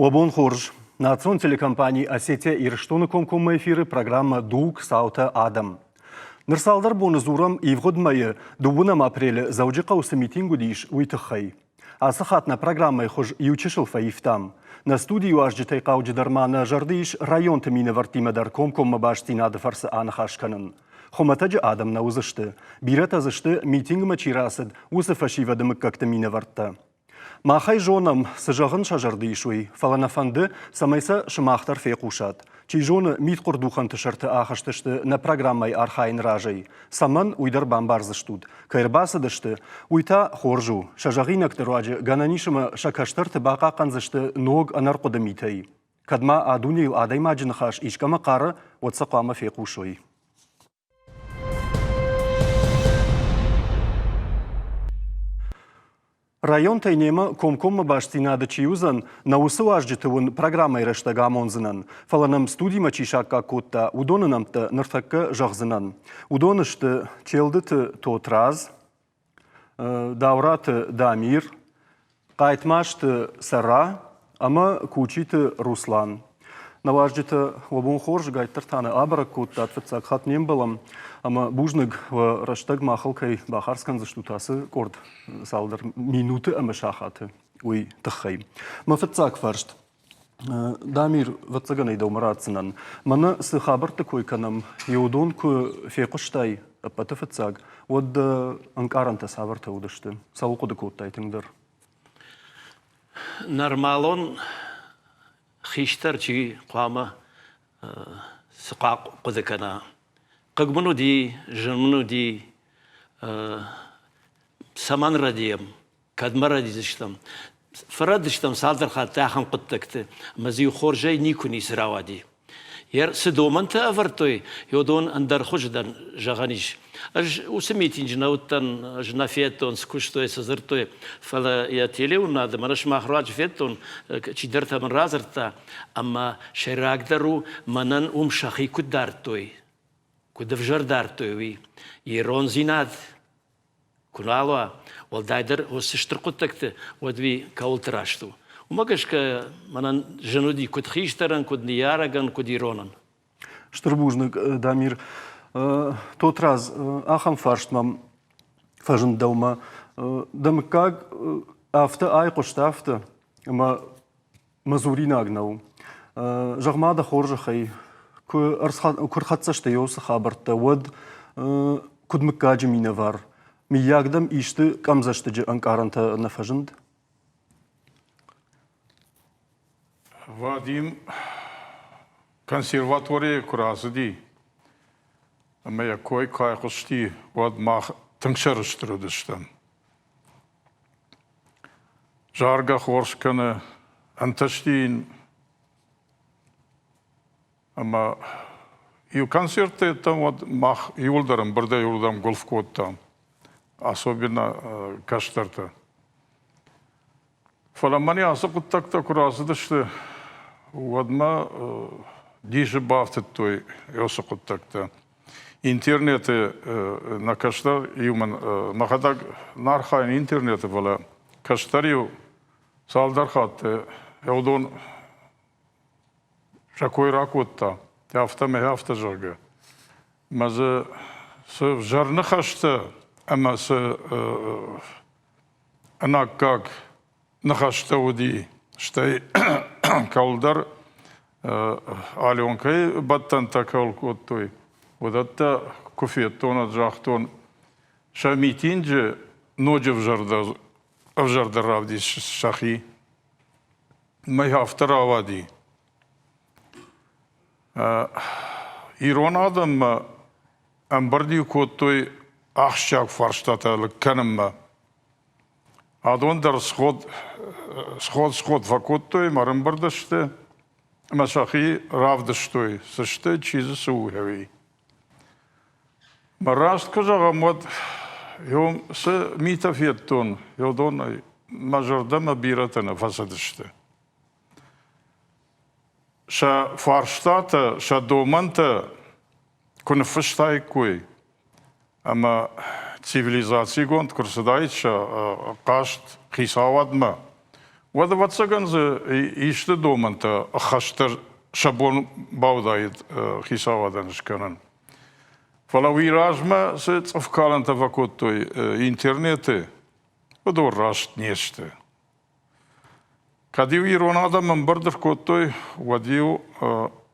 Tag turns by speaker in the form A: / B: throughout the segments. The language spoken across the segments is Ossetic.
A: Уӕ бон хорз! Национ телекомпани «Осетия Ирыстоны» комкоммӕ эфиры программӕ «Дуг, цаутӕ, адӕм». Ныр цалдӕр боны дзурӕм ивгъуыд мӕйы дыууынӕм апрелы Дзӕуджыхъӕуы цы митинг уыдис, уый тыххӕй. Ацы хатт нӕ программӕйы хуыз иучысыл фӕивтам. Нӕ студийы уазджытӕй хъауджыдӕр ма нӕ зӕрды ис районты минӕвӕрттимӕ дӕр комкоммӕ бастдзинады фӕрцы аныхас кӕнын. Хуымӕтӕджы адӕм нӕ уыдзысты. Бирӕтӕ дзы сты, митингмӕ чи рацыд, уыцы фӕсивӕды мыггӕгты минӕвӕрттӕ. Мах ӕй зонӕм, цы зӕгъын сӕ зӕрды ис, уый, фӕлӕ нӕ фӕнды, цӕмӕй сӕ сымах дӕр фехъусат. Чи зоны, мидхъуырдухӕнты сӕрты ахызтысты нӕ программӕйы архайын разӕй. Цӕмӕн, уый дӕр бамбардзыстут. Кӕй ӕрбацыдысты, уый та хорз у. Сӕ зӕгъинӕгты руаджы гӕнӕн ис ӕмӕ сӕ кӕстӕрты бахъахъхъӕндзысты ног ӕнӕрхъуыды митӕй. Кӕд ма а дунейыл адӕймаджы ныхас искӕмӕ хъары, уӕд сӕ хъуамӕ фехъусой. Районтӕй немӕ комкоммӕ бастдзинады чи уыдзӕн, нӕ уыцы уазджыты уын программӕйы рӕстӕг амондзынӕн. Фӕлӕ нӕм студимӕ чи саккаг кодта, уыдоны нӕмттӕ ныртӕккӕ зӕгъдзынӕн. Уыдон сты Челдыты Тотрадз, Даураты Дамир, Хъайтмазты Цӕра ӕмӕ Кучиты Руслан. Нӕ уазджытӕ уӕ бон хорз, гайддӕр та нӕ абӕрӕг кодтат, фыццаг хатт не мбӕлӕм ӕмӕ бузныг, уӕ рӕстӕг махыл кӕй бахардз кӕндзыстут ацы къорд цалдӕр минуты ӕмӕ сахаты, уый тыххӕй. Мӕ фыццаг фарст. Дамир, ӕвӕццӕгӕн ӕй дӕумӕ ратдзынӕн. Мӕнӕ цы хабӕртты кой кӕнӕм, уыдон куы фехъуыстай ӕппӕты фыццаг, уӕд дӕ ӕнкъарӕнтӕ цавӕртӕ уыдысты? Цӕуыл хъуыды кодтай тынгдӕр?
B: Нормалон хистӕр чи хъуамӕ цы хъуыды кӕна. Хъыг мын уыди, зын мын уыди, цӕмӕн рӕдийӕм, кӕдмӕ рӕдидзыстӕм. Фӕрӕдыстӕм цалдӕр хатты ахӕм хъуыддӕгты, ӕмӕ дзы иу хорзӕй никуы ницы рауади. Цы домӕнтӕ ӕвӕрдтой, уыдон ӕндӕр хуызы дӕр зӕгъӕн ис. Ӕз уыцы митинджы нӕ уыдтӕн, ӕз нӕ федтон, цы куыстой, цы дзырдтой, фӕлӕ йӕ телеуынынады мӕнӕ сымах руаджы федтон, чидӕртӕ мын радзырдта, ӕмӕ сӕйрагдӕр у, мӕнӕн уым сӕхи куыд дардтой, куыд ӕвзӕр дардтой, уый. Ирондзинад куы нал уа, уӕлдайдӕр уыцы стыр хъуыддӕгты, уӕд уый кӕуылты раст у. Уымӕ гӕсгӕ мӕнӕн зын уыди куыд хистӕрӕн, куыд ныййарӕгӕн, куыд иронӕн.
A: Стыр бузныг, Дамир. Тотрадз, ахӕм фарст мӕм фӕзынд дӕумӕ. Дӕ мыггаг афтӕ айхъуыст, афтӕ, ӕмӕ мӕ дзуринаг нӕу. Зӕгъ-ма дӕ хорзӕхӕй, куы ӕрхӕццӕ сты уыцы хабӕрттӕ, уӕд куыд мыггаджы минӕвар, мыййаг дӕм исты къӕмдзӕстыджы ӕнкъарӕнтӕ нӕ фӕзынд?
C: Вадим консерваторийы куы рацыди ӕмӕ йӕ кой куы айхъуысти, уӕд мах тынг сӕрыстыр уыдыстӕм. Заргӕ хорз кӕны, ӕнтысти йын ӕмӕ иу концерттӕ йедтӕм, уӕд мах иуылдӕр ӕмбырдӕй уырдӕм гуылф кодтам, особенно кӕстӕртӕ. Фӕлӕ мӕнӕ ацы хъуыддӕгтӕ куы рацыдысты, уӕд мӕ дисы бафтыдтой уыцы хъуыддӕгтӕ. Интернеты нӕ кӕстӕр иу мын мӕхӕдӕг нӕ архайын интернеты, фӕлӕ кӕстӕр иу цалдӕр хатты уыдон сӕ кой ракодта, афтӕ мӕ афтӕ, зӕгъгӕ. Мӕ дзы цы взӕр ныхӕстӕ ӕмӕ цы ӕнаккаг ныхӕстӕ уыди, стӕй кӕуылдӕр Аленкӕйы бӕттӕнтӕ кӕуыл кодтой, уыдӕттӕ куы федтон, уӕд загътон, сӕ митинджы ноджы ӕвзӕрдӕр равдис сӕхи. Мӕ афтӕ рауади. Ирон адӕммӕ ӕмбырд-иу кодтой ахсджиаг фарстатӕ лыг кӕнынмӕ. Адон дӕр сход-сход фӕкодтой ӕмӕ ӕрӕмбырд сты ӕмӕ сӕхи равдыстой, цы сты, чи дзы цы у, уый. Мӕ раст куы зӕгъӕм, уӕд уым цы митӕ федтон, уыдонӕй мӕ зӕрдӕмӕ бирӕтӕ нӕ фӕцыдысты. Сӕ фарстатӕ, сӕ домӕнтӕ куы ныффыстаиккой ӕмӕ цивилизацигонд куы рцыдаид сӕ хъаст хицауадмӕ, Уӕд, ӕвӕццӕгӕн дзы исты домӕнтӕ ӕххӕстдӕр сӕ бон бауыдаид хицауадӕн скӕнын. Фӕлӕ уый размӕ цы цъыфкалӕнтӕ фӕкодтой интернеты, уыдон раст не сты. Кӕд-иу ирон адӕм ӕмбырд ӕркодтой, уӕд-иу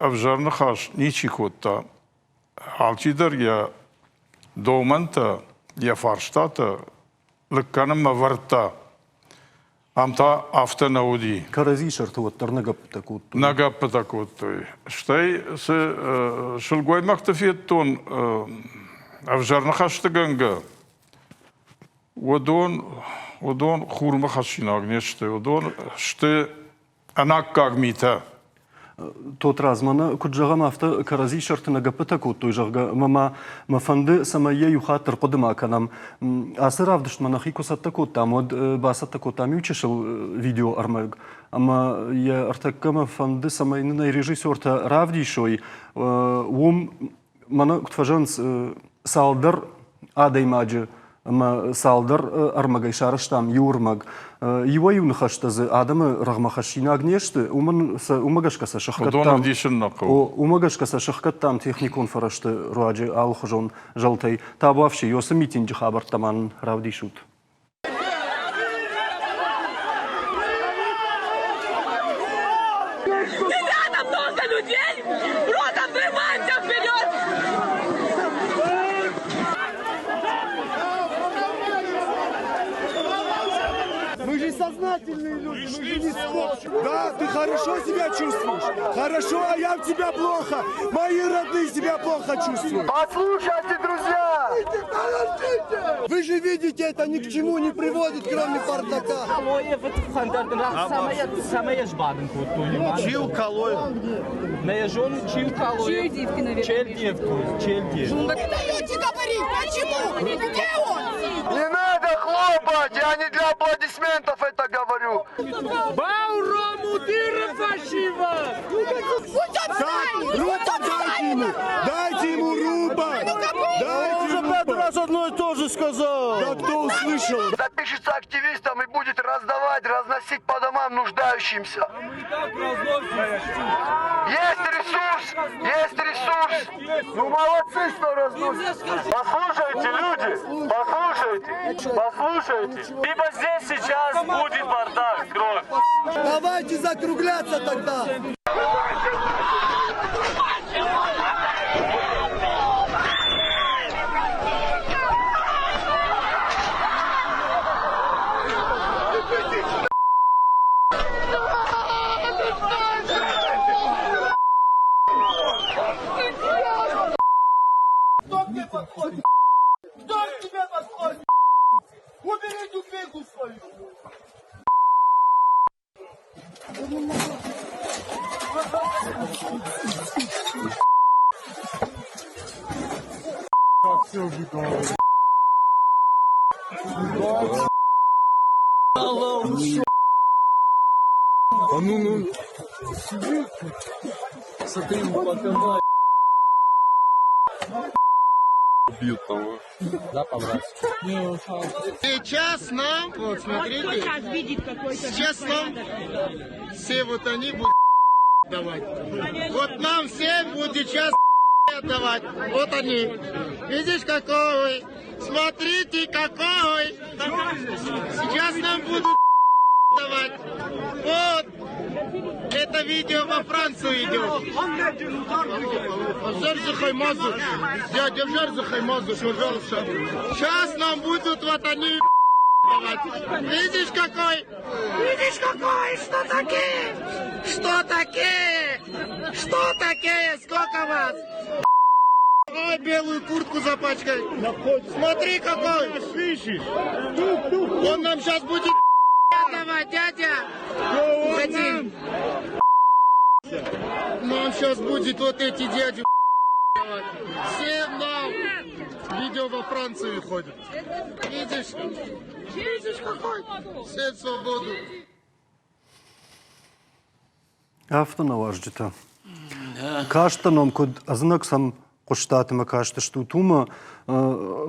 C: ӕвзӕр ныхас ничи кодта. Алчидӕр йӕ домӕнтӕ, йӕ фарстатӕ лыг кӕнынмӕ вӕрдта. Ам та афтӕ нӕ уыди.
A: Кӕрӕдзи сӕрты уӕддӕр нӕ гӕппытӕ кодтой.
C: Нӕ гӕппытӕ кодтой. Стӕй цы сылгоймӕгты федтон ӕвзӕр ныхӕстыгӕнгӕ, уыдон, уыдон хурмӕ хӕссинаг не сты, уыдон сты ӕнаккаг митӕ.
A: Тотрадз, мӕнӕ куыд зӕгъӕм, афтӕ кӕрӕдзи сӕрты нӕ гӕппытӕ кодтой, зӕгъгӕ, ӕмӕ ма мӕ фӕнды, цӕмӕй йӕ иу хатт ӕрхъуыды ма кӕнӕм. Ацы равдыстмӕ нӕхи куы цӕттӕ кодтам, уӕд бацӕттӕ кодтам иу чысыл видеоӕрмӕг, ӕмӕ йӕ ӕртӕккӕ мӕ фӕнды, цӕмӕй нын ӕй режиссертӕ равдисой. Уым мӕнӕ куыд фӕзӕгъынц, цалдӕр адӕймаджы ӕмӕ цалдӕр ӕрмӕгӕй сарӕзтам иу ӕрмӕг. Иуӕй-иу ныхӕстӕ дзы адӕмы рӕгъмӕ хӕссинаг не сты, уымӕн сӕ уымӕ гӕсгӕ сӕ сыхгӕдтам. Уымӕ гӕсгӕ сӕ сыхгӕдтам техникон фӕрӕзты руаджы алыхуызон зӕлтӕй. Табуафси, Йосы митинджы хабӕрттӕ ма нын равдисут.
D: Ребята, много людей! Просто врываемся вперед!
E: Мы же сознательные люди, мы же не скот. Да, ты хорошо себя чувствуешь? Хорошо, а я в тебя плохо. Мои родные себя плохо чувствуют.
F: Послушайте, друзья!
E: Вы же видите, это ни к чему не приводит, кроме бардака.
D: Не даете говорить! Почему? Где он?
F: Не надо хлопать, я не для аплодисментов это говорю.
D: Пусть он встанет!
E: Руку дайте ему! Дайте ему руба! Дайте
G: уже пять раз одно и то же сказал.
E: Да кто услышал?
F: Запишется активистом и будет раздавать, разносить по домам нуждающимся. Есть ресурс, есть ресурс. Ну молодцы, что разносят. Послушайте, люди, послушайте, послушайте. Либо здесь сейчас будет бардак, кровь.
E: Давайте закругляться тогда.
G: Кто к тебе подходит? Кто к тебе подходит? Убери дубинку свою!
H: Сейчас нам, вот смотрите, сейчас нам все вот они будут давать. Вот нам всем будет сейчас давать. Вот они. Видишь, какой? Смотрите, какой! Сейчас нам будут давать. Вот. Это видео во Францию идет. Дядя, пожалуйста. Сейчас нам будут вот они давать. Видишь какой?
D: Видишь какой? Что такие?
H: Что такие? Что такие? Сколько вас? Ой, белую куртку запачкай. Смотри какой. Он нам сейчас будет давать, дядя. Уходи. Нам сейчас будет вот эти дяди давать. Всем нам. Видео во Францию ходит. Видишь? Видишь какой? Всем свободу.
A: Афтӕ нӕ уазджытӕ. Кастӕн ном куыд ӕдзынӕг сӕм. Хъуыстат ӕмӕ кастыстут уымӕ.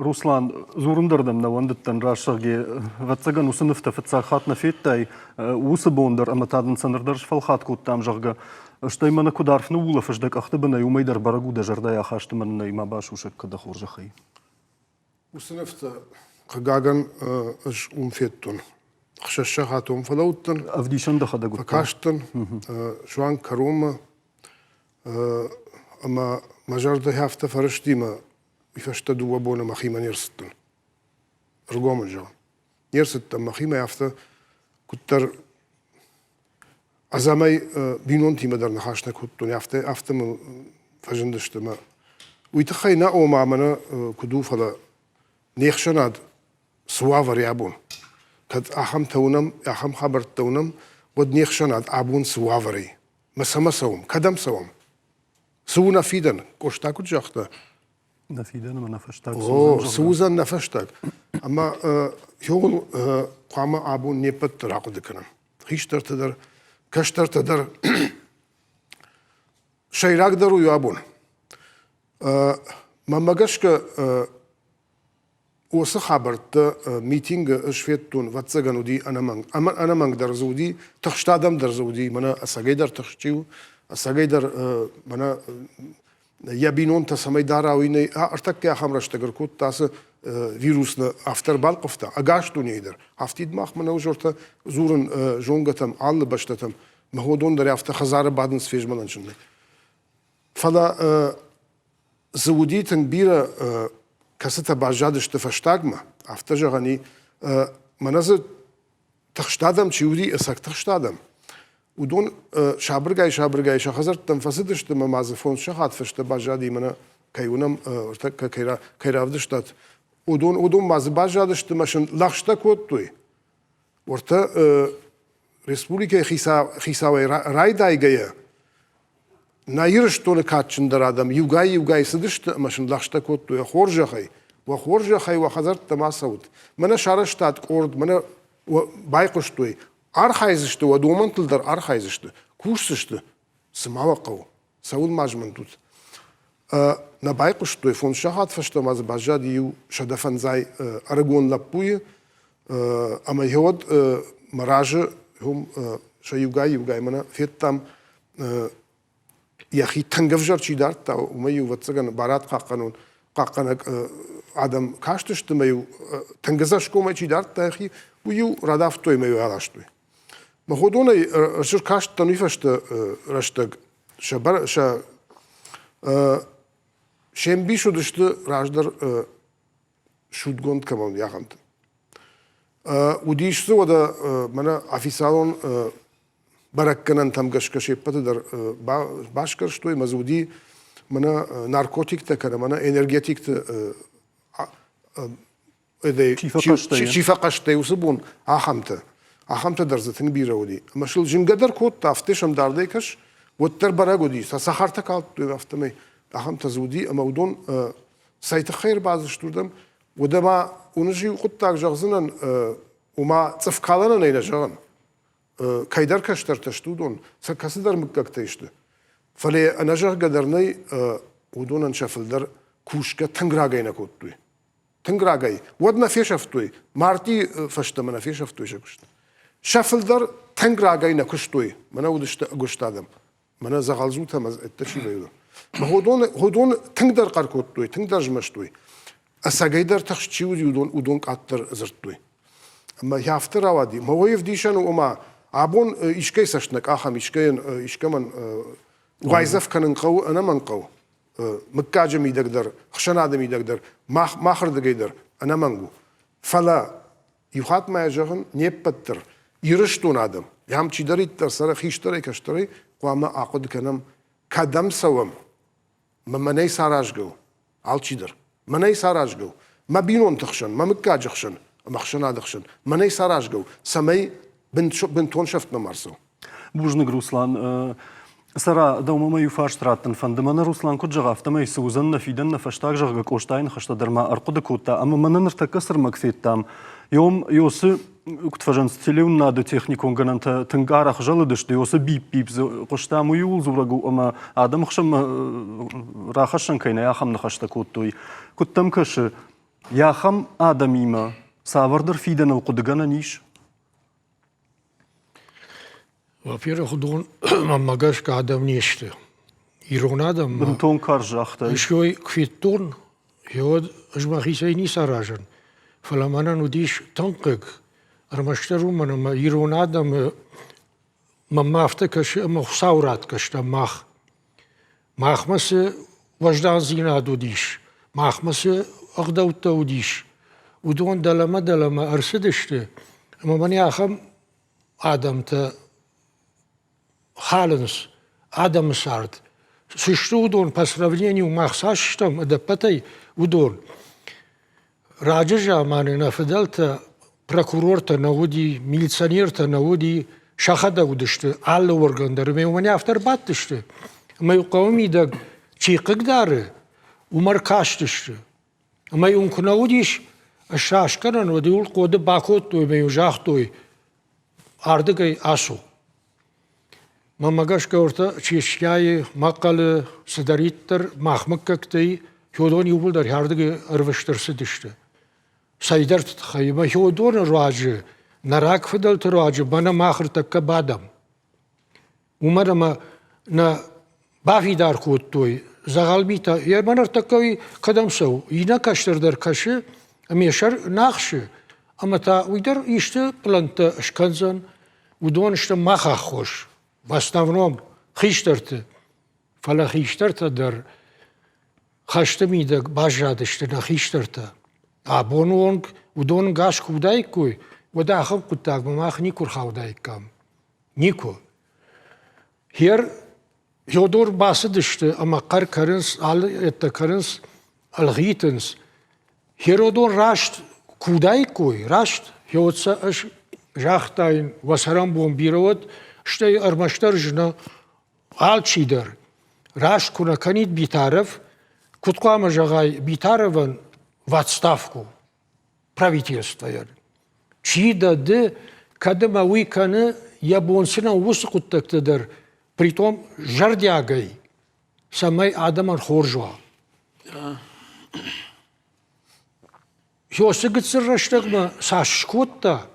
A: Руслан, дзурын дӕр дӕм нӕ уӕндыдтӕн, раст зӕгъгӕ, ӕвӕццӕгӕн уыцы нывтӕ фыццаг хатт нӕ федтай уыцы бон дӕр ӕмӕ та дын сӕ ныр дӕр сфӕлхат кодтам, зӕгъгӕ. Стӕй мӕнӕ куыд арф ныуулӕфыс дӕ къӕхты бынӕй, уымӕй дӕр бӕрӕг у дӕ зӕрдӕйы ахасты мӕнӕй ма басусӕг кӕ дӕ хорзӕхӕй.
I: Уыцы нывтӕ, хъыгагӕн, ӕз уым федтон. Хсӕз сахаты уым фӕлӕууыдтӕн.
A: Ӕвдисӕн дӕхӕдӕг уыдтӕ?
I: Фӕкастӕн суанг кӕронмӕ. Ӕмӕ мӕ зӕрдӕ афтӕ фӕрысти мӕ уый фӕстӕ дыууӕ боны мӕхимӕ не рцыдтӕн. Ӕргом ын зӕгъын. Не рцыдтӕн мӕхимӕ афтӕ куыддӕр ӕдзӕмӕй бинонтимӕ дӕр ныхас нӕ кодтон, афтӕ, афтӕ мыл фӕзындысты мӕ уый тыххӕй нӕ ома мӕнӕ куыд у, фӕлӕ не хсӕнад цы уавӕр абон? Кӕд ахӕмтӕ уынӕм, ахӕм хабӕрттӕ уынӕм, уӕд не хсӕнад абон цы уавӕрӕй? Мӕ цӕмӕ цӕуӕм? Кӕдӕм цӕуӕм? Цы у нӕ фидӕн? Къоста куыд загъта?
A: Нӕ фидӕн ӕмӕ нӕ фӕстаг
I: цы уыдзӕн? Цы уыдзӕн нӕ фӕстаг? Ӕмӕ иууыл хъуамӕ абон не ппӕт дӕр ахъуыды кӕнӕм. Хистӕртӕ дӕр, кӕстӕртӕ дӕр. Сӕйрагдӕр у абон. Мӕнмӕ гӕсгӕ, Уыцы хабӕрттӕ митингы ӕз федтон, ӕвӕццӕгӕн уыди ӕнӕмӕнг. Ӕмӕ ӕнӕмӕнг дӕр дзы уыди, тыхст адӕм дӕр дзы уыди, мӕнӕ ӕцӕгӕй дӕр тыхст чи у, ӕцӕгӕй дӕр мӕнӕ йӕ бинонтӕ цӕмӕй дара, уый нӕй. Ӕртӕккӕ ахӕм рӕстӕг ӕркодта ацы вирус нӕ афтӕ ӕрбалхъывта ӕгас дунейы дӕр. Афтид мах мӕнӕ узортӕ дзурын зонгӕтӕм, алы бӕстӕтӕм, мӕ уыдон дӕр афтӕ хӕдзары бадынц фезмӕлӕн сын нӕй. Фӕлӕ дзы уыди тынг бирӕ, кӕцытӕ баззадысты фӕстагмӕ, афтӕ зӕгъӕн и, мӕнӕ дзы тыхст адӕм чи уыди, ӕцӕг тыхст адӕм, уыдон сабыргай-сабыргай сӕ хӕдзӕрттӕм фӕцыдысты ӕмӕ ма дзы фондз сахат фӕстӕ баззади, мӕнӕ кӕй уынӕм, кӕй равдыстат, уыдон, уыдон ма дзы баззадысты ӕмӕ сын лӕгъстӕ кодтой. Уӕртӕ республикӕйы хицауӕй райдайгӕйӕ, нӕ Ирыстоны кадджындӕр адӕм иугай-иугай цыдысты ӕмӕ сын лӕгъстӕ кодтой уӕ хорзӕхӕй, уӕ хорзӕхӕй уӕ хӕдзӕрттӕм ацӕут. Мӕнӕ сарӕзтат къорд, мӕнӕ байхъуыстой, архайдзысты, уӕ домӕнтыл дӕр архайдзысты, кусдзысты, цы ма уӕ хъӕуы, цӕуыл ма змӕнтут. Нӕ байхъуыстой, фондз сахат фӕстӕ ма дзы баззади иу 105 ӕрыгон лӕппуйы, ӕмӕ уӕд мӕ разы уым сӕ иугай-иугай мӕнӕ федтам йӕхи тынг ӕвзӕр чи дардта, уымӕй-иу, ӕвӕццӕгӕн, барадхъахъхъӕнон хъахъхъӕнӕг адӕм кастысты ӕмӕ-иу тынг ӕдзӕсгомӕй чи дардта йӕхи, уый-иу радавтой ӕмӕ-иу аластой. Мӕ уыдонӕй ӕз ӕркастӕн уый фӕстӕ рӕстӕг сӕ, сӕ се мбис уыдысты раздӕр судгонд кӕмӕн уыди, ахӕмтӕ. Уыдис дзы уӕдӕ мӕнӕ официалон бӕрӕггӕнӕнтӕм гӕсгӕ се ппӕты дӕр басгӕрстой ӕмӕ дзы уыди мӕнӕ наркотиктӕ кӕнӕ мӕнӕ энергетикты чи фӕхъӕстӕ уыцы бон, ахӕмтӕ. Ахӕмтӕ дӕр дзы тынг бирӕ уыди. Ӕмӕ сыл зынгӕ дӕр кодта, афтӕ сӕм дардӕй кӕс, уӕддӕр бӕрӕг уыди, сӕ цӕхӕртӕ калдтой, афтӕмӕй ахӕмтӕ дзы уыди, ӕмӕ уыдон цӕй тыххӕй ӕрбацыдысты уырдӕм, уӕдӕ ма уыныс иу хъуыддаг зӕгъдзынӕн, ома цъыфкалӕнӕн ӕй нӕ зӕгъын. Кӕйдӕр кӕстӕртӕ сты уыдон, сӕ кӕцыдӕр мыггӕгтӕй сты. Фӕлӕ ӕнӕзӕгъгӕ дӕр нӕй, уыдонӕн сӕ фылдӕр кусгӕ тынг рагӕй нӕ кодтой. Тынг рагӕй. Уӕд нӕ фесӕфтой, мартъи фӕстӕмӕ нӕ фесӕфтой сӕ куыст. Сӕ фылдӕр тынг рагӕй нӕ куыстой, мӕнӕ уыдысты ӕгуыст адӕм. Мӕнӕ дзӕгъӕлдзутӕ ӕмӕ ӕддӕ чи вӕййы. Уыдон, уыдон тынгдӕр хъӕр кодтой, тынгдӕр змӕстой. Ӕцӕгӕйдӕр тыхст чи уыди, уыдон, уыдон къаддӕр дзырдтой. Ӕмӕ афтӕ рауади. Мӕ уый ӕвдисӕн у, ома абон искӕй цӕст нӕ къахӕм, искӕйӕн, искӕмӕн уайдзӕф кӕнын хъӕуы, ӕнӕмӕнг хъӕуы. Мыггаджы мидӕг дӕр, ӕхсӕнады мидӕг дӕр, мах, махырдыгӕй дӕр ӕнӕмӕнг у. Фӕлӕ Иу хатт ма йӕ зӕгъын, не ппӕт дӕр, Ирыстон адӕм, ам чидӕриддӕр цӕры хистӕрӕй-кӕстӕрӕй, хъуамӕ ахъуыды кӕнӕм, кӕдӕм цӕуӕм, мӕ мӕнӕй саразгӕ у, алчидӕр. Мӕнӕй саразгӕ у, мӕ бинонты хсӕн, мӕ мыггаджы хсӕн ӕмӕ ӕхсӕнады хсӕн, мӕнӕй саразгӕ у, цӕмӕй бынтон сӕфтмӕ ма рцӕуа.
A: Бузныг, Руслан. Цӕра, дӕумӕ мӕ иу фарст раттын фӕнды. Мӕнӕ Руслан куыд зӕгъа, афтӕмӕй цы уыдзӕн нӕ фидӕн, нӕ фӕстаг, зӕгъгӕ, Къостайы ныхӕстӕ дӕр ма ӕрхъуыды кодта. Ӕмӕ мӕнӕ ныртӕккӕ цы рмӕг федтам, йом Йосы. куыд фӕзӕгъынц, телеуынынады техникон гӕнӕнтӕ тынг арӕх зӕлыдысты, уыцы бип-бип дзы хъуыстам, уый ууыл дзурӕг у, ӕмӕ адӕмы хсӕнмӕ рахӕссӕн кӕй нӕй, ахӕм ныхӕстӕ кодтой. Куыд дӕм кӕсы, йӕ ахӕм адӕмимӕ цавӕрдӕр фидӕныл хъуыдыгӕнӕн ис?
J: Во-первых, уыдон мӕнмӕ гӕсгӕ адӕм не сты. Ирон адӕм
A: Бынтон карз загътай.
J: Исой куы федтон, уӕд ӕз мӕхицӕй ницы аразын. Фӕлӕ мӕнӕн уыдис тынг хъыг. Ӕрмӕстдӕр уымӕн, ӕмӕ ирон адӕмы мӕнмӕ афтӕ кӕсы, ӕмӕ Хуыцауы ратгӕ стӕм мах. Махмӕ цы уӕздандзинад уыдис, махмӕ цы ӕгъдӕуттӕ уыдис, уыдон дӕлӕмӕ-дӕлӕмӕ ӕрцыдысты, ӕмӕ мӕнӕ ахӕм адӕмтӕ халынц адӕмы цард. Цы сты уыдон по сравнению мах цас стӕм ӕдӕппӕтӕй, уыдон. Раджы заманы нӕ фыдӕлтӕ прокурортӕ нӕ уыди, милиционертӕ нӕ уыди, сӕхӕдӕг уыдысты алы орган дӕр. Ӕмӕ уымӕн афтӕ ӕрбадтысты, ӕмӕ-иу хъӕуы мидӕг чи хъыгдары, уымӕ ӕркастысты. Ӕмӕ-иу ын куы нӕ уыдис сраскӕнӕн, уӕд-иу ыл хъоды бакодтой ӕмӕ-иу загътой, ардыгӕй ацу. Мӕнмӕ гӕсгӕ уӕртӕ Чечняйы, Мӕхъхъӕлы цыдӕриддӕр мах мыггӕгтӕй, уыдон иууылдӕр ардыгӕй ӕрвыст ӕрцыдысты. Цӕйдӕрты тыххӕй ӕмӕ уыдоны руаджы, нӕ рагфыдӕлты руаджы мӕнӕ мах ӕртӕккӕ бадӕм. Уымӕн ӕмӕ нӕ бафидар кодтой дзӕгъӕл митӕ. Йӕ мӕн ӕртӕккӕ уый кӕдӕм цӕуы? Иннӕ кӕстӕр дӕр кӕсы ӕмӕ йӕ сӕр нӕ ахсы, ӕмӕ та уый дӕр исты пълӕнттӕ скӕндзӕн. Уыдон сты мах аххос, в основном хистӕрты. Фӕлӕ хистӕртӕ дӕр хӕсты мидӕг баззадысты нӕ хистӕртӕ. Абоны онг уыдон гас куы уыдаиккой, уӕд ахӕм хъуыддагмӕ мах никуы рхаудаиккам. Никуы. Хер Федор бацыдысты ӕмӕ хъӕр кӕнынц, алы ӕддӕ кӕнынц, ӕлгъитынц. Херодон раст куы уыдаиккой, раст, гъеуӕд сӕ ӕз загътаин, уӕ цӕрӕнбон бирӕ уӕд, стӕй ӕрмӕстдӕр зына алчидӕр. Раст куы нӕ кӕнид Битаров, куыд хъуамӕ зӕгъай Битаровӕн в отставку? правительствойӕн. Чи дӕ ды, кӕд ӕмӕ уый кӕны, йӕ бон цы нӕу уыцы хъуыддӕгты дӕр, притом зӕрдиагӕй, цӕмӕй адӕмӕн хорз уа. Ёсы гыццыл рӕстӕгмӕ цас скодта,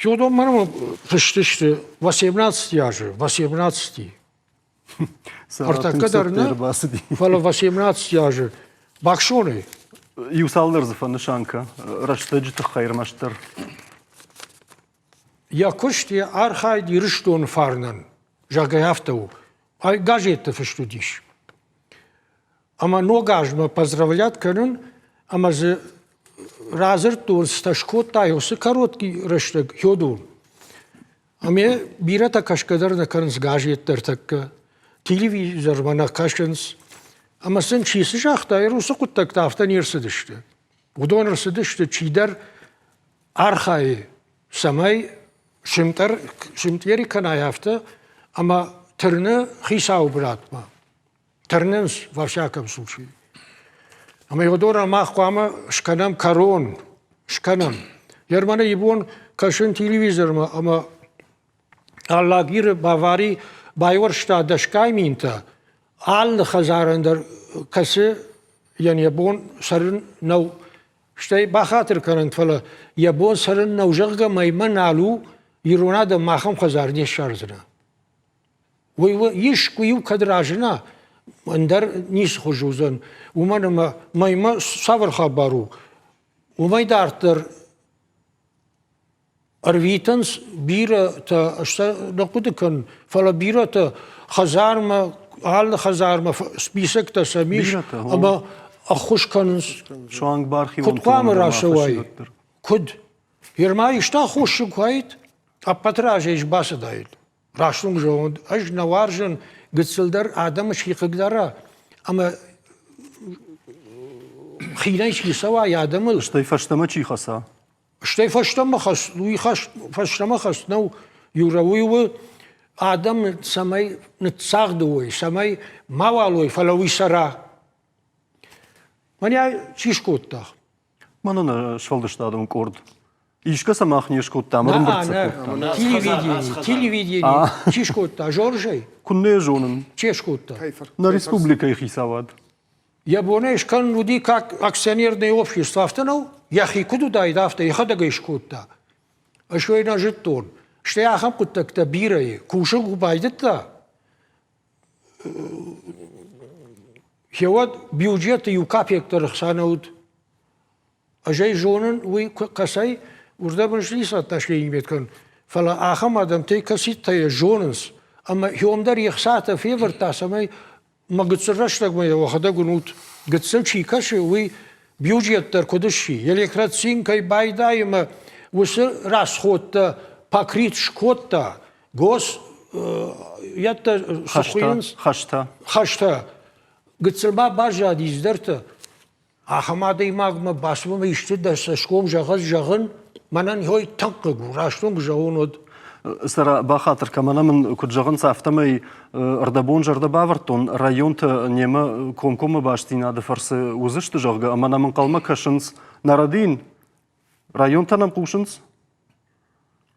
J: уыдон мӕнмӕ фыст сты 18 азы, 18. Ӕртӕккӕ дӕр нӕ, фӕлӕ 18 азы баксоны.
A: Иу цалдӕр дзы фӕнысан кӕ, рӕстӕджы тыххӕй ӕрмӕстдӕр.
J: Йӕ куыст, йӕ архайд Ирыстоны фарнӕн, зӕгъгӕ, афтӕ у. Ай газетты фыст уыдис. Ӕмӕ ног азмӕ поздравлять кӕнын ӕмӕ дзы радзырдтон, цытӕ скодта уыцы короткий рӕстӕг Федор. Ӕмӕ бирӕтӕ кӕсгӕ дӕр нӕ кӕнынц газеттӕ ӕртӕккӕ, телевизормӕ нӕ кӕсынц. Ӕмӕ сын чи цы загъта, уыцы хъуыддӕгтӕ афтӕ не рцыдысты. Уыдон ӕрцыдысты, чидӕр архайы, цӕмӕй сымтъер, сымтъери кӕнай афтӕ, ӕмӕ тырны хицауы бынатмӕ. Тырнынц, во всяком случае. Ӕмӕ уыдонӕн мах хъуамӕ скӕнӕм кӕрон, скӕнӕм. Германы ибон кӕсын телевизормӕ ӕмӕ Алагиры Бавари байуӕрста дӕсгай минтӕ. Алы хӕдзарӕн дӕр кӕцы йӕн йӕ бон цӕрын нӕу. Стӕй бахатыр кӕнӕнт, фӕлӕ йӕ бон цӕрын нӕу, зӕгъгӕ, мӕймӕ нал у, ирон адӕм ахӕм хӕдзар не ссардзынӕ. Уый искуы-иу кӕд разына, ӕндӕр ницы хуызы уыдзӕн, уымӕн ӕмӕ мӕймӕ цавӕр хабар у, уымӕй дарддӕр ӕрвитынц бирӕтӕ, ӕз нӕ хъуыды кӕнын, фӕлӕ бирӕтӕ хӕдзармӕ, алы хӕдзармӕ списоктӕ сӕм ис ӕмӕ ӕххуыс кӕнынц.
A: Суанг бархионты
J: Куыд хъуамӕ рацӕуай? Куыд? Ерма исты аххосджын куы уаид, ӕппӕты разӕй сбацыдаид. Раст уын зӕгъон, ӕз нӕ уарзын гыццылдӕр адӕмы чи хъыгдара ӕмӕ хинӕй чи цӕуа йӕ адӕмыл.
A: Стӕй фӕстӕмӕ чи хӕца?
J: Стӕй фӕстӕмӕ хӕс, уый хӕс, фӕстӕмӕ хӕс нӕу, Юра, уый у адӕм цӕмӕй ныццагъды уой, цӕмӕй мауал уой, фӕлӕ уый цӕра. Мӕнӕ чи скодта?
A: Мӕнӕн сфӕлдыстадон къорд. Искӕ мах не скодтам, ӕрӕмбырд сӕ кодтам.
J: Телевидение, телевидение чи скодта, Жоржӕй?
A: Куыннӕ зонын.
J: Чи скодта?
A: Нӕ республикӕйы хицауад.
J: Йӕ бонӕй скӕнын уыди как акционерное общество, афтӕ нӕу? Йӕхи куыд уыдаид, афтӕ йӕхӕдӕг ӕй скодта. Ӕз уый нӕ зыдтон. Стӕй ахӕм хъуыддӕгтӕ бирӕ и. Кусын куы байдыдта, гъеуӕд бюджеты иу капек дӕр ӕхца нӕ уыд. Ӕз ӕй зонын, уый кӕцӕй, уырдӕм ын ницы отношение кӕнын, фӕлӕ ахӕм адӕмтӕй кӕцытӕ йӕ зонынц, ӕмӕ хион дӕр йе хцатӕ февӕрдта, цӕмӕй мӕ гыццыл рӕстӕгмӕ йӕ уӕхӕдӕг уынут, гыццыл чи кӕсы, уый бюджет дӕр куыд сси, электроцин кӕй байдайы ӕмӕ уыцы расходтӕ покрит скодта, гос йӕдтӕ цы хуыйынц?
A: Хӕстӕ.
J: Хӕстӕ. Гыццыл ма баззади цыдӕртӕ. Ахӕм адӕймагмӕ бацыдмӕ исты дӕ цӕсгом зӕгъӕд зӕгъын, мӕнӕн хой тынг хъыг у, раст уын куы зӕгъон, уӕд.
A: Сара, бахатыр кӕ, мӕнӕ мын куыд зӕгъынц, афтӕмӕй ӕрдӕбон зӕрдӕ бавӕрдтон, районтӕ немӕ комкоммӕ бастдзинады фӕрцы уыдзысты, зӕгъгӕ, ӕмӕ нӕм ӕнхъӕлмӕ кӕсынц. Нӕ рӕдийын? Районтӕ нӕм хъусынц?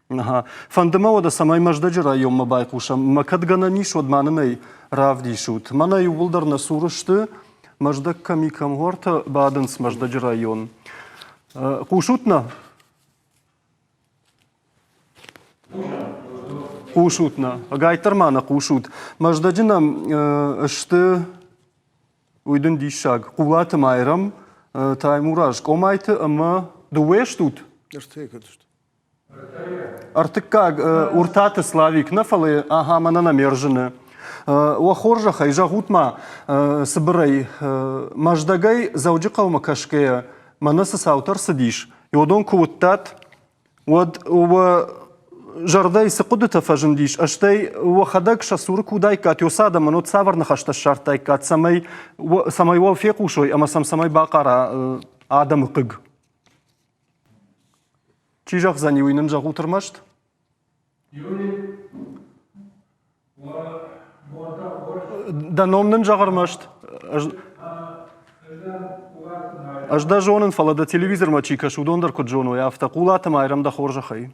A: Аха. Фӕнды мӕ уӕдӕ, цӕмӕй Мӕздӕджы районмӕ байхъусӕм. Мӕ кӕд гӕнӕн ис, уӕд ма нын ӕй равдисут. Мӕнӕ иууылдӕр нӕ цуры сты, Мӕздӕг кӕм и, кӕм уӕртӕ бадынц Мӕздӕджы район. Хъусут нӕ? Хъусут нӕ? Ӕгайтдӕр ма нӕ хъусут. Мӕздӕджы нӕм сты Уый дын диссаг. Хъулаты Майрӕм, Таймураз Къомайты ӕмӕ дыууӕ стут?
I: Ӕртыккаг.
A: Ӕртыккаг Уртаты Славик нӕ, фӕлӕ ахӕм мӕнӕн ӕмӕрзыны. Уӕ хорзӕхӕй, зӕгъут-ма цыбырӕй, Мӕздӕгӕй Дзӕуджыхъӕумӕ кӕсгӕйӕ мӕнӕ цы цаутӕ рцыдис, уыдон куы уыдтат, уӕд уӕ зӕрдӕйы цы хъуыдытӕ фӕзындис, стӕй уӕхӕдӕг сӕ цуры куы уыдаиккат, уыцы адӕмӕн уӕд цавӕр ныхӕстӕ ссардтаиккат, цӕмӕй, цӕмӕй уӕ фехъусой ӕмӕ сӕм цӕмӕй бахъара адӕмы хъыг? Чи зӕгъдзӕни, уый нын зӕгъут ӕрмӕст? Дӕ ном нын зӕгъ ӕрмӕст. Ӕз дӕ зонын, фӕлӕ дӕ телевизормӕ чи кӕсы, уыдон дӕр куыд зоной, афтӕ. Хъулаты Майрӕм дӕ хорзӕхӕй.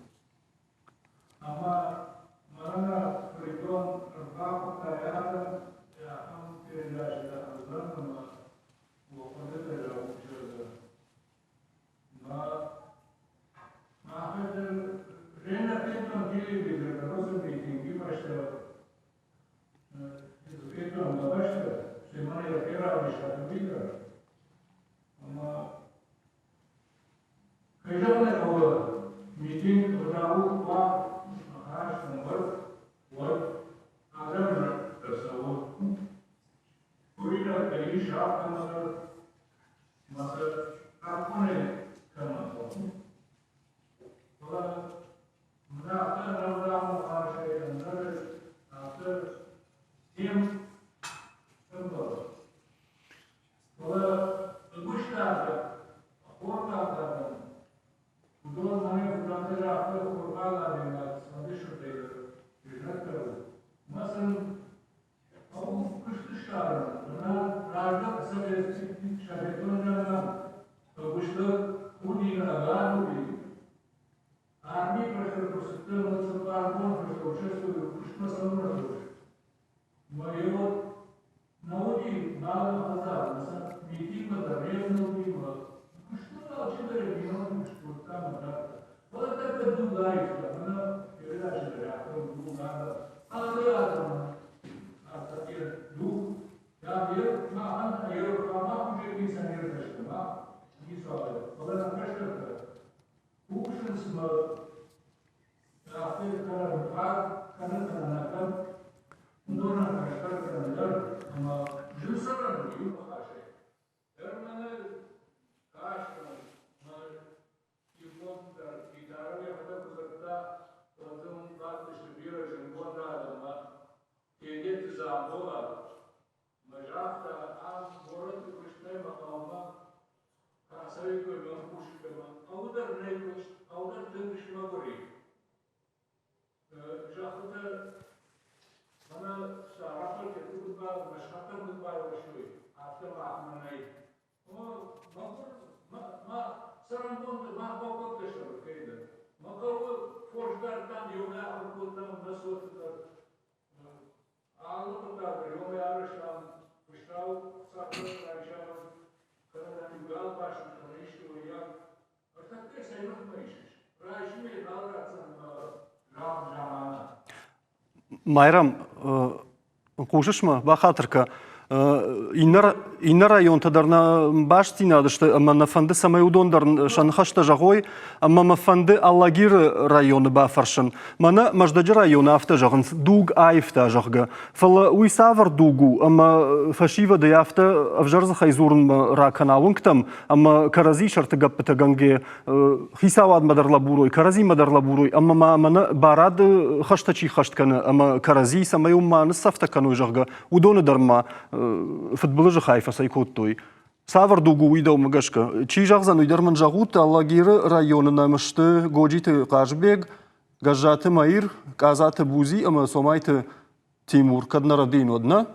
K: Цӕрӕнбонты мах бакодта кӕйдӕр. Мӕ хъӕуы хорз дардтам, иумӕ ахуыр кодтам нӕ цоты дӕр. Алы хъуыддаг дӕр иумӕ арӕзтам, фыстау цӕххӕр райсӕм, кӕнӕ нӕм-иу гал басыд кӕнӕ исты уыййаг. Ӕртӕккӕ цӕй ныхмӕ исыс? Райсомӕй нал ратдзӕн ӕмӕ загъд-замана.
A: Майрӕм, хъусыс мӕ? Бахатыр кӕ. Иннӕ, иннӕ районтӕ дӕр нӕ бастдзинад сты ӕмӕ нӕ фӕнды, цӕмӕй уыдон дӕр сӕ ныхӕстӕ зӕгъой, ӕмӕ мӕ фӕнды Алагиры районы бафӕрсын. Мӕнӕ Мӕздӕджы районы афтӕ зӕгъынц, дуг аивта, зӕгъгӕ. Фӕлӕ уый цавӕр дуг у, ӕмӕ фӕсивӕдӕй афтӕ ӕвзӕр дзыхӕй дзурынмӕ ракӕна уынгтӕм, ӕмӕ кӕрӕдзи сӕрты гӕппытӕгӕнгӕ хицауадмӕ дӕр лӕбурой, кӕрӕдзимӕ дӕр лӕбурой, ӕмӕ ма мӕнӕ барады хӕстӕ чи хӕст кӕны ӕмӕ кӕрӕдзи цӕмӕй уым ма ныццӕфтӕ кӕной, зӕгъгӕ, уыдоны дӕр ма фыдбылызы хай фӕцӕй кодтой. Цавӕр дуг у уый дӕумӕ гӕсгӕ? Чи зӕгъдзӕн, уый дӕр мын зӕгъут, Алагиры районы нӕм сты Годжиты Хъазбег, Гӕззаты Маир, Къадзаты Бузи ӕмӕ Цомайты Тимур. Кӕд нӕ рӕдийын, уӕд нӕ?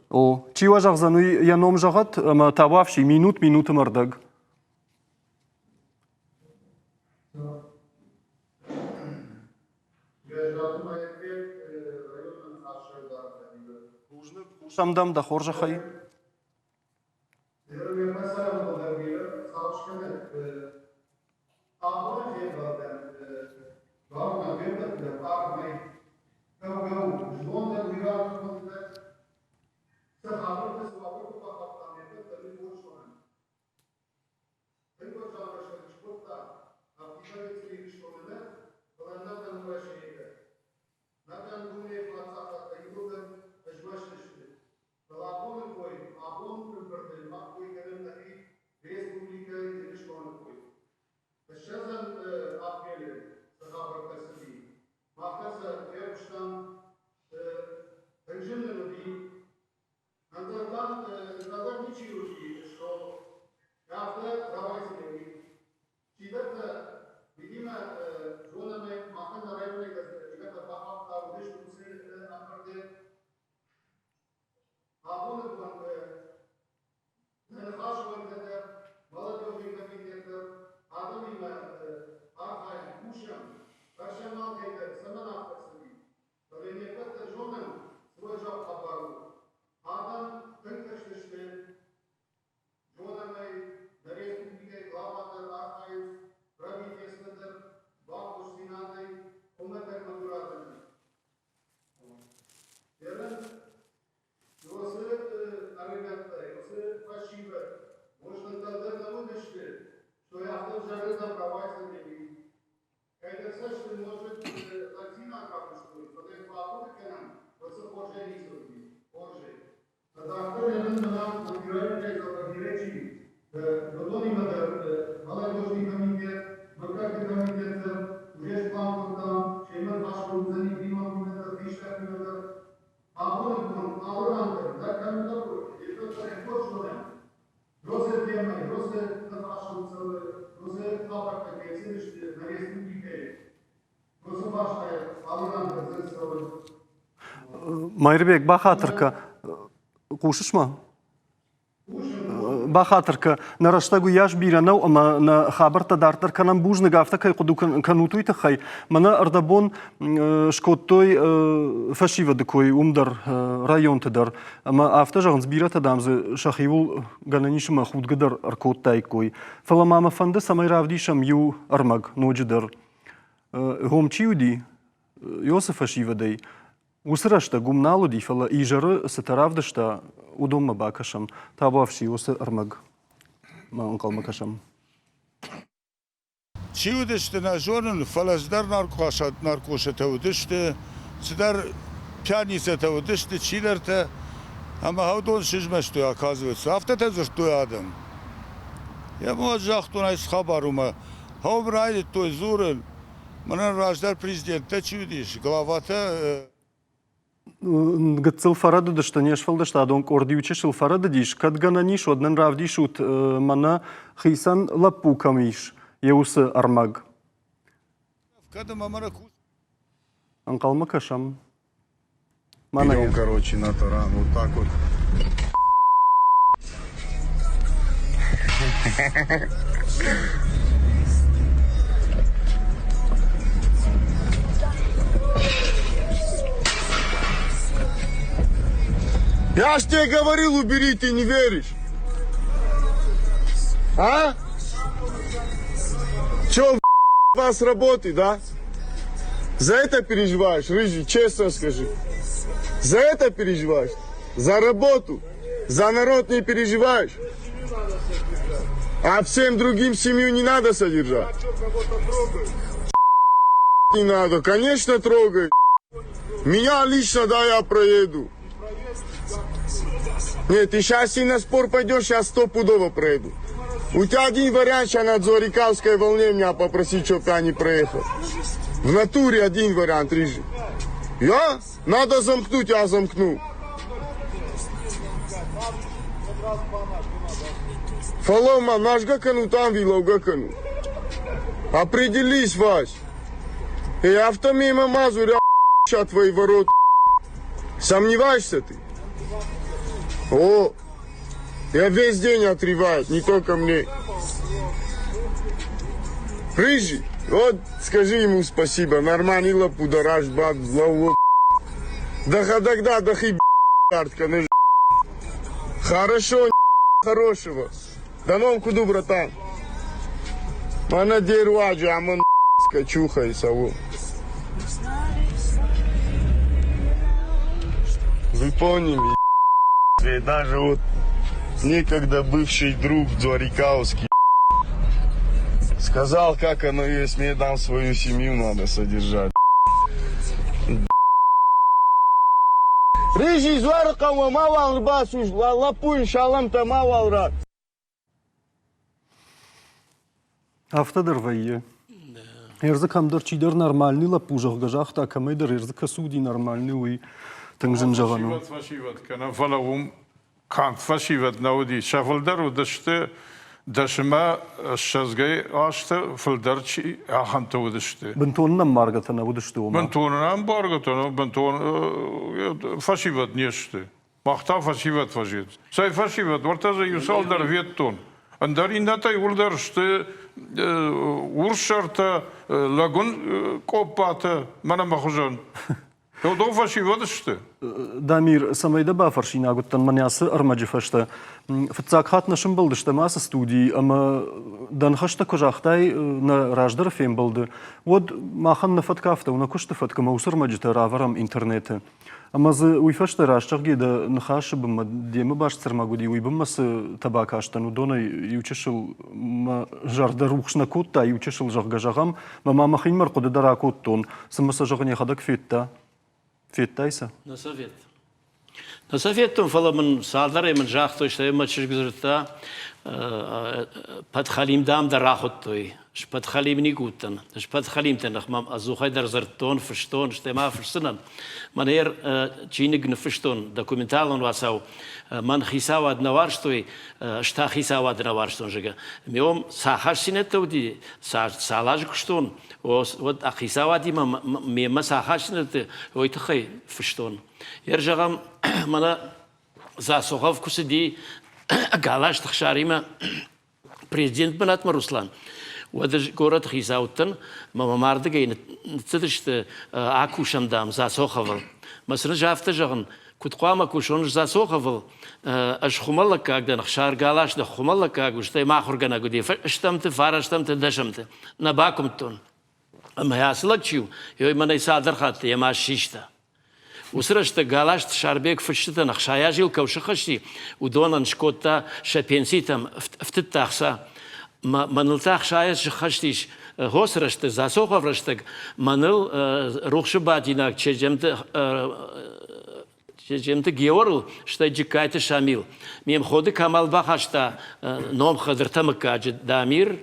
A: О, чи уӕ зӕгъдзӕн, уый йӕ ном зӕгъӕд ӕмӕ табуафси минут минуты мӕрдӕг. Хъусӕм дӕм дӕ хорзӕхӕй.
H: Абоны фембӕлдӕн бауына фембӕлдтӕ аргъмӕ цӕугӕ у, знон дӕр уый раргомдзынӕ. Цы хабӕрттӕ цы уавӕрты бахаудтам, не ппӕт дӕр уый хорз зонӕм. Тынг уӕззау рӕстӕг скодта, афтидӕй Ирыстоны нӕ, фӕлӕ ӕнӕхъӕн Уӕрӕсейы дӕр. Нӕхъӕн дунейы паддзахадтӕ иууылдӕр ызмӕстысты. Фӕлӕ абоны кой, абон ӕмбырды мах кой кӕнӕм нӕхи Республикӕ Ирыстоны кой. Ссӕдзӕм апрелы цы хабӕрттӕ цыди, мах дӕр сӕ фехъуыстам. Тынг зын нын уыди. Ӕндӕр там нӕдӕр ничи уыди, что афтӕ рауайдзӕни уый. Чидӕртӕ, видимо, зонӕм ӕй, махӕн нӕ районӕй дӕр чидӕртӕ бахаудта, уыдысты уыцы ӕмбырды. Абоны бон Нӕ ныхасы уӕнгтӕ дӕр, молодежный комитет дӕр адӕмимӕ архайӕм, кусӕм, фӕрсӕм алкӕй дӕр, цӕмӕн афтӕ цыди. Фӕлӕ не ппӕт дӕр зонӕм, цы уӕззау хабар у. Адӕм тынг тыхстысты. Зонӕм ӕй, нӕ республикӕйы глава дӕр архайынц, правительство дӕр баххуысдзинадӕй хуымӕтӕг мӕгуыр адӕмӕн. Ерын Уыцы ӕрыгӕттӕй, уыцы фӕсивӕд, бостонтӕ дӕр нӕ уыдысты, что афтӕ ӕвзӕрырдӕм рауайдзӕни, уый. Кӕйдӕр цӕсты может лӕгдзинад равдыстой, фӕлӕ йын куы ахъуыды кӕнӕм, уӕд дзы хорзӕй ницы уыди, хорзӕй. Дарддӕр йӕ нын Владимирӕй Владимиречи уыдонимӕ дӕр молодежный комитет, мыггӕгты комитет дӕр уже сплан кодтам, семӕ ныхас уыдзӕни бинонтимӕ дӕр, хистӕртимӕ дӕр. Абоны бон алы ран дӕр дӕ кӕм хъӕуы, йе хорз зонӕм. Розе темӕ, розе ныхасыл цӕуы, розе хабӕрттӕ кӕй цыдысты нӕ республикӕйы, розе бӕстӕйы алы ран дӕр дзырд цӕуы.
A: Майырбег, бахатыр кӕ. Хъусыс ма? Бахатыр кӕ, нӕ рӕстӕг уыйас бирӕ нӕу ӕмӕ нӕ хабӕрттӕ дарддӕр кӕнӕм бузныг, афтӕ кӕй хъуыды кӕнут, уый тыххӕй. Мӕнӕ ӕрдӕбон скодтой фӕсивӕды кой уым дӕр, районты дӕр. Ӕмӕ афтӕ зӕгъынц, бирӕтӕ, дам, дзы сӕхиуыл гӕнӕн ис ӕмӕ худгӕ дӕр ӕркодтаиккой. Фӕлӕ ма мӕ фӕнды, цӕмӕй равдисӕм иу ӕрмӕг ноджыдӕр. Гом чи уыди, Иосы фӕсивӕдӕй Уыцы рӕстӕг уым нал уыди, фӕлӕ изӕры цытӕ равдыста, уыдонмӕ бакӕсӕм. Табуафси, уыцы ӕрмӕг ма ӕнхъӕлмӕ кӕсӕм.
C: Чи уыдысты, нӕ зонын, фӕлӕ цыдӕр наркосатӕ уыдысты, цыдӕр пьяницӕтӕ уыдысты, чидӕртӕ, ӕмӕ уыдон сызмӕстой, оказывается. Афтӕтӕ дзырдтой адӕм. Йӕ уӕд загътон, ай цы хабар у мӕ. Хъӕуы райдыдтой дзурын, Мӕнӕн раздӕр президенттӕ чи уыдис, главатӕ
A: Гыццыл фӕрӕдыдысты, не сфӕлдыстадон къорд иу чысыл фӕрӕдыдис. Кӕд гӕнӕн ис, уӕд нын равдисут, мӕнӕ хицӕн лӕппу кӕм ис, йӕ уыцы ӕрмӕг.
C: Кӕд ӕмӕ мӕнӕ
A: Ӕнхъӕлмӕ кӕсӕм.
L: Идем, короче, на таран, вот так вот.
E: Я ж тебе говорил, убери, ты не веришь. А? Че, вас работы, да? За это переживаешь, Рыжий, честно скажи. За это переживаешь? За работу? За народ не переживаешь? А всем другим семью не надо содержать? Не надо, конечно, трогай. Меня лично, да, я проеду. Нет, ты сейчас и на спор пойдешь, я стопудово проеду. У тебя один вариант сейчас на Дзорикавской волне меня попросить, чтобы я не проехал. В натуре один вариант, Рыжий. Я? Надо замкнуть, я замкну. Фалома, наш гакану там вилов гакану. Определись, Вась. Эй, авто мимо мазуря твои ворота. Сомневаешься ты? О, я весь день отрываюсь, не только мне. Рыжий, вот скажи ему спасибо, нормально лапу дараш, баб, лаву. Да тогда, да хи, ну Хорошо, хорошего. Да нам куду, братан. Мана деруаджи, амон скачуха и саву. Вы поняли, даже вот некогда бывший друг Дворикауский сказал, как оно есть, мне дам свою семью надо содержать. Рыжий зваркама мавал басуш, лапуй шалам та мавал рак.
A: Афтӕ дӕр вӕййы. Ӕрдзы кӕмдӕр чидӕр нормальный лӕппу, зӕгъгӕ, загъта, кӕмӕйдӕр ӕрдзы кӕцы уыди нормальный, уый тынг зын зӕгъӕн у.
C: Фӕсивӕд фӕсивӕд кӕнӕм, фӕлӕ уым канд фӕсивӕд нӕ уыди, сӕ фылдӕр уыдысты дӕсмӕ ссӕдзгай азты фылдӕр чи ахӕмтӕ уыдысты.
A: Бынтон нӕмбаргӕтӕ нӕ уыдысты ома?
C: Бынтон ӕмбаргӕтӕ, бынтон фӕсивӕд не сты. Мах та фӕсивӕд фӕзилд. Цӕй фӕсивӕд, уӕртӕ дзы иу цалдӕр федтон. Ӕндӕр иннӕтӕ иууылдӕр сты урссӕртӕ, лӕгуын къоппатӕ, мӕнӕ мӕ хуызӕн. Уыдон фӕсивӕд сты.
A: Дамир, цӕмӕй дӕ бафӕрсинаг уыдтӕн мӕнӕ ацы ӕрмӕджы фӕстӕ. Фыццаг хатт нӕ сымбӕлдыстӕм ацы студийы ӕмӕ дӕ ныхӕстӕ куы загътай нӕ раздӕры фембӕлды, уӕд махӕн нӕ фӕтк афтӕ у, нӕ куысты фӕтк ӕмӕ уыцы ӕрмӕджытӕ равӕрӕм интернеты. Ӕмӕ дзы уый фӕстӕ раст зӕгъгӕ дӕ ныхасы бынмӕ демӕ баст цы ӕрмӕг уыди, уый бынмӕ цы бакастӕн, уыдонӕй иучысыл мӕ зӕрдӕ рухс нӕ кодта, иучысыл, зӕгъгӕ, зӕгъӕм, мӕ ма мӕхимӕ ӕрхъуыды дӕр акодтон, цымӕ сӕ зӕгъын йӕхӕдӕг федта? Федтай сӕ?
B: Нӕ сӕ федтон. Нӕ сӕ федтон, фӕлӕ мын цалдӕрӕй мын загътой, стӕй мӕ чызг дзырдта, Патхалим, дам, дӕ рахуыдтой. Ӕз Патхалим никуы уыдтӕн. Ӕз Патхалимты ныхмӕ ӕдзухӕй дӕр дзырдтон, фыстон, стӕй ма фысдзынӕн. Мӕнӕ чиныг ныффыстон, документалон уацау. Мӕн хицауад нӕ уарзтой, ӕз та хицауад нӕ уарзтон, зӕгъгӕ. Ме уым цы ахастдзинӕдтӕ уыди, цал азы куыстон, уӕд хицауадимӕ мемӕ цы ахастдзинӕдтӕ, уый тыххӕй фыстон. Ер зӕгъӕм, мӕнӕ Засохов куы цыди Галазты Хсаримӕ президент бынатмӕ Руслан, уӕд ӕз горӕты хицӕуттӕн мӕ мӕ мардыгӕй ныццыдысты акусӕм, дам, Засоховыл. Мӕ сын ӕз афтӕ зӕгъын, куыд хъуамӕ кусон Засоховыл, ӕз хуымӕллӕггаг дӕн, Хсар Галас дӕ хуымӕллӕггаг у, стӕй мӕ ахуыргӕнӕг уыди стӕмты, фарӕстӕмты, дӕсӕмты. Нӕ бакуымдтон. Ӕмӕ ацы лӕг чи у, уый мӕнӕй цалдӕр хатты йӕ маст систа. Уыцы рӕстӕг Галазты Сарбег фысджытӕн ӕхсайазил кӕу сыхӕсти, уыдонӕн скодта сӕ пенситӕм ӕфтыдта ӕхца. Мӕныл та ӕхсайӕ сыххӕстис хосы рӕстӕг, Дзасохов рӕстӕг, мӕныл рухсы бадинаг Чеджемты Чеджемты Георыл, стӕй Джыккайты Шамил. Ме мходы Камал бахаста ном хӕдзыртӕ мыггаджы Дамир,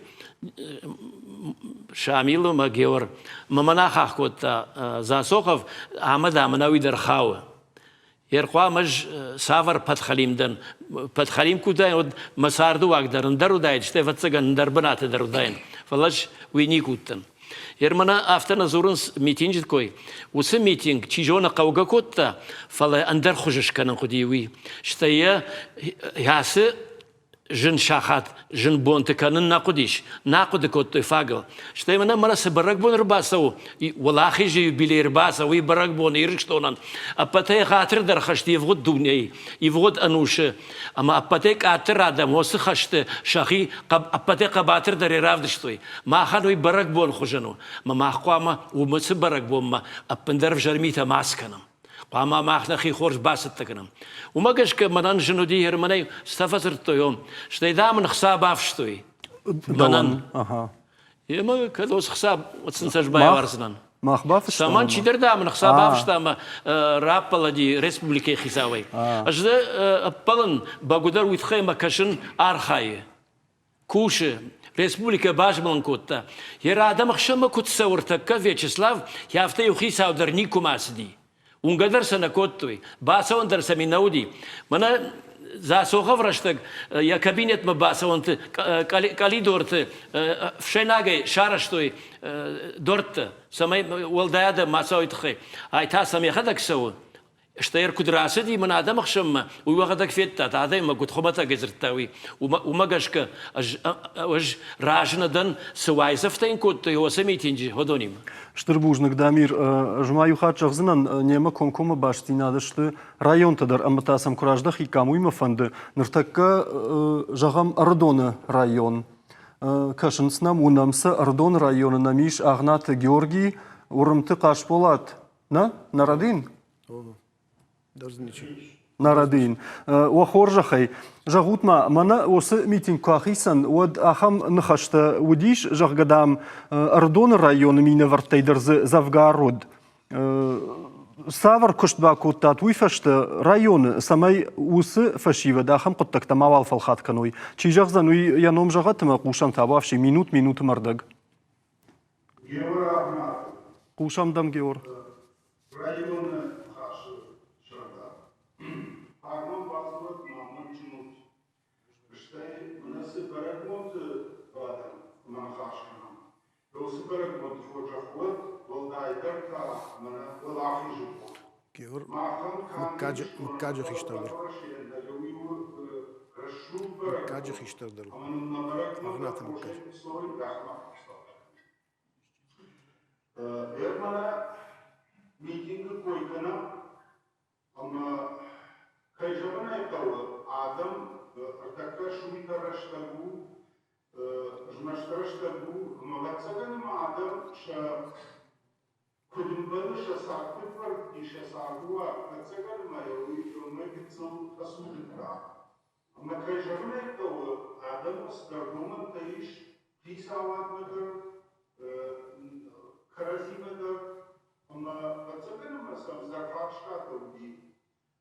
B: Шамил ӕмӕ Геор. Мӕ мӕн ахахх кодта Засохов, ӕмӕ дам ӕнӕуи дӕр хауы. Ӕрхъуамӕ ӕз цавӕр патхалим дӕн? Патхалим куы уыдаин, уӕд мӕ царды уаг дӕр ӕндӕр уыдаид, стӕй ӕвӕццӕгӕн ӕндӕр бынаты дӕр уыдаин. Фӕлӕ ӕз уый никуы уыдтӕн. Ермана афтӕ нӕ дзурынц митинджы кой. Уыцы митинг, чи зоны, хъӕугӕ кодта, фӕлӕ ӕндӕр хуызы скӕнын хъуыди уый. Стӕй йӕ ацы. Зын сахат, зын бонты кӕнын нӕ хъуыдис, нӕ хъуыды кодтой фагыл. Стӕй мӕнӕ мӕнӕ цы бӕрӕгбон ӕрбацӕуы, Уӕлахизы юбилей ӕрбацӕуы, уый бӕрӕгбон Ирыстонӕн ӕппӕтӕй ӕгъатырдӕр хӕст ивгъуыд дунейы, ивгъуыд ӕнусы ӕмӕ ӕппӕтӕй къаддӕр адӕм уыцы хӕсты сӕхи ӕппӕтӕй хъӕбатырдӕрӕй равдыстой. Махӕн уый бӕрӕгбон хуызӕн у, ӕмӕ мах хъуамӕ уымы цы бӕрӕгбонмӕ ӕппындӕр ӕвзӕр митӕ ма скӕнӕм. Хъуамӕ мах нӕхи хорз бацӕттӕ кӕнӕм. Уымӕ гӕсгӕ мӕнӕн зын уыди Германӕй цытӕ фӕдзырдтой, о, стӕй дам ын хца бафстой. Мӕнӕн. Емӕ кӕд уыцы хца сын цӕс байуардзынӕн.
A: Мах бафыстам.
B: Цӕмӕн чидӕр дам ын хца бафыста ӕмӕ раппӕлыди республикӕйы хицауӕй. Ӕз дзы ӕппӕлын, бӕгуыдӕр уый тыххӕй мӕ кӕсын архайы. Кусы, республикӕ базмӕлын кодта. Йӕ адӕмы хсӕнмӕ куыд цӕуы ӕртӕккӕ Вячеслав, афтӕ иу хицау дӕр никуыма цыди. Уынгӕ дӕр сӕ нӕ кодтой, бацӕуӕн дӕр сӕм нӕ уыди. Мӕнӕ Засохов рӕстӕг йӕ кабинетмӕ бацӕуӕнты къӕлидорты ӕфсӕйнагӕй сарӕзтой дорттӕ, цӕмӕй уӕлдай адӕм ма цӕуой тыххӕй. Ай та сӕм йӕхӕдӕг цӕуы. Стӕй куыд рацыди мын адӕмы хсӕнмӕ, уый уӕхӕдӕг федтат, адӕммӕ куыд хуымӕтӕгӕй дзырдта, уый. Уымӕ гӕсгӕ ӕз разы нӕ дӕн, цы уайдзӕфтӕ йын кодтой уыцы митинджы, уыдонимӕ.
A: Стыр бузныг, Дамир. Ӕз ма иу хатт зӕгъдзынӕн, немӕ комкоммӕ бастдзинад сты районтӕ дӕр ӕмӕ та сӕм куы раздӕхиккам, уый мӕ фӕнды. Ныртӕккӕ, зӕгъӕм, Ӕрыдоны район. Кӕсынц нӕм, уынӕм сӕ. Ӕрыдоны районы нӕм ис Агънаты Георгий, Уырымты Хъасболат, Нӕ? Нӕ Нӕ Уӕ хорзӕхӕй, зӕгъут-ма, мӕнӕ уыцы митинг куы ахицӕн, уӕд ахӕм ныхӕстӕ уыдис, зӕгъгӕ, дам, Ӕрыдоны районы минӕвӕрттӕй дӕр дзы дзӕвгар уыд. Цавӕр куыст бакодтат уый фӕстӕ районы, цӕмӕй уыцы фӕсивӕд ахӕм хъуыддӕгтӕ мауал фӕлхат кӕной? Чи зӕгъдзӕн, уый йӕ ном зӕгъӕд ӕмӕ хъусӕм табуафси минут минуты мӕрдӕг.
H: Геор Агънаты.
A: Хъусӕм дӕм, Геор.
H: Районы Ныхасы сӕрдар. Фарнон бадзурӕд амондджын ут. Стӕй мӕнӕ цы бӕрӕгбонты бадӕм ӕмӕ ныхас кӕнӕм, уыцы бӕрӕгбонты хорзӕх уӕд, уӕлдайдӕр та мӕнӕ Уӕлахизы бон.
I: Геор, мыггаджы, мыггаджы хистӕр дӕр. Мыггаджы хистӕр дӕр у. Агънаты мыггаджы.
H: Митингы кой кӕнӕм, ӕмӕ кӕй зӕгъын ӕй хъӕуы, адӕм ӕртӕккӕ суйтӕ рӕстӕг у, змӕст рӕстӕг у, ӕмӕ ӕвӕццӕгӕн ӕмӕ адӕм сӕ Куыд ӕмбӕлы сӕ цард куыд фӕрдти, сӕ цардыуаг, ӕцӕгӕн ма йӕ уый уымӕй гыццыл фӕцудыдта. Ӕмӕ кӕй зӕгъын ӕй хъӕуы, адӕммӕ цыдӕр домӕнтӕ ис хицауадмӕ дӕр, кӕрӕдзимӕ дӕр, ӕмӕ ӕцӕгӕн ӕмӕ сӕм ӕвзӕр фарстатӕ уыди.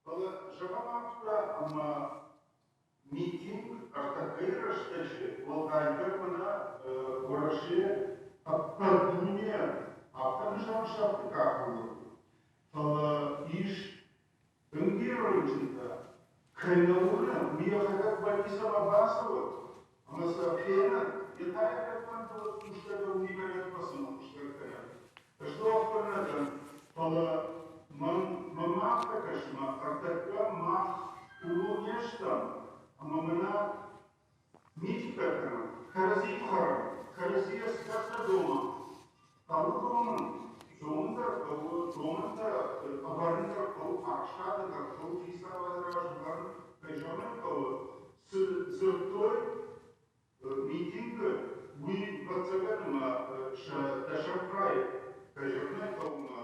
H: Фӕлӕ зӕгъӕм афтӕ, ӕмӕ митинг ӕртӕккӕйы рӕстӕджы, уӕлдайдӕр мӕнӕ Уӕрӕсе ӕппӕт дунейӕн афтӕ нысансӕфты къахыл уыд, фӕлӕ ис тынг бирӕ рынчынтӕ, кӕй нӕ уырны, уый йӕхӕдӕг больницӕмӕ бацӕуӕд ӕмӕ сӕ фенӕд, йе та йӕ кӕд фӕнды, уӕд кусгӕ дӕр уый горӕтмӕ цы хуыздӕр кӕнӕд. Ӕз дохтыр нӕ дӕн, фӕлӕ мӕн мӕнмӕ афтӕ кӕсы, мӕ ӕртӕккӕ мах ууыл не стӕм, ӕмӕ мӕнӕ митикӕ кӕнӕм, кӕрӕдзи хӕрӕм, кӕрӕдзийӕ цыдӕртӕ домӕм. Хъӕуы домын, домын дӕр хъӕуы, домӕнтӕ ӕвӕрын дӕр хъӕуы, фарстатӕ дӕр хъӕуы хицауады раз ӕвӕрын, кӕй зӕгъын ӕй хъӕуы, цы дзырдтой Митингы уый ӕвӕццӕгӕн ӕмӕ сӕ дӕсӕм хайы, кӕй зӕгъын ӕй хъӕуы, ӕмӕ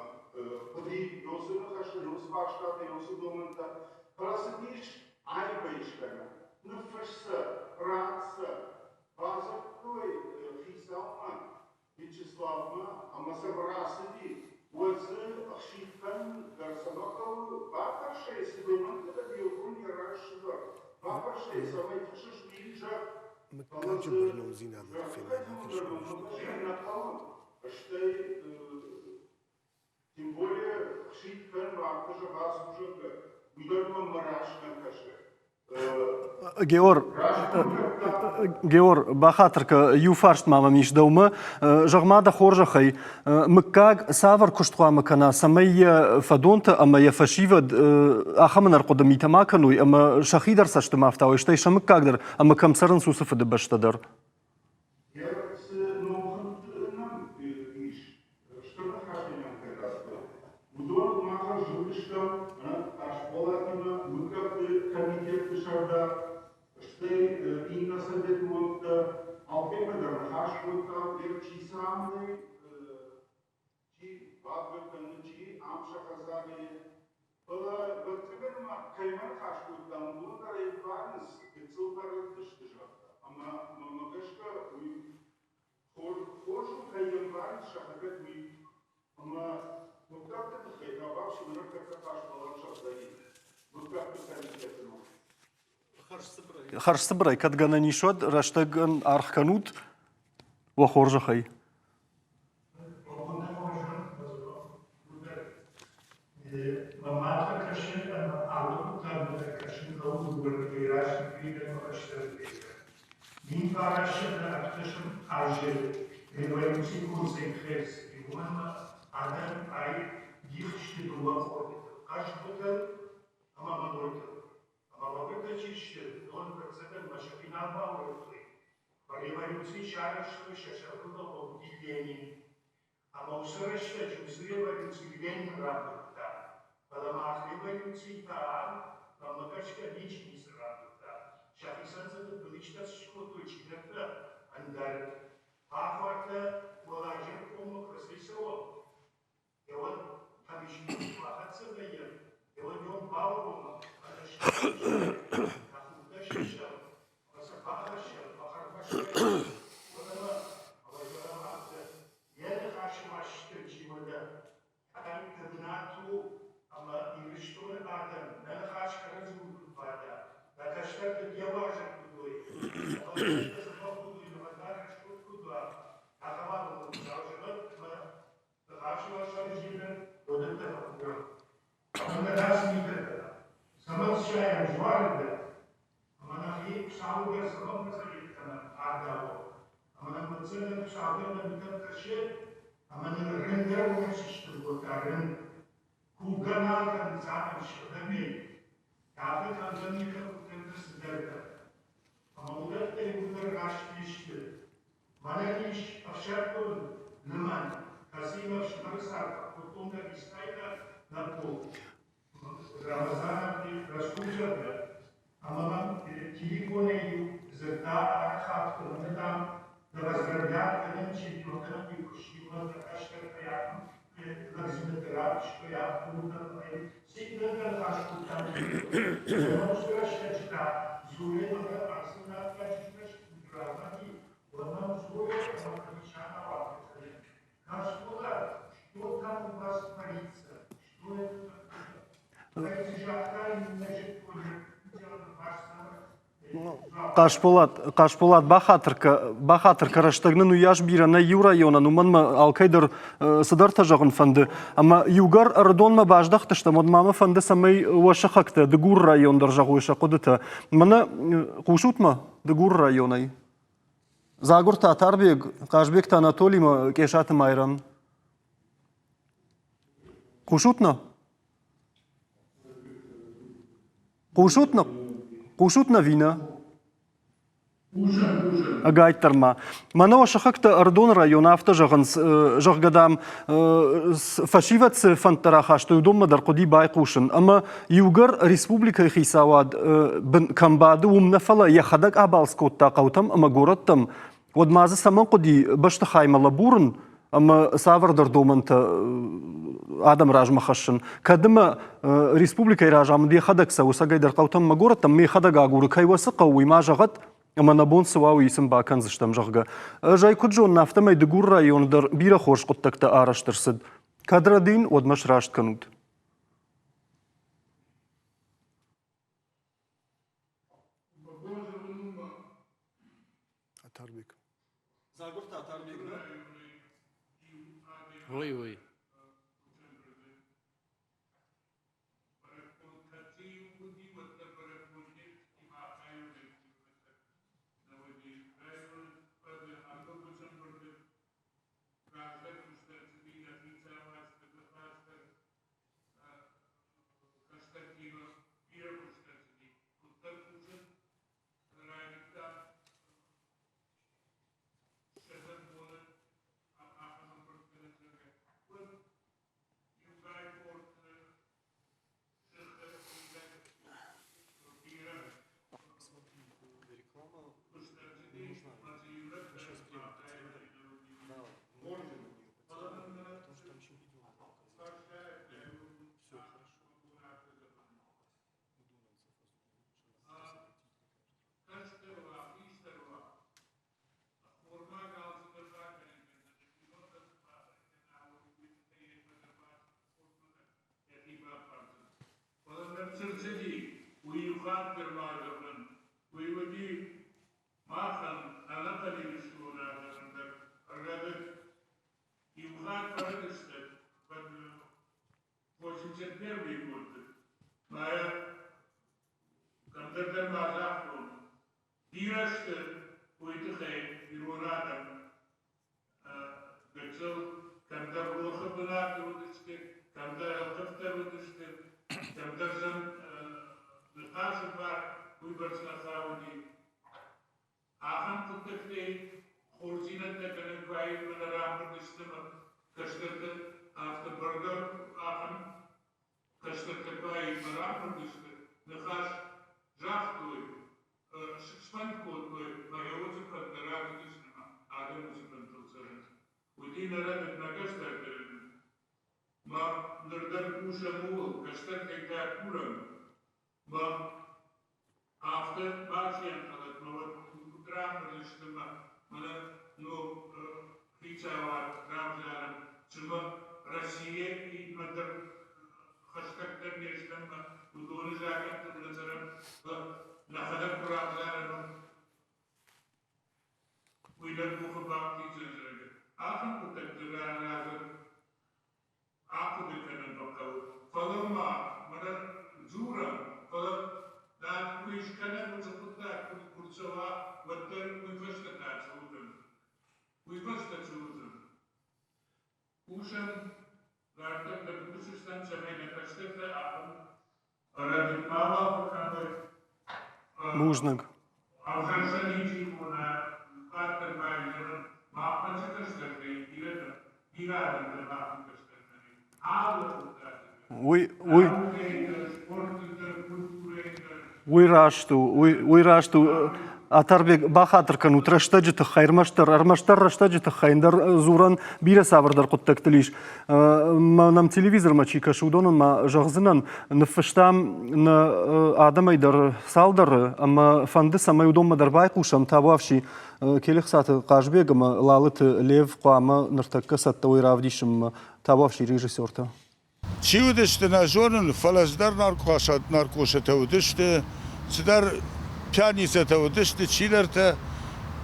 H: хъуыди уыцы ныхӕстӕ, уыцы фарстатӕ, уыцы домӕнтӕ, фӕлӕ сын ис аивӕй скӕнӕн. Ныффысс сӕ, ратт сӕ. Бадзырдтой хицаумӕ, Вячеславмӕ ӕмӕ сӕм рацыди, уӕд дзы ӕхсидтӕн дӕр цӕмӕ хъӕуы, бафӕрс ӕй, цы домӕнтӕ дӕм иугон йӕ раз сывӕр, бафӕрс ӕй, цӕмӕй тыхсыс, уый зӕгъ. Фӕлӕ
I: Мыггаджы
H: дзы
I: бӕрнондзинады
H: зӕгъгӕ
I: фенӕн
H: дӕр нӕ хъӕуы, стӕй тем более хсидт кӕн, афтӕ зӕгъа, служанкӕ, уый дӕр мӕм мӕ раст нӕ кӕсы.
A: Геор, Геор, бахатыр кӕ, иу фарст ма мӕм ис дӕумӕ. Зӕгъ-ма дӕ хорзӕхӕй, мыггаг цавӕр куыст хъуамӕ кӕна, цӕмӕй йӕ фӕдонтӕ ӕмӕ йӕ фӕсивӕд ахӕм ӕнӕрхъуыды митӕ ма кӕной ӕмӕ сӕхи дӕр цӕсты ма ӕфтауой, стӕй сӕ мыггаг дӕр ӕмӕ кӕм цӕрынц, уыцы фыдыбӕстӕ дӕр?
H: Цы номхыгъд нӕм ис, стыр ныхӕстӕ нӕм кӕй радтой, уыдон махӕн зылдыстӕм Хъасболатимӕ мыггӕгты комитетты сӕрдар, стӕй иннӕ советы уӕнгтӕ, алкӕимӕ дӕр ныхас кодтам, чи цы амоны, чи бадгӕ кӕны, чи ам сӕ хӕдзары. Фӕлӕ ӕвӕццӕгӕн ма кӕимӕ ныхас кодтам, уыдон дӕр ӕй ӕмбарынц, гыццыл фӕрӕдыдысты, зӕгъгӕ. Ӕмӕ мӕнмӕ гӕсгӕ уый Хорз у, кӕй ӕмбарынц сӕхӕдӕг, уый. Ӕмӕ мыггӕгты тыххӕй та бафсымӕр ныртӕккӕ Хъасболат зӕгъдзӕни мыггӕгты комитеты ном.
A: Хӕрзцыбырӕй, кӕд гӕнӕн ис, уӕд рӕстӕгӕн аргъ кӕнут уӕ хорзӕхӕй.
K: Мӕ мадмӕ кӕсын ӕмӕ алы хъуыддагмӕ дӕр кӕсын хъӕуы дыууӕрдыгӕй раст фидӕнмӕ хӕстӕрдыгӕй дӕр. 1900 ӕвддӕсӕм азы революцийы концепт уымӕн ӕмӕ адӕм ӕй дих сты дыууӕ къорды хъӕздгуытыл ӕмӕ мӕгуыртыл. Ӕмӕ мӕгуыртӕ чи сты, уыдон ӕвӕццӕгӕн сӕхи нал баурӕдтой. Революци сарӕзтой сӕ сӕргълӕууӕг уыди Ленин. Ӕмӕ уыцы рӕстӕджы уыцы революци Ленин рамбылдта. Фӕлӕ мах революцийы та ам, мӕнмӕ гӕсгӕ, ничи ницы рамбылдта. Сӕхицӕн дзы фыдбылызтӕ скодтой чидӕртӕ, ӕндӕр. Ахуыртӕ Уӕлладжыры коммӕ куы рцӕйцӕуӕм, еуӕд Тӕмискъмӕ куы бахӕццӕ вӕййӕм, еуӕд йом бауромӕм, ӕмӕ нӕ худтӕ сисӕм, ӕмӕ сӕ бахӕссӕм, бахӕрхӕссӕм, уӕд ӕмӕ ӕмӕ афтӕ Йӕ ныхасы ма стыр чи уыд, ӕмӕ бынат у ӕмӕ Ирыстоны адӕм нӕ ныхас кӕрӕдзиуыл куыд бада, нӕ кӕстӕртӕ не уазӕг куыд уой, ӕмӕ нӕ дзӕбӕх куыд уой, нӕ фӕндаг рӕсугъд куыд уа, ахӕм адӕмыл Хуыцау зӕгъӕд ӕмӕ ныхасы уӕлсӕрджинӕн уыдӕттӕ фӕкурӕм. Ӕмӕ нӕ раст митӕ кӕнӕм, цӕмӕн сайӕм дзуары дӕр, Ӕмӕ нӕхи Хуыцауы дӕр цӕмӕн фӕцӕрид кӕнӕм ардауӕм? Ӕмӕ нӕм ӕвӕццӕгӕн Хуыцау дӕр нӕ митӕм кӕсы, ӕмӕ нын рын дӕр уымӕн сыстын кодта, рын. Кувгӕ нал кӕнынц адӕм сыгъдӕгӕй, афтӕ кӕнгӕ митӕ хъуыддӕгтӕ цыдӕртӕ. Ӕмӕ уыдӕттӕ иууылдӕр раст не сты. Мӕнӕн ис ӕфсӕддон лымӕн, кӕцыимӕ ӕфсымӕры цард фӕкодтон дӕр искӕйты лӕппу. Рамазанов рӕсугъд ӕмӕ мӕм телефонӕй-иу дзырдта арӕх ӕмӕ, дам, дӕ поздравлять кӕнын чемпионтӕн-иу куы сси, уӕд дӕ кӕстӕртӕй ахӕм лӕгдзинӕдтӕ равдыстой, афтӕ уыдтӕн ӕмӕ цин дӕр ныхас кодтам. Ӕмӕ уыцы рӕстӕджы та Зоя мӕнӕ ацы аккаджы рӕстӕджы рауади, уӕд мӕм Зоя ӕмӕ Хабичан ауагътой. Хасболат, что там у вас творится? Что это такое?
A: Хъасболат, Хъасболат, бахатыр кӕ, бахатыр кӕ, рӕстӕг нын уыйас бирӕ нӕй иу районӕн, уымӕн мӕ алкӕй дӕр цыдӕртӕ зӕгъын фӕнды. Ӕмӕ иугӕр Ӕрыдонмӕ баздӕхтыстӕм, уӕд ма мӕ фӕнды, цӕмӕй уӕ сыхӕгтӕ Дыгуры район дӕр зӕгъой сӕ хъуыдытӕ. Мӕнӕ хъусут мӕ Дыгуры районӕй? Дзагуырты Атарбег, Хъазбегты Анатолимӕ, Къесаты Майрӕн. Хъусут нӕ? Хъусут нӕ? Хъусут нӕ ви нӕ? Ӕгайтдӕр ма. Мӕнӕ уӕ сыхӕгтӕ Ӕрыдоны районы афтӕ зӕгъынц, зӕгъгӕ, дам, фӕсивӕд цы фӕндтӕ рахастой, уыдонмӕ дӕр хъуыди байхъусын. Ӕмӕ иугӕр республикӕйы хицауад кӕм бады, уым нӕ, фӕлӕ йӕхӕдӕг абалц кодта хъӕутӕм ӕмӕ горӕттӕм, уӕд ма дзы цӕмӕн хъуыди бӕстыхаймӕ лӕбурын ӕмӕ цавӕрдӕр домӕнтӕ адӕм размӕ хӕссын? Кӕд ӕмӕ республикӕйы разамынд йӕхӕдӕг цӕуы цӕгӕйдӕр хъӕутӕм ӕмӕ горӕттӕм, йӕхӕдӕг агуры, кӕй уӕ цы хъӕуы, уый ма зӕгъӕд, ӕмӕ нӕ бон цы уа, уый сын бакӕндзыстӕм, зӕгъгӕ. Ӕз ӕй куыд зонын, афтӕмӕй Дыгуры районы дӕр бирӕ хорз хъуыддӕгтӕ арӕзт ӕрцыд. Кӕд рӕдийын, уӕд мӕ сраст кӕнут. Атарбек. Загуырты Атарбек, нӕ?
B: Ой, ой.
K: Уый иу хатт дӕр ма зӕгъын, уый уыди махӕн ӕнӕхъӕн Ирыстоны адӕмӕн дӕр рӕдыд. Иу хатт фӕрӕдыдысты 81 годы. Мӕ кӕмдӕрдӕр ма загътон, бирӕ сты уый тыххӕй ирон адӕм гыццыл кӕмдӕр рохы бынаты уыдысты, кӕмдӕр ӕлхъывддӕр уыдысты, кӕмдӕр сӕм ныхасы бар уыйбӕрц нӕ хауди. Ахӕм хъуыддӕгтӕй хорздзинӕдтӕ кӕнын куы аивмӕ нӕ рамбырд сты ӕмӕ кӕстӕртӕ афтӕ бӕргӕ ахӕм кӕстӕртӕ куы аивмӕ рамбырд сты, ныхас загътой, сфӕнд кодтой, ӕмӕ йӕ уыцы фӕндтӕ рацыдысты ӕмӕ адӕм уыцы фӕндтыл цӕрынц. Уыди нӕ рӕдыд нӕ кӕстӕрты рӕдыд. Мӕ ныр дӕр кусӕм ууыл, кӕстӕртӕй та курӕм. Мӕ афтӕ базиан хӕлӕтмӕ уӕд куыд рамбырд сты мӕ мӕнӕ ног хицауад равзарӕм, цымӕ Российӕ иннӕ дӕр хӕстӕгдӕр не стӕм ӕмӕ уыдоны закъӕттыл нӕ цӕрӕм, нӕхӕдӕг куы равзарӕм, уый дӕр къухы бафтидзӕн, зӕгъгӕ. Ахӕм хъуыддӕгты разы ахъуыды кӕнын фӕхъӕуы. Фӕлӕ ма мӕнӕ дзурӕм, фӕлӕ дӕ куы искӕнӕм уыцы хъуыддаг куы рцӕуа, уӕддӕр уый фӕстӕ та цы уыдзӕн? Уый фӕстӕ цы уыдзӕн? Кусӕм, дарддӕр дӕр кусдзыстӕм, цӕмӕй нӕ кӕстӕртӕ ахӕм рӕдыд мауал фӕкӕной.
A: Бузныг.
K: Ӕвзӕр сӕ ничи хона, къаддӕр ма изӕрӕн махмӕ цы кӕстӕртӕ и, бирӕтӕ, бирӕ адӕмтӕ махмӕ кӕстӕртӕ нӕй. Алы хъуыддаджы дӕр.
A: Уый, уый,
K: Наукӕйы дӕр, спорты дӕр, культурӕйы дӕр.
A: Уый раст у, уый, уый раст у. Атарбег, бахатыр кӕнут рӕстӕджы тыххӕй, ӕрмӕстдӕр, ӕрмӕстдӕр рӕстӕджы тыххӕй ӕндӕр дзурӕн бирӕ цавӕрдӕр хъуыддӕгтыл ис. Мӕнӕм телевизормӕ чи кӕсы, уыдонӕн ма зӕгъдзынӕн, ныффыстам нӕ адӕмӕй дӕр цалдӕры ӕмӕ фӕнды, цӕмӕй уыдонмӕ дӕр байхъусӕм. Табуафси, Келехсаты Хъазбег ӕмӕ Лалыты Лев хъуамӕ ныртӕккӕ цӕттӕ уой равдисынмӕ. Табуафси, режиссертӕ.
C: Чи уыдысты, нӕ зонын, фӕлӕ цыдӕр наркосатӕ уыдысты, цыдӕр пьяницӕтӕ уыдысты, чидӕртӕ,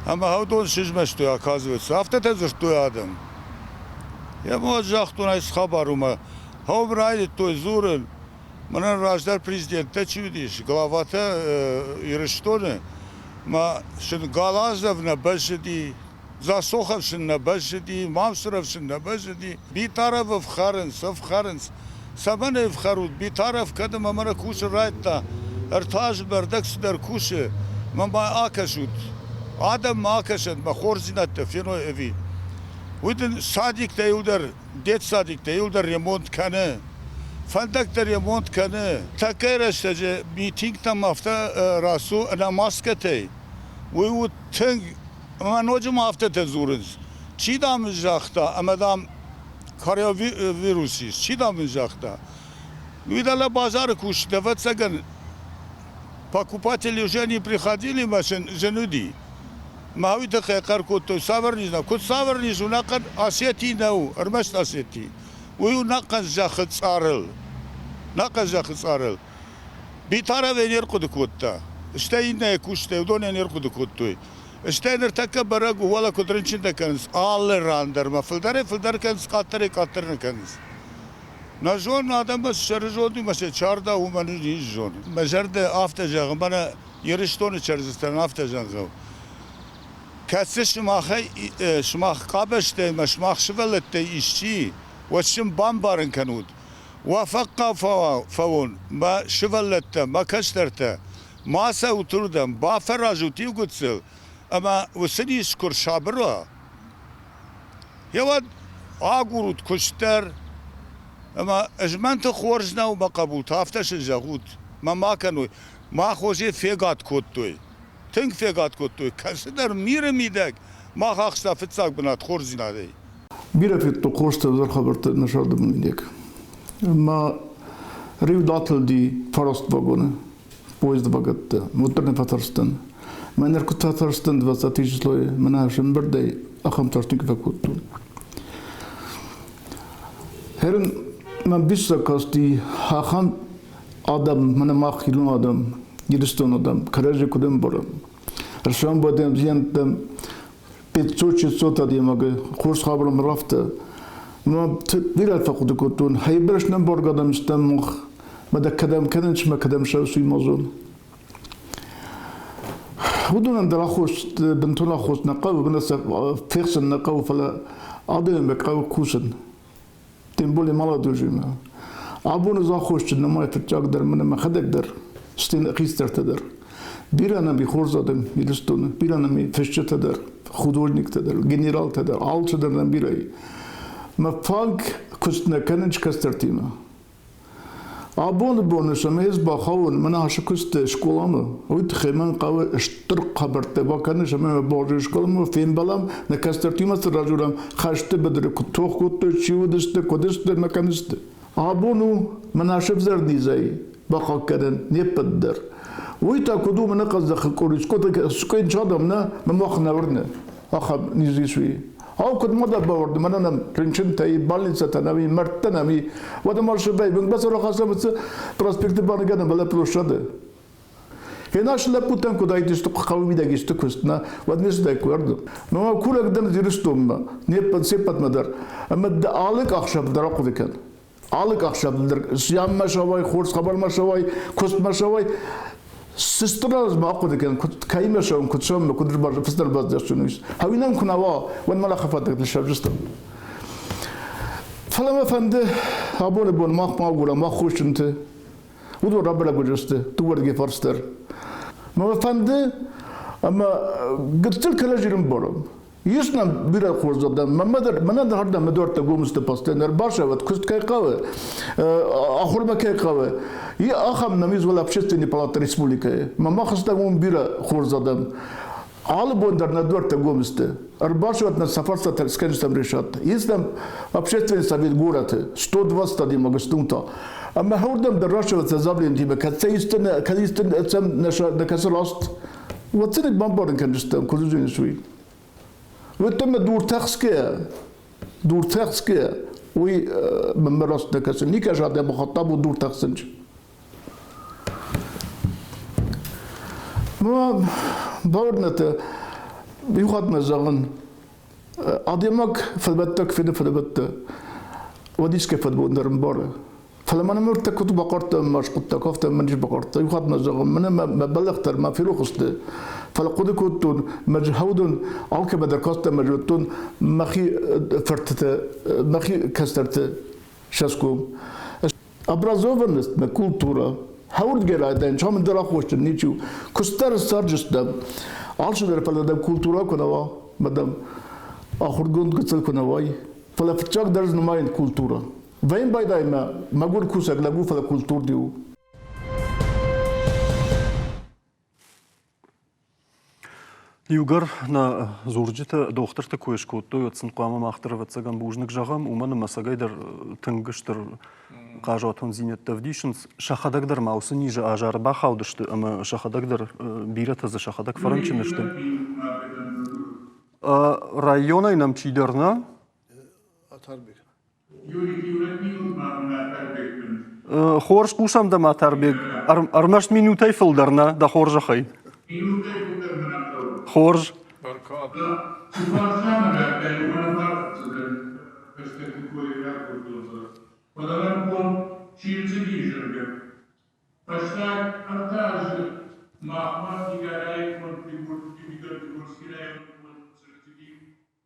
C: ӕмӕ уыдон сызмӕстой, оказывается. Афтӕтӕ дзырдтой адӕм. Йӕ уӕд загътон, ай цы хабар у мӕ. Хъӕуы райдыдтой дзурын, мӕнӕн раздӕр президенттӕ чи уыдис, главатӕ Ирыстоны, мӕ сын Галазов нӕ бӕззыди, Засохов сын нӕ бӕззыди, Мамсыров сын нӕ бӕззыди. Битаров ӕфхӕрынц, ӕфхӕрынц. Цӕмӕн ӕй ӕфхӕрут? Битаров кӕд ӕмӕ мӕнӕ кусын райдыдта, ӕртӕ азы ӕрдӕг цыдӕр кусы, мӕ ма акӕсут. Адӕм ма акӕсӕнт, мӕ хорздзинӕдтӕ феной ӕви. Уый дын садиктӕ иуылдӕр, детсадиктӕ иуылдӕр ремонт кӕны. Фӕндӕгтӕ ремонт кӕны. Тӕккӕ рӕстӕджы митингтӕм афтӕ рацу ӕнӕ маскӕтӕй. Уый у тынг Ӕмӕ ноджы ма афтӕтӕ дзурынц, чи, дам, ын загъта, ӕмӕ, дам, коронавирус ис, чи, дам, ын загъта. Уый дӕлӕ базары кусджытӕ, ӕвӕццӕгӕн, покупатели уже не приходили, мӕ сын зын уыди. Мӕ уый тыххӕй хъӕр кодтой, цавӕр низ нӕ, куыд цавӕр низ у, нӕхъӕн Осети нӕу, ӕрмӕст Осети. Уый у нӕхъӕн зӕххы цъарыл. Нӕхъӕн зӕххы цъарыл. Битаровӕй не рхъуыды кодта, стӕй иннӕ кусджытӕ уыдонӕй не рхъуыды кодтой. Стӕй ныртӕккӕ бӕрӕг у, уӕлӕ куыд рынчынтӕ кӕнынц, алы ран дӕр ма фылдӕрӕй-фылдӕр кӕнынц, къаддӕрӕй-къаддӕр нӕ кӕнынц. Нӕ зонын, адӕммӕ цы сӕрызонд у, мӕ сӕ чарда уымӕн ницы зонын. Мӕ зӕрдӕ афтӕ зӕгъы, мӕнӕ Ирыстоны цӕрджытӕн афтӕ зӕгъы, кӕцы сымахӕй, сымах къабӕзтӕй ӕмӕ сымах сывӕллӕттӕй исчи, уӕд сын бамбарын кӕнут, Уӕ фӕхъхъау фӕуон, мӕ сывӕллӕттӕ, мӕ кӕстӕртӕ, ма цӕут уырдӕм, бафӕразут иу гыццыл, ӕмӕ уыцы низ куы рсабыр уа, гъеуӕд агурут куыст дӕр, ӕмӕ змӕнты хорз нӕу, мӕ хъӕбултӕ, афтӕ сын зӕгъут, мӕ ма кӕной. Мах Озе фегад кодтой, тынг фегад кодтой, кӕцыдӕр миры мидӕг мах ахста фыццаг бынат хорздзинадӕй.
L: Бирӕ федтон хорзтӕ ӕвзӕр хабӕрттӕ нӕ сӕрдыбын мидӕг. Мӕ риу датылди фараст вагоны, поезды вагӕттӕ. Уӕддӕр нӕ фӕтарстӕн. Мӕ ныр куыд фӕтарстӕн двадцатый числойы, мӕнӕ сӕмбырдӕй ахӕм тарст никуы фӕкодтон. Хӕрын мӕм диссаг касти ахӕм. Адӕм, мӕнӕ мах ирон адӕм, Ирыстоны адӕм, кӕрӕдзи куыд ӕмбарӕм. Ӕрсӕмбӕдӕм зиӕнттӕм 500-600 адӕймаги хорз хабармӕ рафтӕ. Мӕ бирӕ фӕхъуыды кодтон, хӕйбӕрц нӕ ӕмбаргӕ адӕм стӕм мах, мӕ дӕ кӕдӕм кӕнын, мӕ кӕдӕм сӕвс, уый ма зон. Уыдонӕн дӕр аххос, бынтон аххос нӕ хъӕуы, бынат сӕ фехсын нӕ хъӕуы, фӕлӕ адӕмимӕ хъӕуы кусын. Тем более молодежимӕ. Абон ӕз аххосджын нымайы фыццагдӕр мӕн мӕхӕдӕг дӕр, стӕй хистӕртӕ дӕр. Бирӕ нӕм и хорз адӕм Ирыстоны, бирӕ нӕм и фысджытӕ дӕр, художниктӕ дӕр, генералтӕ дӕр, алчидӕр нӕм бирӕ и. Мӕ фаг куыст нӕ кӕнынц кӕстӕртимӕ. Абоны боны сӕм ӕз бахауын мӕн ацы куысты скъоламӕ. Уый тыххӕй мӕн хъӕуы стыр хабӕрттӕ бакӕнын, ӕмӕ мӕ базы скъоламӕ фембӕлӕм, нӕ кӕстӕртимӕ цы радзурӕм, хӕсты быдыры куыд тох кодтой, чи уыдысты, куыд сты ӕмӕ кӕм сты. Абон у мӕн ацы ӕвзӕр низӕй бахъахъхъӕнӕн не ппӕт дӕр. Уый та куыд у мӕнӕ къӕдзӕхы къуыри, скъуыд адӕм нӕ, мӕ мах нӕ уырны, ахӕм низ ис уый. Ау, куыд ма дӕ бауырды, мӕнӕ нӕм рынчынтӕ и, больницӕтӕ нӕм и, мӕрдтӕ нӕм и. Уӕдӕ ма сыбӕй бынгбацӕр ахӕссӕм проспекты баныгӕнӕн бӕлӕ площады. Фенас лӕппутӕн куыд айтысты хъӕуы мидӕг исты куыст, нӕ, уӕд не сдӕй куырды. Но курӕг дӕн Ирыстонмӕ, не ппӕт се ппӕтмӕ дӕр. Ӕмӕ дӕ алы къахсӕв дӕр ахъуыды кӕн. Алы къахсӕв дӕр зианмӕ сӕуай, хорз хабармӕ сӕуай, куыстмӕ сӕуай, цы стыр азмӕ ахъуыды кӕн, куыд кӕимӕ сӕуын, куыд сӕуын, куыд фыцдӕр баздӕхсын уый. Хауинӕн куы нӕ уа, уӕд мӕ лӕхӕфӕдӕг сӕвзыстӕм. Фӕлӕ мӕ фӕнды абоны бон мах ма агурӕм аххосджынты. Уыдон рабӕрӕг уыдзысты дыууӕрдыгӕй фарс дӕр. Мӕ фӕнды ӕмӕ гыццыл кӕрӕдзи ӕмбарӕм. Ис нӕм бирӕ хорз адӕм. Мӕнмӕ дӕр, мӕнӕн дӕр ардӕм мӕ дуӕрттӕ гом сты постоянно. Ӕрбацӕуӕд, куыст кӕй хъӕуы, ахуырмӕ кӕй хъӕуы. И ахӕм нӕм ис уӕлӕ общественный палата республикӕйы. Мӕ мах стӕм уым бирӕ хорз адӕм. Алы бон дӕр нӕ дуӕрттӕ гом сты. Ӕрбацӕуӕд нӕ сӕ фарстатӕ скӕндзыстӕм решат. Ис нӕм общественный совет горӕты, 120 адӕймаг сты уым та. Ӕмӕ хӕрдӕм дӕр рацӕуӕд сӕ заявлениятимӕ, кӕд сӕ исты кӕд исты нӕ кӕсы раст, уӕд сын бамбарын кӕндзыстӕм, куыд уыдзӕнис уый. Уӕдта мӕ дуртӕхсгӕ, дуртӕхсгӕ, уый мӕнмӕ раст нӕ кӕсы. Никӕс адӕмы хатт абон дуртӕхсынч. Ну, бауырнӕт, иу хатт мӕ зӕгъын, адӕймаг фӕдбӕттӕг фены фӕдбӕттӕ, уӕд искӕй фӕдбон дӕр ӕмбары. Фӕлӕ мӕнӕ ныртӕ куыд бахъардта мӕ скъуыдтӕ, афтӕ мӕ низ бахъардта. Иу хатт мӕ зӕгъын, мӕнӕ мӕ бӕллӕх дӕр мӕ ферох сты. Фӕлӕ хъуыды кодтон, мӕ хӕудон алкӕмӕ дӕр кастӕн мӕ зыдтон мӕхи фыртыты, мӕхи кӕстӕрты сӕсгом. Образованность, мӕ культура. Хӕуырдгӕ райдайын, чамын дӕр аххосджын ничи у. Куыстдӕр цӕрджыстӕм. Алчидӕр, фӕлӕ дӕм культура куы нӕ уа, мӕ дӕм ахуыргонд гыццыл куы нӕ уай. Фӕлӕ фыццаг дӕр нымайын культура. Вӕйын байдаймӕ мӕгуыр кусӕг лӕг у, фӕлӕ культурди у.
A: Иугӕр нӕ дзурджытӕ дохтырты кой скодтой, уӕд сын хъуамӕ мах дӕр, ӕвӕццӕгӕн, бузныг зӕгъӕм, уымӕн ӕмӕ ӕцӕгӕйдӕр тынг стыр хъазуатондзинӕдтӕ ӕвдисынц. Сӕхӕдӕг дӕр ма уыцы низы азары бахаудысты ӕмӕ сӕхӕдӕг дӕр бирӕтӕ дзы сӕхӕдӕг фӕрынчын сты. Районӕй нӕм чидӕр нӕ?
I: Атарбег.
A: Хорз хъусӕм дӕ, Матарбег. Ӕрмӕст минутӕй фылдӕр нӕ, дӕ хорзӕхӕй. Хорз.
K: Фӕстаг ӕртӕ азы махмӕ Дигорайы конд Дигорский районы конд цыртыди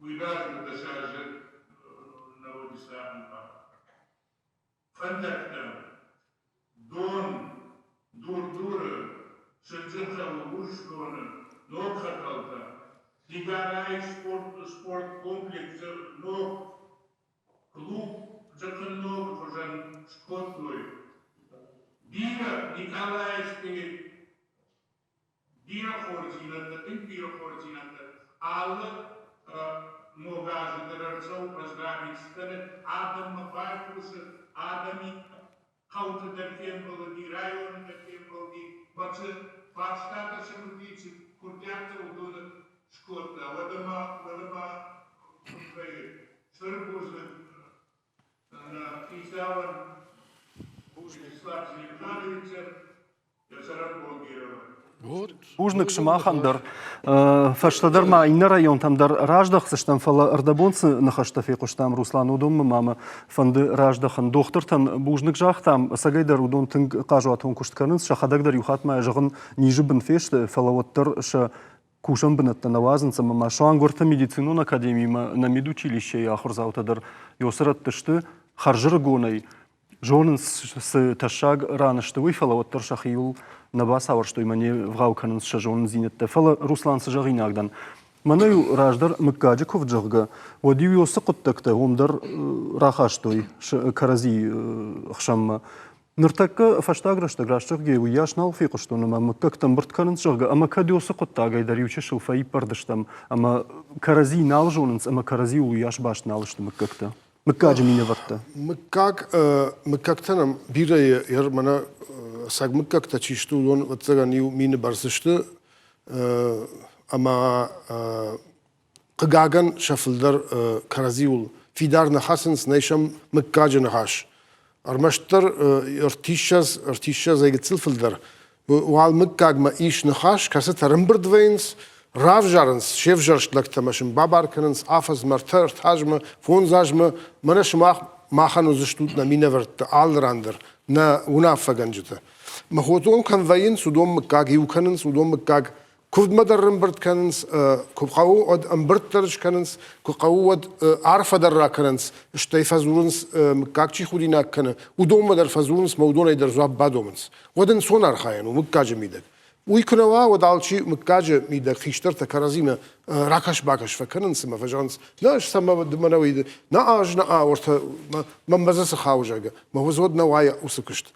K: Уый размӕ дӕсазы нӕ уыди цардмӕ. Фӕндӕгтӕ, дон, Дур-Дуры, Сындзыхъӕуы, Урсдоны, ног хӕтӕлтӕ, Дигорайы спорткомплексы ног клуб Дзыкъынногы хуызӕн скодтой. Бирӕ Николаевскийы бирӕ хорздзинӕдтӕ, тынг бирӕ хорздзинӕдтӕ алы ног азы дӕр ӕрцӕуы поздравить скӕны, адӕммӕ байхъусы, адӕми хъӕуты дӕр фембӕлыди, районы дӕр фембӕлди, цы фарстатӕ сын уыди, цы курдиаттӕ уыдоны скодта. Уӕдӕ ма, уӕдӕ ма куыд вӕййы, стыр бузныг нӕ хицауӕн.
A: Бузныг сымахӕн дӕр. Фӕстӕдӕр ма иннӕ районтӕм дӕр раздӕхдзыстӕм, фӕлӕ ӕрдӕбон цы ныхӕстӕ фехъуыстам, Руслан, уыдонмӕ ма мӕ фӕнды раздӕхын. Дохтыртӕн бузныг загътам, ӕцӕгӕйдӕр уыдон тынг хъазуатон куыст кӕнынц, сӕхӕдӕг дӕр иу хатт ма зӕгъын низы бын фесты, фӕлӕ уӕддӕр сӕ кусӕн бынӕттӕ нӕ уадзынц ӕмӕ ма суанг уӕртӕ медицинон академимӕ нӕ медучилищейы ахуырдзаутӕ дӕр ёсырӕтты сты хӕрзӕрыгонӕй зонынц, цы тӕссаг ран сты, уый, фӕлӕ уӕддӕр сӕхиуыл нӕ бацауӕрстой ӕмӕ не вгъау кӕнынц сӕ зонындзинӕдтӕ. Фӕлӕ, Руслан, цы зӕгъинаг дӕн? Мӕнӕ-иу раздӕр мыггаджы куывд, зӕгъгӕ, уӕд-иу уыцы хъуыддӕгтӕ уым дӕр рахастой кӕрӕдзийы хсӕнмӕ. Ныртӕккӕ фӕстаг рӕстӕг раст зӕгъгӕ, уыйас нал фехъуыстон ӕмӕ мыггӕгтӕ ӕмбырд кӕнынц, зӕгъгӕ, ӕмӕ кӕд уыцы хъуыддагӕй дӕр иучысыл фӕиппӕрд стӕм ӕмӕ кӕрӕдзи нал зонынц ӕмӕ кӕрӕдзиуыл уыйас баст нал сты мыггӕгтӕ. Мыггаджы минӕвӕрттӕ.
I: Мыггаг, мыггӕгтӕ нӕм бирӕ и, мӕнӕ саг мыггӕгтӕ чи сты, уыдон, ӕвӕццӕгӕн, иу мины бӕрц сты. Ӕмӕ хъыгагӕн, сӕ фылдӕр кӕрӕдзиуыл фидар нӕ хӕцынц, нӕй сӕм мыггаджы ныхас. Ӕрмӕстдӕр ӕртиссӕдз, ӕртиссӕдзӕй гыццыл фылдӕр уал мыггагмӕ ис ныхас, кӕцытӕ ӕрӕмбырд вӕййынц, равзарынц се взӕрст лӕгтӕ ӕмӕ сын бабар кӕнынц афӕдзмӕ, ӕртӕ ӕртӕ фондз азмӕ, мӕнӕ сымах махӕн уыдзыстут нӕ минӕвӕрттӕ алы ран дӕр, нӕ уынаффӕгӕнджытӕ. Махотон кӕм вӕййынц, уыдон мыггаг иу кӕнынц, уыдон мыггаг Куывдмӕ дӕр ӕмбырд кӕнынц, куы хъӕуы, уӕд ӕмбырд дӕр скӕнынц, куы хъӕуы, уӕд арфӕ дӕр ракӕнынц, стӕй фӕдзурынц, мыггаг чи худинаг кӕны, уыдонмӕ дӕр фӕдзурынц мӕ уыдонӕй дӕр дзуапп бадомынц. Уӕд ӕнцон архайӕн у мыггаджы мидӕг. Уый куы нӕ уа, уӕд алчи мыггаджы мидӕг хистӕртӕ кӕрӕдзимӕ ракӕс-бакӕс фӕкӕнынц ӕмӕ фӕзӕгъынц, нӕ, ӕз сӕ мӕнӕ уый, нӕ ӕз нӕ уӕртӕ мӕнмӕ дзы цы хауы, зӕгъгӕ, мӕ уӕд нӕ уайы уыцы куыст.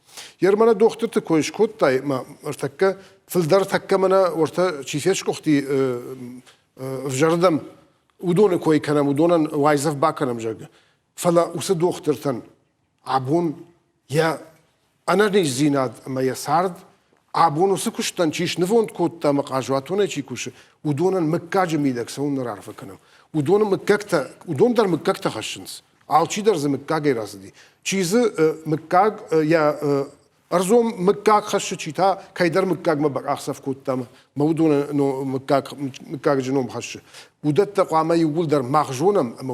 I: Ермӕнӕ дохтырты кой скодтай, мӕ ӕртӕккӕ фылдӕр тӕккӕ мӕнӕ уӕртӕ чи фесгуыхти ӕвзӕрдӕм, уыдоны кой кӕнӕм, уыдонӕн уайдзӕф бакӕнӕм, зӕгъгӕ. Фӕлӕ уыцы дохтыртӕн абон йӕ ӕнӕниздзинад ӕмӕ йӕ цард абон уыцы куыстӕн чи снывонд кодта ӕмӕ хъазуатонӕй чи кусы, уыдонӕн мыггаджы мидӕг цӕуылнӕ раарфӕ кӕнӕм? Уыдоны мыггӕгтӕ, уыдон дӕр мыггӕгтӕ хӕссынц. Алчидӕр дзы мыггагӕй рацыди. Чи дзы мыггаг йӕ ӕрдзон мыггаг хӕссы, чи та кӕйдӕр мыггагмӕ бакъахдзӕф кодта мӕ уыдоны мыггаг, мыггаджы ном хӕссы. Уыдӕттӕ хъуамӕ иууылдӕр мах зонӕм ӕмӕ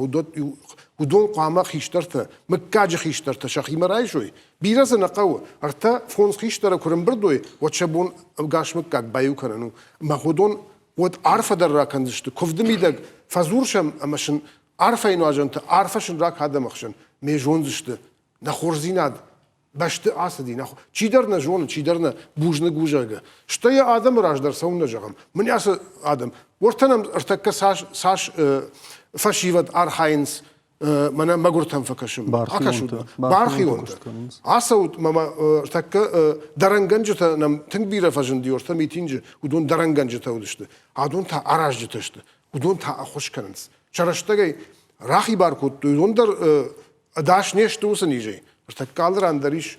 I: уыдон хъуамӕ хистӕртӕ, мыггаджы хистӕртӕ сӕхимӕ райсой. Бирӕ дзы нӕ хъӕуы. Ӕртӕ, фондз хистӕры куы рымбырд уой, уӕд сӕ бон ӕгас мыггаг баиу кӕнын у. Ӕмӕ уыдон уӕд арфӕ дӕр ракӕндзысты, куывды мидӕг фӕдзур сӕм ӕмӕ сын арфӕйы нуазӕнты арфӕ сын рак адӕмы хсӕн ме зондзысты нӕ хорздзинад бӕсты ацыди. Нӕ, чидӕр нӕ зоны, чидӕр нӕ бузныг у, зӕгъгӕ. Стӕй йӕ адӕмы раз дӕр цӕуылнӕ зӕгъӕм. Мын ацы адӕм, уӕртӕ нӕм ӕртӕккӕ цас, цас фӕсивӕд архайынц мӕнӕ мӕгуыртӕм фӕкӕсын. Акӕсут, бархионтӕ. Ацӕут, мӕ ӕртӕккӕ дӕрӕнгӕнджытӕ нӕм тынг бирӕ фӕзынди, уӕртӕ митинджы, уыдон дӕрӕнгӕнджытӕ уыдысты. Адон та аразджытӕ сты, уыдон та ӕххуыс кӕнынц. Сӕ рӕстӕгӕй рахибар кодтой, уыдон дӕр ӕдас не сты уыцы низӕй. Ныртӕккӕ алы ран дӕр ис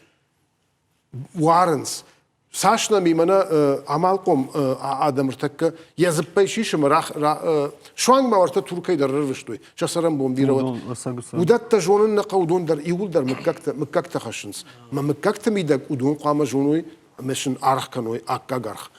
I: уарынц. Цас нӕм и мӕнӕ амалхъом адӕм ӕртӕккӕ йӕ дзыппӕй сисы ӕмӕ суанг ма уӕртӕ Туркӕй дӕр ӕрвыстой, сӕ цӕрӕнбон бирӕ уӕд. Уыдӕттӕ зонын нӕ хъӕуы, уыдон дӕр иууылдӕр мыггӕгтӕ, мыггӕгтӕ хӕссынц. Мӕ мыггӕгты мидӕг уыдон хъуамӕ зоной ӕмӕ сын аргъ кӕной аккаг аргъ.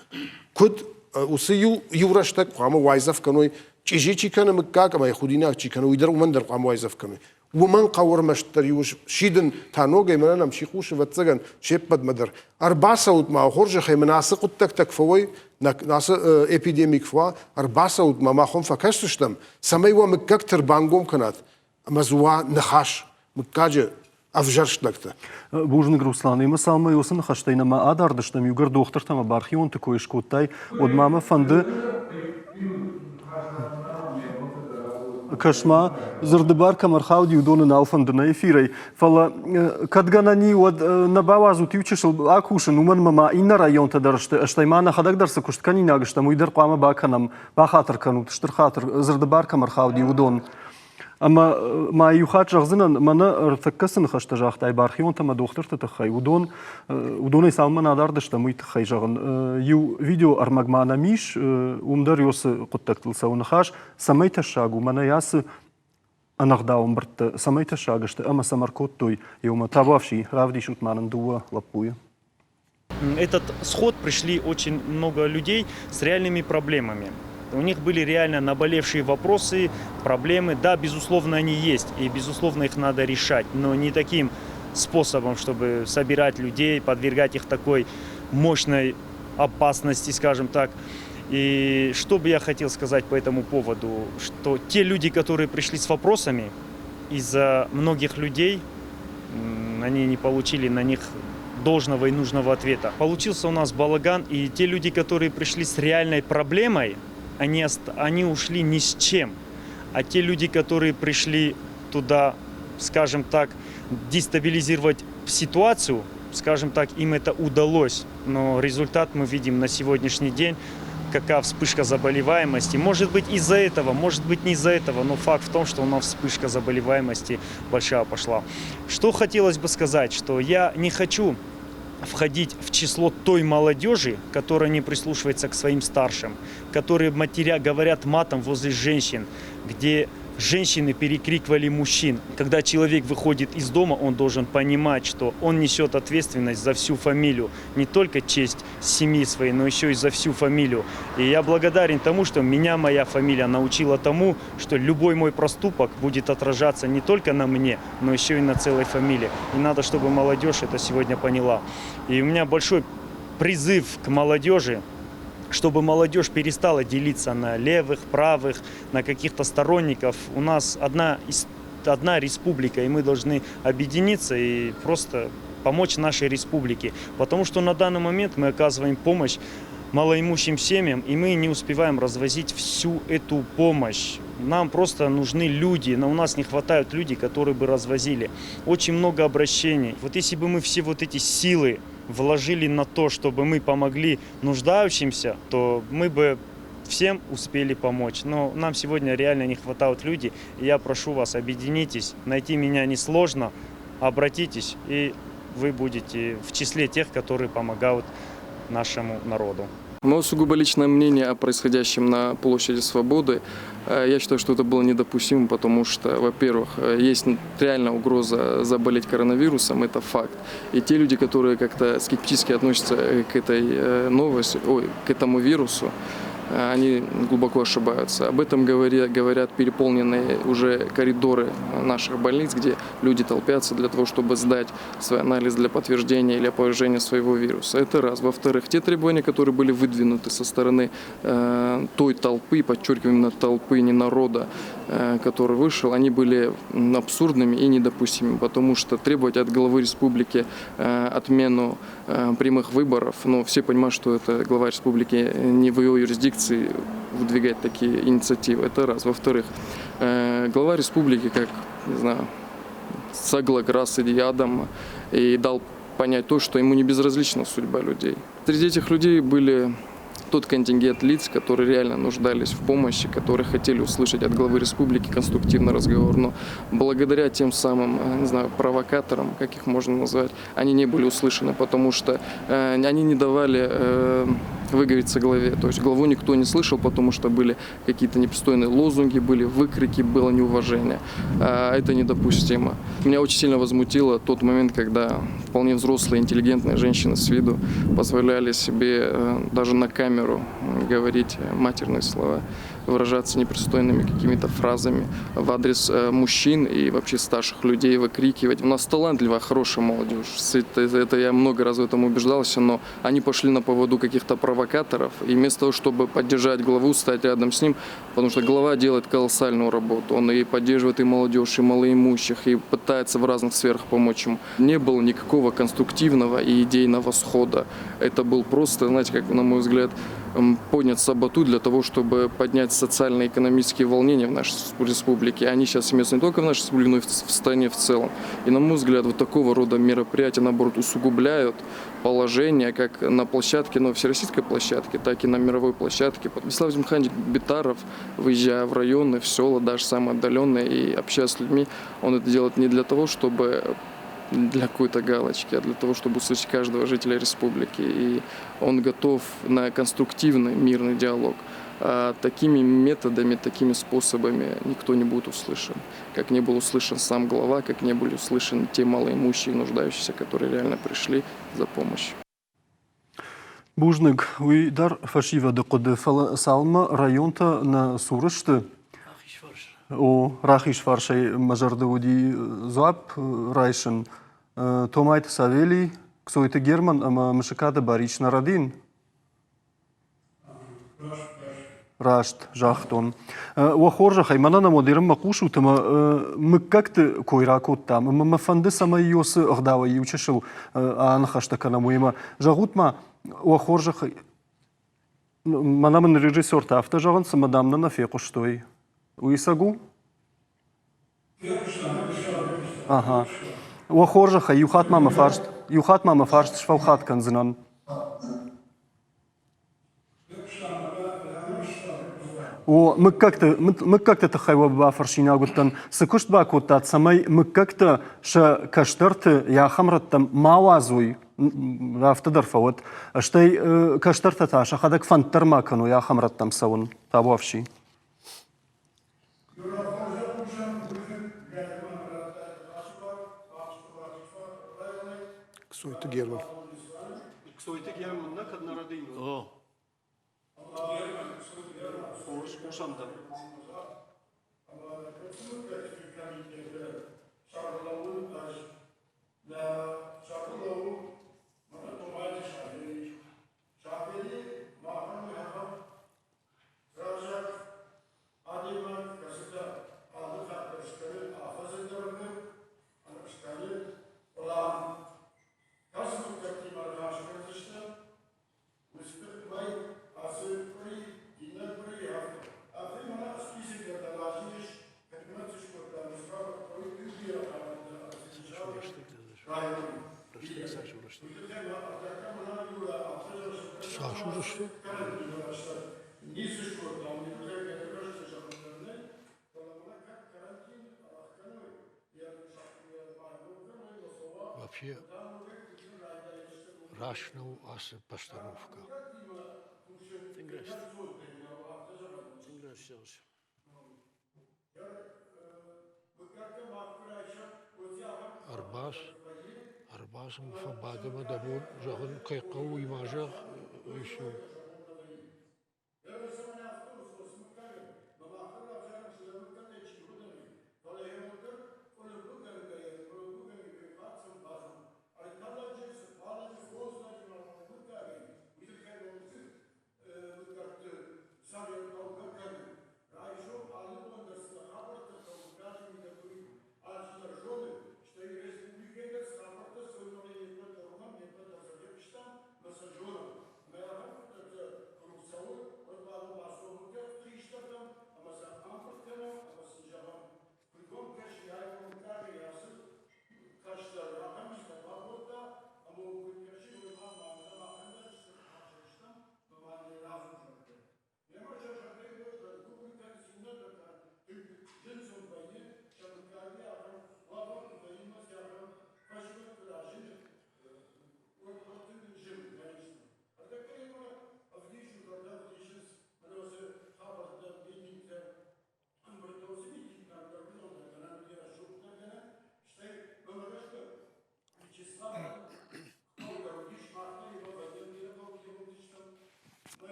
I: Куыд уыцы иу, иу рӕстӕг хъуамӕ уайдзӕф кӕной, чъизи чи кӕны мыггаг ӕмӕ йӕ худинаг чи кӕны, уый дӕр уымӕн дӕр хъуамӕ уайдзӕф кӕной. Уымӕн хъӕуы ӕрмӕстдӕр иу сидын та ногӕй, мӕнӕ нӕм чи хъусы, ӕвӕццӕгӕн, се ппӕтмӕ дӕр. Ӕрбацӕут ма, хорзӕхӕй мын ацы хъуыддӕгтӕ куы фӕуой, ацы эпидеми куы фӕуа, ӕрбацӕут ма, мах уӕм фӕкӕсдзыстӕм, цӕмӕй уӕ мыггӕгты ӕрбангом кӕнат ӕмӕ дзы уа ныхас мыггаджы ӕвзӕрст лӕгтӕ.
A: Бузныг, Руслан. Ӕмӕ цалынмӕ уыцы ныхӕстӕй нӕма адард стӕм, иугӕр дохтыртӕ ӕмӕ бархионты кой скодтай, уӕд ма мӕ фӕнды Кӕс-ма, дзырды бар кӕм ӕрхауди, уыдоны нал фӕнды нӕ эфирӕй. Фӕлӕ кӕд гӕнӕн и, уӕд нӕ бауадзут иу чысыл акусын, уымӕн ӕмӕ ма иннӕ районтӕ дӕр сты, стӕй ма нӕхӕдӕг дӕр цы куыст кӕнинаг стӕм, уый дӕр хъуамӕ бакӕнӕм. Бахатыр кӕнут, стыр хатыр, дзырды бар кӕм ӕрхауди, уыдон. Ӕмӕ ма иу хатт зӕгъдзынӕн, мӕнӕ ӕртӕккӕ цы ныхӕстӕ загътай бархионтӕ ӕмӕ дохтырты тыххӕй, уыдон, уыдонӕй цалынмӕ нӕ адард стӕм, уый тыххӕй зӕгъын. Иу видео ӕрмӕг ма нӕм ис, уым дӕр уыцы хъуыддӕгтыл цӕуы ныхас, цӕмӕй тӕссаг у, мӕнӕ ацы. Ӕнӕгъдау ӕмбырдтӕ цӕмӕй тӕссаг сты ӕмӕ цӕмӕ ӕркодтой, иумӕ табуафси, равдисут ма нын дыууӕ лӕппуйы.
M: Этот сход пришли очень много людей с реальными проблемами. У них были реально наболевшие вопросы, проблемы. Да, безусловно, они есть, и, безусловно, их надо решать, но не таким способом, чтобы собирать людей, подвергать их такой мощной опасности, скажем так. И что бы я хотел сказать по этому поводу, что те люди, которые пришли с вопросами, из-за многих людей они не получили на них должного и нужного ответа. Получился у нас балаган, и те люди, которые пришли с реальной проблемой, они, они ушли ни с чем. А те люди, которые пришли туда, скажем так, дестабилизировать ситуацию, скажем так, им это удалось. Но результат мы видим на сегодняшний день, какая вспышка заболеваемости. Может быть из-за этого, может быть не из-за этого, но факт в том, что у нас вспышка заболеваемости большая пошла. Что хотелось бы сказать, что я не хочу входить в число той молодежи, которая не прислушивается к своим старшим, которые матеря говорят матом возле женщин, где женщины перекрикивали мужчин. Когда человек выходит из дома, он должен понимать, что он несет ответственность за всю фамилию. Не только честь семьи своей, но еще и за всю фамилию. И я благодарен тому, что меня моя фамилия научила тому, что любой мой проступок будет отражаться не только на мне, но еще и на целой фамилии. И надо, чтобы молодежь это сегодня поняла. И у меня большой призыв к молодежи, чтобы молодежь перестала делиться на левых, правых, на каких-то сторонников. У нас одна, одна республика, и мы должны объединиться и просто помочь нашей республике. Потому что на данный момент мы оказываем помощь малоимущим семьям, и мы не успеваем развозить всю эту помощь. Нам просто нужны люди, но у нас не хватает людей, которые бы развозили. Очень много обращений. Вот если бы мы все вот эти силы вложили на то, чтобы мы помогли нуждающимся, то мы бы всем успели помочь. Но нам сегодня реально не хватает людей. И я прошу вас, объединитесь. Найти меня несложно. Обратитесь, и вы будете в числе тех, которые помогают нашему народу.
N: Мое сугубо личное мнение о происходящем на площади Свободы, я считаю, что это было недопустимо, потому что, во-первых, есть реальная угроза заболеть коронавирусом, это факт. И те люди, которые как-то скептически относятся к этой новости, ой, к этому вирусу, они глубоко ошибаются. Об этом говорят переполненные уже коридоры наших больниц, где люди толпятся для того, чтобы сдать свой анализ для подтверждения или опровержения своего вируса. Это раз. Во-вторых, те требования, которые были выдвинуты со стороны той толпы, подчеркиваю, именно толпы, не народа, который вышел, они были абсурдными и недопустимыми, потому что требовать от главы республики отмену прямых выборов, но все понимают, что это глава республики не в ее юрисдикции выдвигать такие инициативы. Это раз. Во-вторых, глава республики, как, не знаю, Саглограсс или Адам, и дал понять то, что ему не безразлична судьба людей. Среди этих людей были тот контингент лиц, которые реально нуждались в помощи, которые хотели услышать от главы республики конструктивный разговор. Но благодаря тем самым, не знаю, провокаторам, как их можно назвать, они не были услышаны, потому что они не давали выговориться главе. То есть главу никто не слышал, потому что были какие-то непристойные лозунги, были выкрики, было неуважение. Это недопустимо. Меня очень сильно возмутило тот момент, когда вполне взрослые, интеллигентные женщины с виду позволяли себе даже на камеру говорить матерные слова, выражаться непристойными какими-то фразами в адрес мужчин и вообще старших людей, выкрикивать. У нас талантливая, хорошая молодежь. Это я много раз в этом убеждался, но они пошли на поводу каких-то провокаторов, и вместо того, чтобы поддержать главу, стать рядом с ним, потому что глава делает колоссальную работу. Он и поддерживает и молодежь, и малоимущих, и пытается в разных сферах помочь им. Не было никакого конструктивного и идейного схода. Это был просто, знаете, как, на мой взгляд, поднят саботу для того, чтобы поднять социально-экономические волнения в нашей республике. Они сейчас имеются не только в нашей республике, но и в стране в целом. И, на мой взгляд, вот такого рода мероприятия, наоборот, усугубляют положение как на площадке, на всероссийской площадке, так и на мировой площадке. Вячеслав Зимханович Битаров, выезжая в районы, в села, даже самые отдаленные, и общаясь с людьми, он это делает не для того, чтобы для какой-то галочки, а для того, чтобы услышать каждого жителя республики. И он готов на конструктивный мирный диалог. А такими методами, такими способами никто не будет услышан. Как не был услышан сам глава, как не были услышаны те малоимущие и нуждающиеся, которые реально пришли за помощью.
A: Бузныг, уый дӕр фӕсивӕды хъуыды, фӕлӕ цалынмӕ районтӕ нӕ цуры сты, о, рахизфарсӕй мӕ зӕрды уыди дзуапп райсын. Томайты Савелий, Кцойты Герман ӕмӕ Мысыкаты Барис нӕ рӕдийын? Раст загътон. Уӕ хорзӕхӕй, мӕнӕн ӕм уӕд хъусут ӕмӕ мыггӕгты кой ракодтам ӕмӕ мӕ фӕнды, цӕмӕй Иосы ӕгъдауӕй иучысыл аныхӕстӕ кӕнӕм уыимӕ. Зӕгъут-ма, уӕ хорзӕхӕй, мӕнӕ мын режиссертӕ афтӕ зӕгъынц, ӕмӕ дам нӕ нӕ фехъуыстой. Уый цӕг у? Ага. Уӕ хорзӕхӕй, иу хатт ма мӕ фарст, иу хатт ма мӕ фарст сфӕлхат кӕндзынӕн. О, мыггӕгты, мыггӕгты тыххӕй уӕ бафӕрсинаг уыдтӕн. Цы куыст бакодтат, цӕмӕй мыггӕгтӕ сӕ кӕстӕрты йӕ ахӕм рӕттӕм ма уадзой, афтӕ дӕр фӕуӕд. Стӕй кӕстӕртӕ та сӕхӕдӕг фӕнд дӕр ма кӕной ахӕм рӕттӕм цӕуын. Табуафси.
I: Ксойты Герман.
A: Ксойты Герман нӕ кӕд нӕ рӕдийын?
B: О.
A: Хорз, хъусӕм дӕм.
G: Адӕймаг кӕцытӕ алы хатт дӕр скӕны афӕдзы дӕргъы скӕны пълан, кӕцы хъуыддӕгтимӕ ныхас кӕндзыстӕм, уыцы мӕй ацы къуыри, иннӕ къуыри афтӕ. Афтӕ мӕнӕ список дӕр разы ис, кӕдмӕ цы скодтам, уыцы тынг бирӕ хабӕрттӕ районы. Уый тыххӕй ма ӕртӕккӕ мӕнӕ иу афтӕ
J: Цас уыдысты?
G: Ницы скодтам, уый тыххӕй кӕд рӕстӕг зӕгъын нӕй, фӕлӕ мӕнӕ кӕд карантин ӕрӕхгӕной, йӕ байгом кӕной,
J: Вообще раст нӕу ацы постановкӕ.
B: Тынг раст. Тынг раст зӕгъыс.
J: Ӕрбац, ӕрбац ӕмӕ фӕбад ӕмӕ дӕ бон зӕгъын кӕй хъӕуы, уый ма зӕгъ, уый цы у.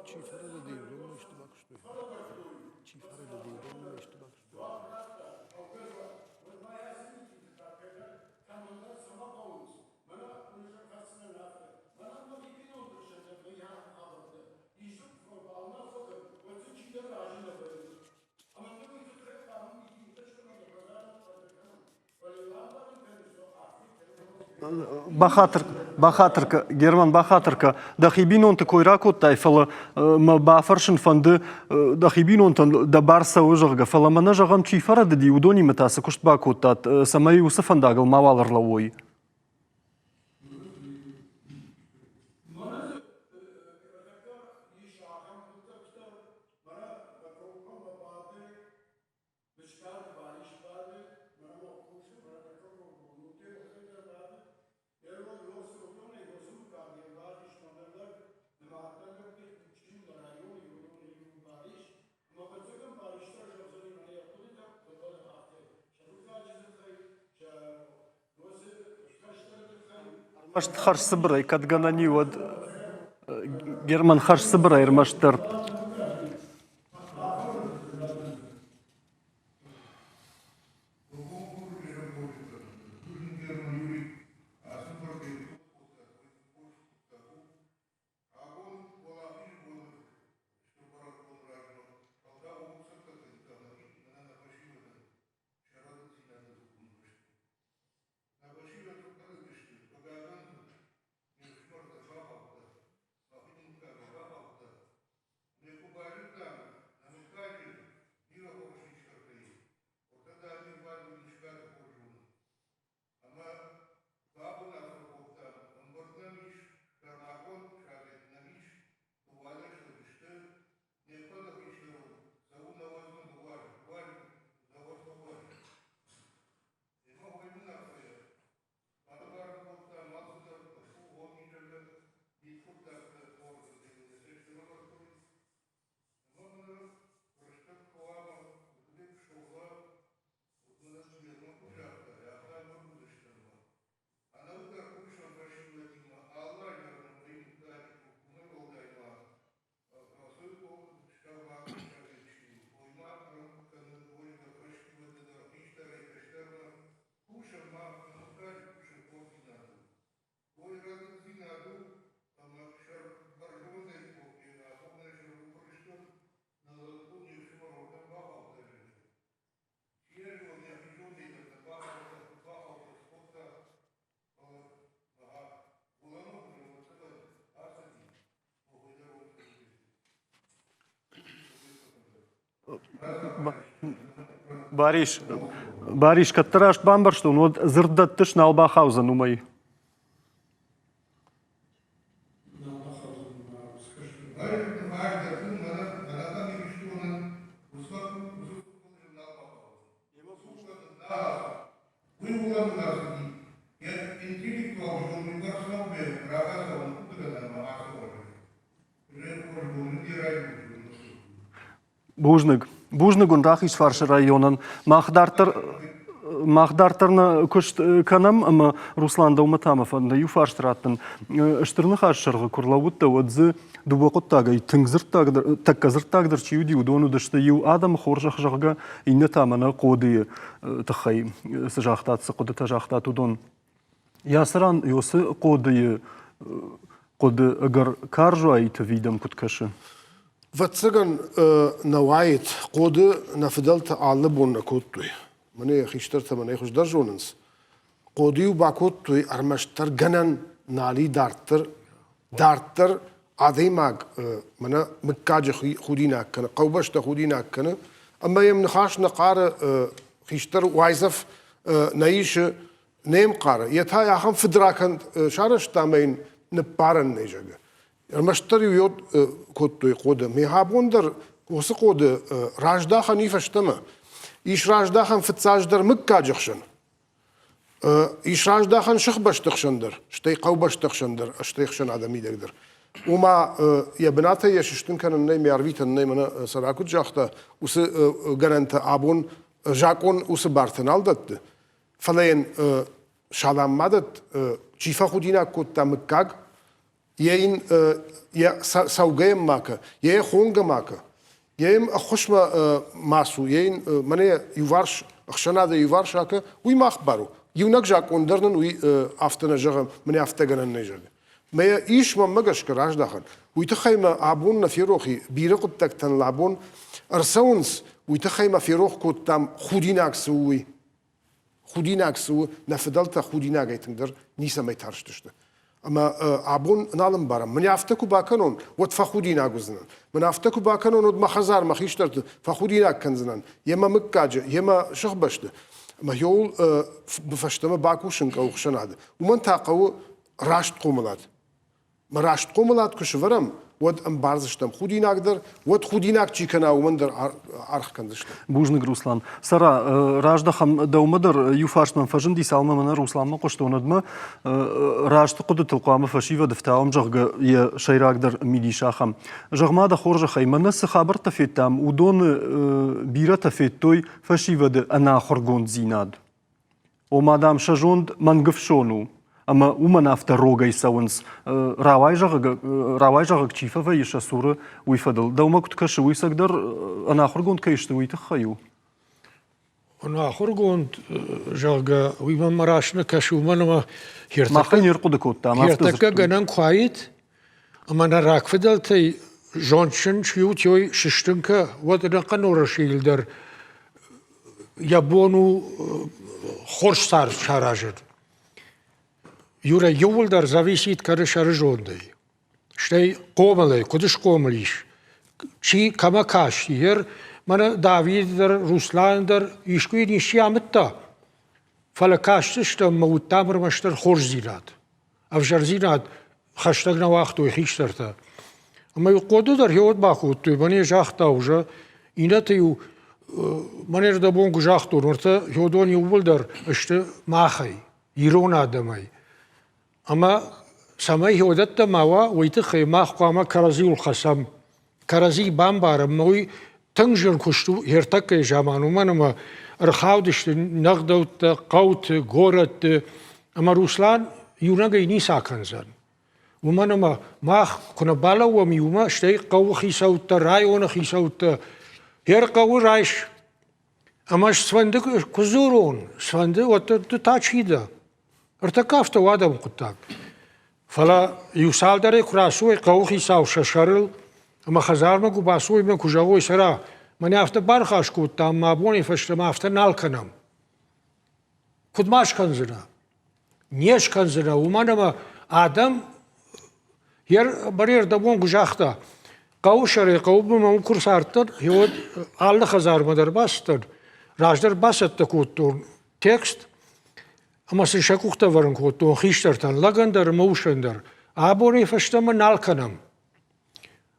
J: Чи фӕрӕдыди, уыдонмӕ исты бакуыстой? Чи фӕрӕдыди, уыдонмӕ исты бакуыстой?
A: Бахатыр, бахатыр кӕ, Герман, бахатыр кӕ, дӕхи бинонты кой ракодтай, фӕлӕ мӕ бафӕрсын фӕнды, дӕхи бинонтӕн дӕ бар цӕуы, зӕгъгӕ, фӕлӕ мӕнӕ зӕгъӕм, чи фӕрӕдыди, уыдонимӕ та цы куыст бакодтат, цӕмӕй уыцы фӕндагыл мауал ӕрлӕууой? Ӕрмӕст хӕрзцыбырӕй, кӕд гӕнӕн и, уӕд Герман хӕрзцыбырӕй ӕрмӕстдӕр. Барис, Барис, кӕддӕр раст бамбӕрстон, уӕд дзырд дӕттыс нал бахаудзӕн уымӕй. Бузныг. Бузныг уын Рахизфарсы районӕн. Мах дарддӕр мах дарддӕр нӕ куыст кӕнӕм ӕмӕ Руслан дӕумӕ та мӕ фӕнды иу фарст раттын. Стыр ныхас сӕргъы куы рлӕууыдтӕ, уӕд дзы дыууӕ хъуыддагӕй тынг дзырдтагдӕр, тӕккӕ дзырдтагдӕр чи уыди, уыдон уыдысты иу адӕмы хорзӕх, зӕгъгӕ, иннӕ та мӕнӕ хъодыйы тыххӕй цы загътат, цы хъуыдытӕ загътат, уыдон. Йӕ цыран Иосы хъодыйы хъуыды ӕгӕр карз уаид ӕви дӕм куыд кӕсы?
I: Ӕвӕццӕгӕн, нӕ уаид. Хъоды нӕ фыдӕлтӕ алы бон нӕ кодтой. Мӕнӕ йӕ хистӕртӕ мӕнӕй хуыздӕр зонынц. Хъоды-иу бакодтой ӕрмӕстдӕр гӕнӕн нали дарддӕр. Дарддӕр адӕймаг мӕнӕ мыггаджы худинаг кӕны, хъӕубӕстӕ худинаг кӕны, ӕмӕ йӕм ныхас нӕ хъары, хистӕр уайдзӕф нӕ исы, не мхъары, йе та ахӕм фыдракӕнд сарӕзта ӕмӕ йын ныббарӕн нӕй, зӕгъгӕ. Ӕрмӕстдӕр-иу йод кодтой хъоды. Ме абон дӕр уыцы хъоды раздахӕн и фӕстӕмӕ. Ис раздахӕн фыццаджыдӕр мыггаджы хсӕн. Ис раздахӕн сыхбӕсты хсӕн дӕр, стӕй хъӕубӕсты хсӕн дӕр, стӕй ӕхсӕнады мидӕг дӕр. Ома йӕ бынатӕй йӕ сыстын кӕнын нӕй, ме арвитӕн нӕй, мӕнӕ Сара куыд загъта, уыцы гӕнӕнтӕ абон закъон уыцы бартӕ нал дӕтты. Фӕлӕ йын салам ма дӕтт, чи фӕхудинаг кодта мыггаг, йе йын йӕ цӕугӕ йӕм ма кӕ, йе йӕ хонгӕ ма кӕ, йе йӕм ӕххуысмӕ ма цу, йе йын мӕнӕ иуварс ӕхсӕнады иуварс акӕ, уый мах бар у. Иунӕг закъон дӕр нын уый афтӕ нӕ зӕгъы, мӕнӕ афтӕ гӕнӕн нӕй зӕгъы. Мӕ ис мӕнмӕ гӕсгӕ раздахӕн. Уый тыххӕй мӕ абон нӕ ферох и, бирӕ хъуыддӕгтӕн абон ӕрцӕуынц, уый тыххӕй мӕ ферох кодтам, худинаг цы у, уый. Худинаг цы у, нӕ фыдӕлтӕ худинагӕй тынгдӕр ницӕмӕй тарстысты. Ӕмӕ абон нал ӕмбарӕм, мӕн афтӕ куы бакӕнон, уӕд фӕхудинаг уыдзынӕн. Мӕн афтӕ куы бакӕнон, уӕд мӕ хӕдзар, мӕ хистӕрты фӕхудинаг кӕндзынӕн, йе мӕ мыггаджы, йе мӕ сыхбӕсты. Ӕмӕ йоуыл фӕстӕмӕ бакусын хъӕуы ӕхсӕнады. Уымӕн та хъӕуы раст хъомылад. Мӕ раст хъомылад куы сывӕрӕм, уӕд ӕмбардзыстӕм худинаг дӕр, уӕд худинаг чи кӕна, уымӕн дӕр аргъ кӕндзыстӕм.
A: Бузныг, Руслан. Сара, раздӕхӕм дӕумӕ дӕр иу фарст мӕм фӕзынди, цалынмӕ мӕнӕ Русланмӕ хъуыстон, уӕдмӕ раст хъуыдытыл хъуамӕ фӕсивӕд ӕфтауӕм, зӕгъгӕ, йӕ сӕйрагдӕр мидис ахӕм. Зӕгъ-ма дӕ хорзӕхӕй, мӕнӕ цы хабӕрттӕ федтам, уыдоны бирӕтӕ федтой фӕсивӕды ӕнахуыргонддзинад. Ома, дам, сӕ зонд мӕнгӕфсон у. ӕмӕ уымӕн афтӕ рогӕй цӕуынц, рауайзӕгъӕг чи фӕвӕййы сӕ цуры, уый фӕдыл. Дӕумӕ куыд кӕсы, уый цӕгдӕр ӕнахуыргонд кӕй сты, уый тыххӕй у?
J: Ӕнахуыргонд, зӕгъгӕ, уый мӕм раст нӕ кӕсы, уымӕн ӕмӕ
A: Махӕй не рхъуыды кодтам, афтӕ
J: ӕртӕккӕ гӕнӕн куы уаид, ӕмӕ нӕ рагфыдӕлтӕй зондджын чи у, той сыстын кӕ, уӕд ӕнӕхъӕн Уӕрӕсейыл дӕр йӕ бон у хорз цард саразын. Юрӕ иууылдӕр зависит кӕны сӕрызондӕй. Стӕй хъомылӕй, куыд схъомыл ис, чи кӕмӕ касти, ер мӕнӕ Давид дӕр, Руслан дӕр искуы йын исчи амыдта. Фӕлӕ кастыстӕм ӕмӕ уыдтам ӕрмӕстдӕр хорздзинад. Ӕвзӕрдзинад хӕстӕг нӕ уагътой хистӕртӕ. Ӕмӕ-иу хъоды дӕр хеуӕд бакодтой, мӕнӕ загъта уже, иннӕты-иу мӕнӕ рдӕбон куы загътон, уӕртӕ хеуыдон иууылдӕр сты махӕй, ирон адӕмӕй. Ӕмӕ цӕмӕй хеуӕдӕттӕ ма уа, уый тыххӕй мах хъуамӕ кӕрӕдзиуыл хӕцӕм, кӕрӕдзи бамбарӕм, ӕмӕ уый тынг зын куыст у ӕртӕккӕйы заман, уымӕн ӕмӕ ӕрхаудысты не гъдӕуттӕ, хъӕуты, горӕтты, ӕмӕ Руслан иунӕгӕй ницы акӕндзӕн. Уымӕн ӕмӕ мах куы нӕ балӕууӕм иумӕ, стӕй хъӕуы хицӕуттӕ, районы хицӕуттӕ, йе рхъӕуы райс ӕмӕ сфӕнды куы дзурон, сфӕнды, уӕддӕр ды та чи дӕ? Ӕртӕккӕ афтӕ у адӕмы хъуыддаг. Фӕлӕ иу цалдӕрӕй куы рацӕуой хъӕуыхицау сӕ сӕрыл ӕмӕ хӕдзармӕ куы бацӕуой ӕмӕ куы зӕгъой, сӕра, мӕнӕ афтӕ баныхас кодтам, ӕмӕ абонӕй фӕстӕмӕ афтӕ нал кӕнӕм. Куыд ма скӕндзынӕ? Не скӕндзынӕ, уымӕн ӕмӕ адӕм Барӕрдӕбон куы загъта, хъӕуы сӕрӕй хъӕуы бынмӕ уым куы рцардтӕн, уӕд алы хӕдзармӕ дӕр бацыдтӕн, раздӕр бацӕттӕ кодтон текст ӕмӕ сын сӕ къухтӕ ӕвӕрын кодтон хистӕртӕн, лӕгӕн дӕр ӕмӕ усӕн дӕр. Абонӕй фӕстӕмӕ нал кӕнӕм.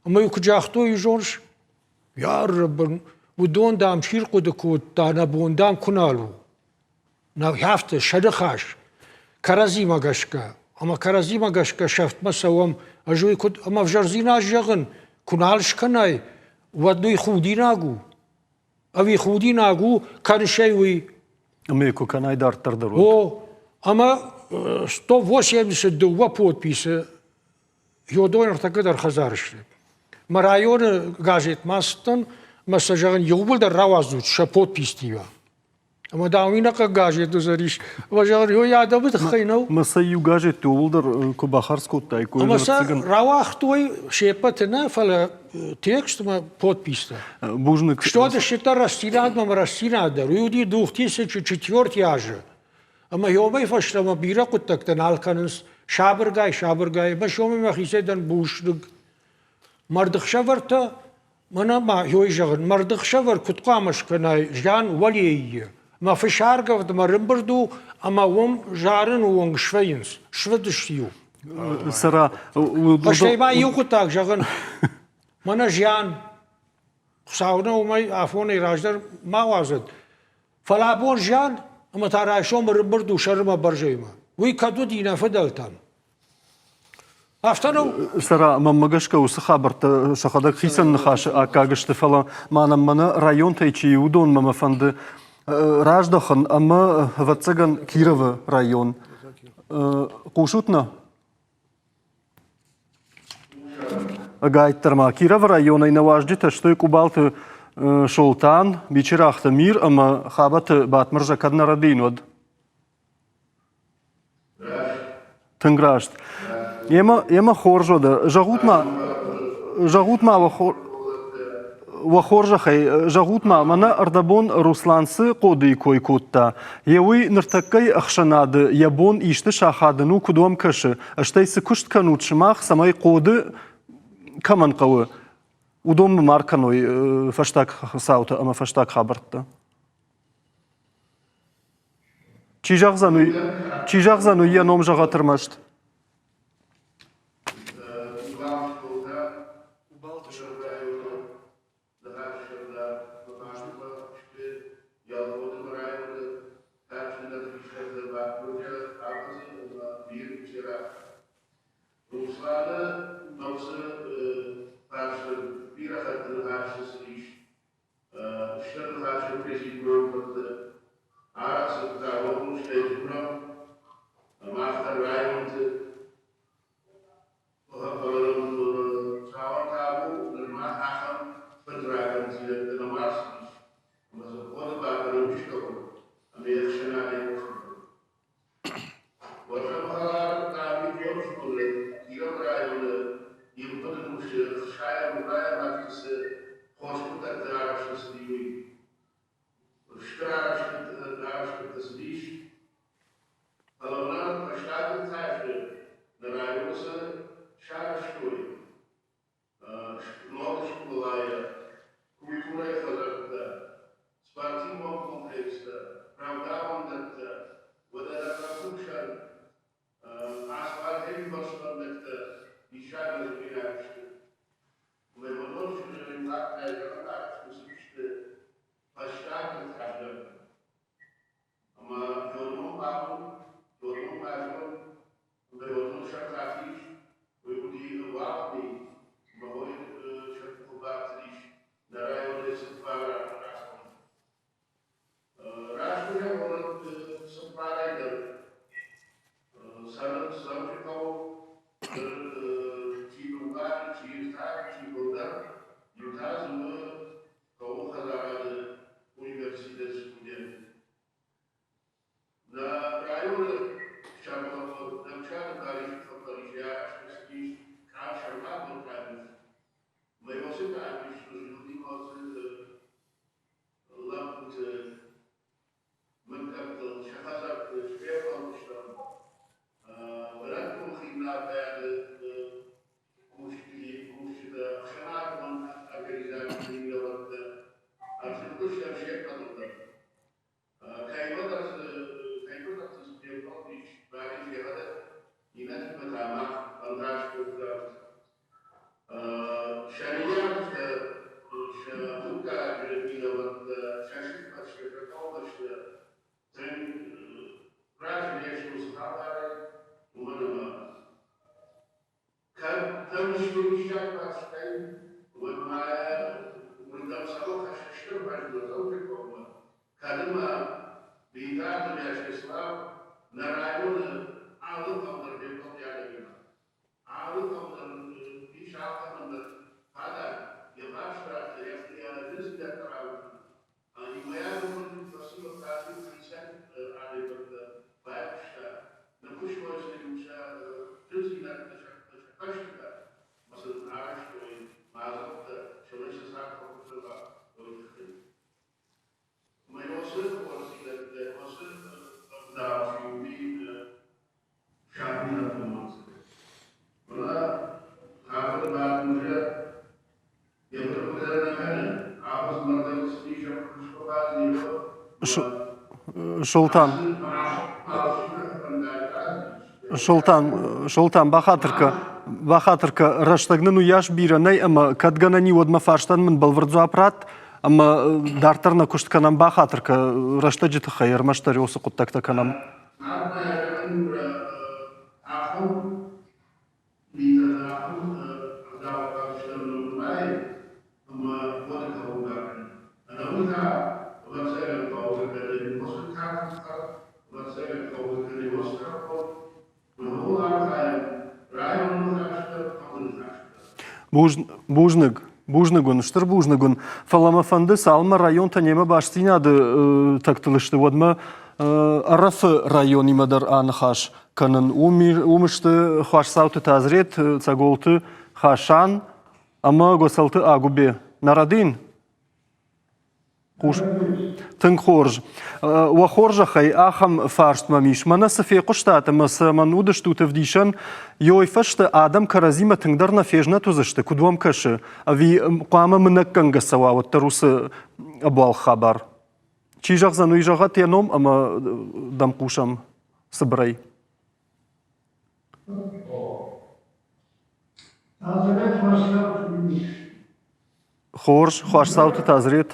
J: Ӕмӕ-иу куы загътой, зоныс, йарӕбын, уыдон, дам, чи рхъуыды кодта, нӕ бон, дам, куы нал у. Нӕ афтӕ, сӕ ныхас кӕрӕдзимӕ гӕсгӕ. Ӕмӕ кӕрӕдзимӕ гӕсгӕ сӕфтмӕ цӕуӕм. Ӕз уый куыд ӕмӕ ӕвзӕрдзинад зӕгъын, куы нал скӕнай, уӕд уый худинаг у. Ӕви худинаг у, кӕныс ӕй уый?
A: Ӕмӕ куы кӕнай дарддӕр дӕр.
J: О, ӕмӕ 182 подписы Йодой ӕртӕккӕ дӕр хӕдзары сты. Мӕ районы газетмӕ ацыдтӕн, ӕмӕ сӕ зӕгъын, иууылдӕр рауадзут сӕ подпистимӕ. Ӕмӕ дам уый нӕ газет уыдзӕнис. Ӕмӕ зӕгъын, ой, адӕмы тыххӕй нӕу.
A: Ӕмӕ сӕ иу газетты ууыл дӕр куы бахардз кодтаиккой.
J: Ӕмӕ сӕ рауагътой се ппӕты нӕ, фӕлӕ текст ӕмӕ подпистӕ.
A: Бузныг.
J: Что счита рӕстдзинадмӕ ӕмӕ рӕстдзинад дӕр. Уый уыди 2004 азы. Ӕмӕ уымӕй фӕстӕмӕ бирӕ хъуыддӕгтӕ нал кӕнынц сабыргай, сабыргай. Ӕмӕ сомы мӕхицӕй дӕн бузныг. Мӕрдыхсӕвӕртӕ Мӕнӕ ма ёй зӕгъын, мӕрдыхсӕвӕр куыд хъуамӕ скӕнай зиан уӕлейы? Мӕ фысаргӕвд мӕ рымбырд у ӕмӕ уым зарыны онг свӕййынц, свыдысты-иу.
A: Цӕра,
J: Стӕй ма иу хъуыддаг зӕгъын, мӕнӕ зиан, Хуыцау нӕ уымӕй афонӕй раздӕр ма уадзӕд, фӕлӕ абон зиан ӕмӕ та райсом ӕрымбырд у сӕрмӕ бӕрзӕймӕ. Уый кӕд уыди нӕ фыдӕлтӕм? Афтӕ нӕу?
A: Цӕра, мӕнмӕ гӕсгӕ уыцы хабӕрттӕ сӕхӕдӕг хицӕн ныхасы аккаг сты, фӕлӕ ма нӕм мӕнӕ районтӕй чи уыдонмӕ мӕ фӕнды раздӕхын ӕмӕ, ӕвӕццӕгӕн, Кировы район. Хъусут нӕ? Ӕгайтдӕр ма Кировы районӕй нӕ уазджытӕ сты Къубалты Солтан, Бичерахты Мир ӕмӕ Хабӕты Батмырзӕ кӕд нӕ рӕдийын, уӕд. Тынг раст. Емӕ, емӕ хорз уӕдӕ. Зӕгъут ма, зӕгъут ма уӕ, уӕ хорзӕхӕй, зӕгъут ма, мӕнӕ ӕрдӕбон Руслан цы хъодыйы кой кодта, йе уый ныртӕккӕйы ӕхсӕнады йӕ бон исты сахадын у, куыд уӕм кӕсы, стӕй цы куыст кӕнут сымах, цӕмӕй хъоды кӕмӕн хъӕуы, уыдонмӕ ма ркӕной фӕстаг цаутӕ ӕмӕ фӕстаг хабӕрттӕ? Чи зӕгъдзӕн уый, чи зӕгъдзӕн уый йӕ ном зӕгъӕт ӕрмӕст?
O: Русланы фӕрцы фарсты бирӕ хӕтты ныхасы цыдис Стыр Ныхасы президиумы арӕх дзырдта уӕ хъустӕй дзурӕм, мах дӕр районы. Ивгъуыд ӕнусы ӕхсайӕм райрӕзты цы хорз хъуыддӕгтӕ арӕзт цыди, уый. Стыр арӕзтӕдтӕ цыдис, фӕлӕ мӕнӕ фӕстаг ӕртӕ нӕ районы цы сарӕзтой, ног скъолайы культурӕйы хӕдзӕрттӕ, спортивон комплекстӕ, рӕвдауӕндӕттӕ, уӕдӕ нӕ Асфальтӕй бӕрзфӕндӕгтӕ диссагӕн дзуринаг сты. Леводон сызгъӕринтӕ цыдысты фӕстаг ӕртӕ Ӕмӕ Леонон хъавын, Леонон базон, Леонон сӕртӕх ис, уый уыди уагъд ми, ӕмӕ уый сӕ къухы бафтыдис нӕ районы цыппар рахонын. Раст зӕгъон, цыппарӕй дӕр цӕрынц Дзӕуджыхъӕуы, чи Дункъары, чи Иртаг, чи Гуырдӕр, иу та дзы у хъӕуы хӕдзарады университеты студент. Нӕ районы сӕргълӕууӕг Нӕмсаты Барисы хъӕппӕрисӕй арӕзт ӕрцыдис канд сӕрмагонд къамис, Майосы къамис зылди лӕппуты мыггӕгтыл сӕ хӕдзӕртты сфембӕлдыстӕм. Бынӕттон химнадӕйады кусджытӕ, ӕхсӕнадон организациты минӕвӕрттӕ ӕрзылдыстӕм се ппӕтыл дӕр. Кӕимӕдӕр дзы фембӕлдис Барис йӕхӕдӕг, иннӕтимӕ та мах ӕнгас кодтам. Сӕ ныййарджытӕ, сӕ мыггаджы минӕвӕрттӕ, сӕ сыхбӕсты, сӕ хъӕубӕсты тынг разы не сты уыцы хабарӕй, уымӕн ӕмӕ кӕд дӕм исты диссаг бацыдаид, уӕд ма уырдӕм цӕуы хӕссы стыр бӕзгӕ Дзӕуджыхъӕумӕ, кӕд ӕмӕ Битарты Вячеслав нӕ районы алы хъӕу дӕр фембӕлди адӕмимӕ. Алы хъӕу дӕр ис алкӕмӕн дӕр фадат, йӕ фарстатӕ, йӕ зындзинӕдтӕ рауадзын. Иумӕйаг ӕмбырды фӕсивӕд та-иу хицӕн адӕймӕгтӕ байхъуыста, ныффыстой сын-иу сӕ зындзинӕдтӕ, сӕ хӕстытӕ ӕмӕ сын арӕзтой мадзӕлттӕ, цӕмӕй сӕ цард фӕхуыздӕр уа, уый тыххӕй. Ӕмӕ уыцы хорздзинӕдтӕ, уыцы ӕгъдау чи уыди сабийӕн Фӕлӕ хабар бакусӕ, йӕ фыдхъуыдӕр нӕ кӕны, афӕдз мӕрдӕг цыдис
A: Солтан, Солтан, Солтан, бахатыр кӕ, бахатыр кӕ, рӕстӕг нын уыйас бирӕ нӕй ӕмӕ кӕд гӕнӕн и, уӕд мӕ фарстӕн мын бӕлвырд дзуапп ратт, ӕмӕ дарддӕр нӕ куыст кӕнӕм, бахатыр кӕ, рӕстӕджы тыххӕй ӕрмӕстдӕр уыцы хъуыддӕгтӕ кӕнӕм. Бузныг, бузныг уын, стыр бузныг уын. Фӕлӕ мӕ фӕнды, цалынмӕ районтӕ немӕ бастдзинады тӕгтыл сты, уӕдмӕ Ӕрӕфы районимӕ дӕр аныхас кӕнын. Уым сты Хуасдзауты Тазрет, Цӕголты Хасан ӕмӕ Гуӕцӕлты Агуыбе. Нӕ Хъус. Тынг хорз. Уӕ хорзӕхӕй, ахӕм фарст мӕм ис. Мӕнӕ цы фехъуыстат ӕмӕ цӕмӕн уыдыстут ӕвдисӕн, ёй фӕстӕ адӕм кӕрӕдзимӕ тынгдӕр нӕ фезнӕт уыдзысты, куыд уӕм кӕсы? Ӕви хъуамӕ мынӕггӕнгӕ цӕуа уӕддӕр уыцы ӕбуалгъ хабар? Чи зӕгъдзӕн, уый зӕгъӕт йӕ ном ӕмӕ дӕм хъусӕм цыбырӕй. Хорз, Хуасдзауты Тазрет.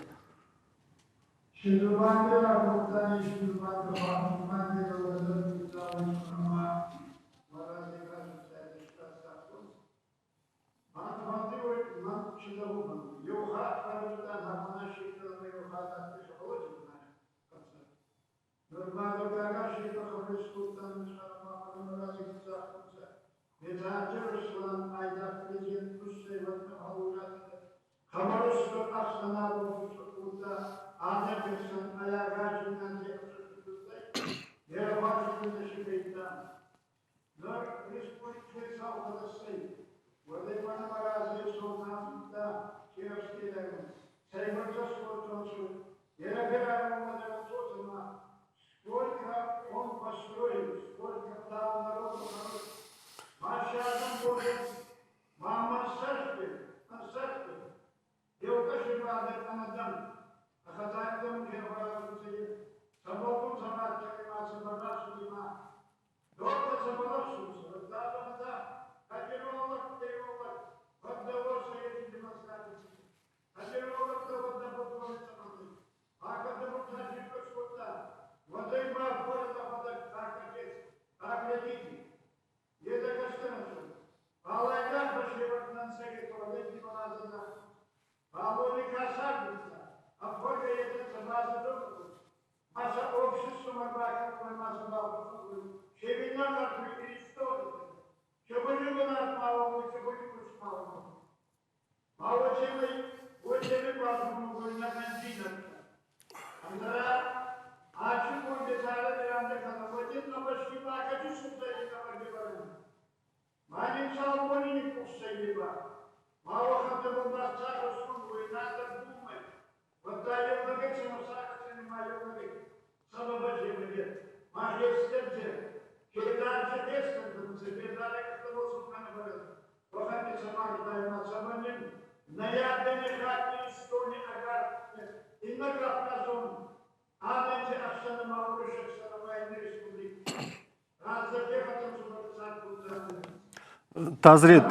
A: Тазрет,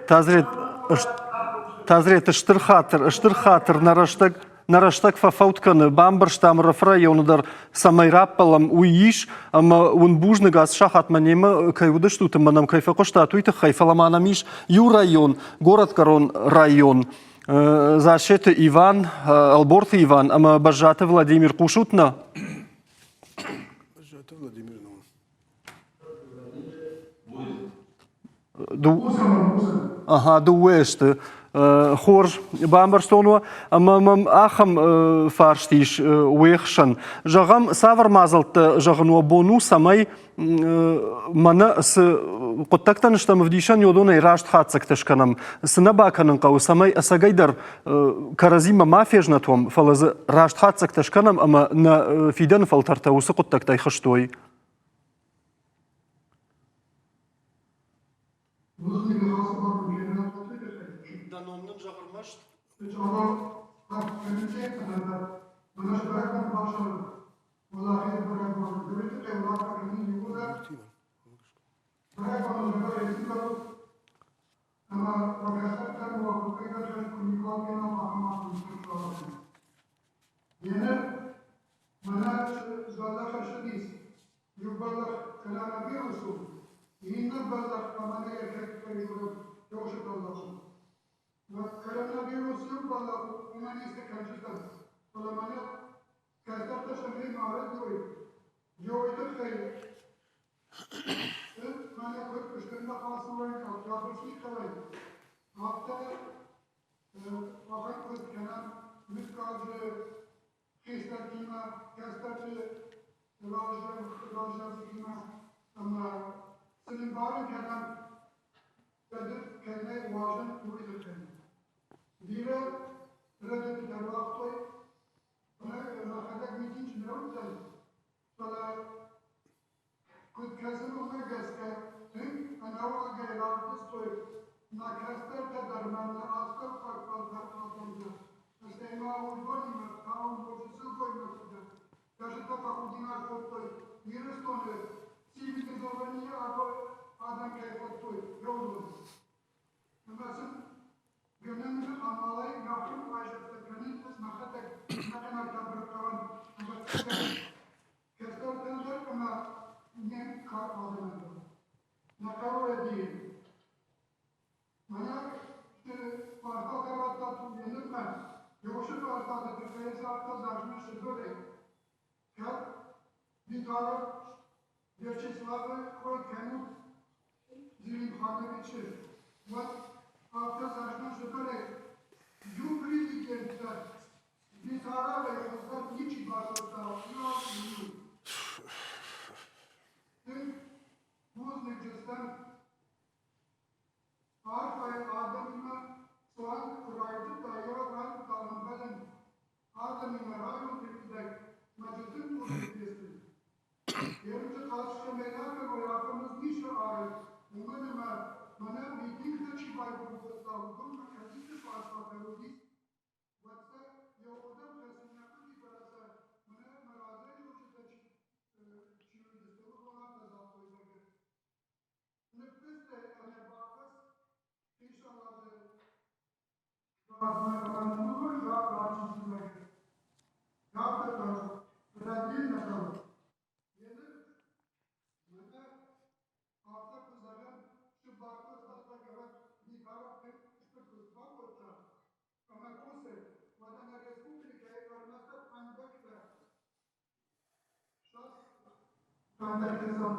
A: Тазрет, Тазрет, стыр хатыр, стыр хатыр, нӕ рӕстӕг, нӕ рӕстӕг фӕфӕуд кӕны, бамбӕрстам Ӕрӕфы районы дӕр, цӕмӕй раппӕлӕм, уый ис, ӕмӕ уын бузныг ацы сахатмӕ немӕ кӕй уыдыстут ӕмӕ нӕм кӕй фӕхъуыстат, уый тыххӕй, фӕлӕ ма нӕм ис иу район, горӕтгӕрон район, Зассеты Иван, Ӕлборты Иван ӕмӕ Бӕззаты Владимир, хъусут нӕ?
I: Бӕззаты Владимир
A: Ага, дыууӕ сты. Хорз, бамбӕрстон уӕ. Ӕмӕ мӕм ахӕм фарст ис уе хсӕн. Зӕгъӕм, цавӕр мадзӕлттӕ зӕгъын уӕ бон у, цӕмӕй мӕнӕ цы хъуыддӕгтӕн стӕм ӕвдисӕн, уыдонӕй раст хатдзӕгтӕ скӕнӕм. Цы нӕ бакӕнын хъӕуы, цӕмӕй ӕцӕгӕйдӕр кӕрӕдзимӕ ма фезнӕт уӕм, фӕлӕ дзы раст хатдзӕгтӕ скӕнӕм ӕмӕ нӕ фидӕны фӕлтӕртӕ уыцы хъуыддӕгтӕй хызтой. Дӕ ном нын зӕгъ ӕрмӕст.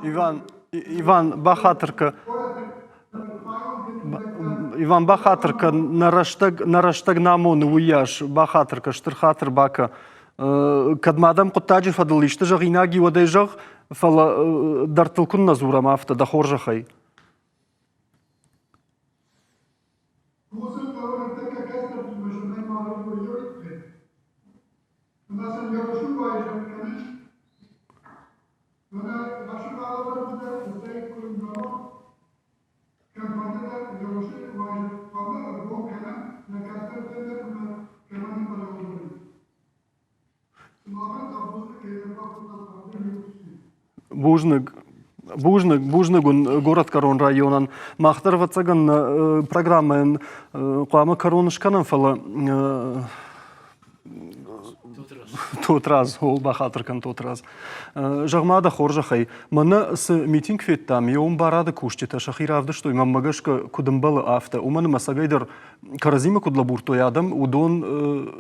A: Иван, Иван, бахатыр кӕ. Иван, бахатыр кӕн, нӕ рӕстӕг, нӕ рӕстӕг намоны уыйас, бахатыр кӕ, стыр хатыр бакӕ. Кӕд ма дӕм хъуыддаджы фӕдыл исты зӕгъинаг и, уӕд ӕй зӕгъ, фӕлӕ дӕрдтыл куыннӕ дзурӕм афтӕ, дӕ хорзӕхӕй. Бузныг. Бузныг, бузныг уын горӕтгӕрон районӕн. Мах дӕр, ӕвӕццӕгӕн, программӕйӕн хъуамӕ кӕрон скӕнӕм, фӕлӕ Тотрадз, о, бахатыр кӕн, Тотрадз. Зӕгъ-ма дӕ хорзӕхӕй, мӕнӕ цы митинг федтам, йе уым барады кусджытӕ сӕхи равдыстой, мӕнмӕ гӕсгӕ, куыд ӕмбӕлы, афтӕ. Уымӕн ӕмӕ ӕцӕгӕйдӕр кӕрӕдзимӕ куыд лӕбурдтой адӕм, уыдон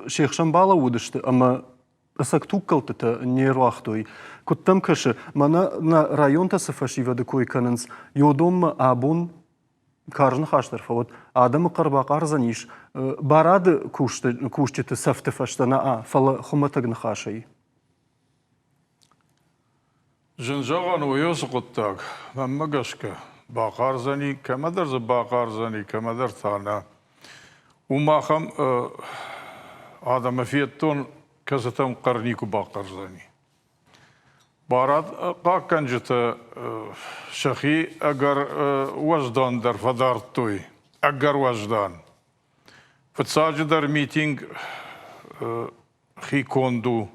A: се хсӕн балӕууыдысты ӕмӕ ӕцӕг тугкӕлдтытӕ не руагътой. Куыд дӕм кӕсы, мӕнӕ нӕ районтӕ цы фӕсивӕды кой кӕнынц, уыдонмӕ абон карз ныхас дӕр фӕуӕд, адӕмы хъӕр бахъардзӕнис барады кусджыты сӕфты фӕстӕ нӕ, фӕлӕ хуымӕтӕг ныхасӕй.
C: Зын зӕгъӕн у уыцы хъуыддаг, мӕнмӕ гӕсгӕ, бахъардзӕни, кӕмӕдӕр дзы бахъардзӕни, кӕмӕдӕр та нӕ. Уым ахӕм адӕмы федтон, кӕцытӕм хъӕр никуы бахъардзӕни. Барад хъахъхъӕнджытӕ сӕхи ӕгӕр уӕздан дӕр фӕдардтой, ӕгӕр уӕздан. Фыццаджыдӕр митинг хиконд у,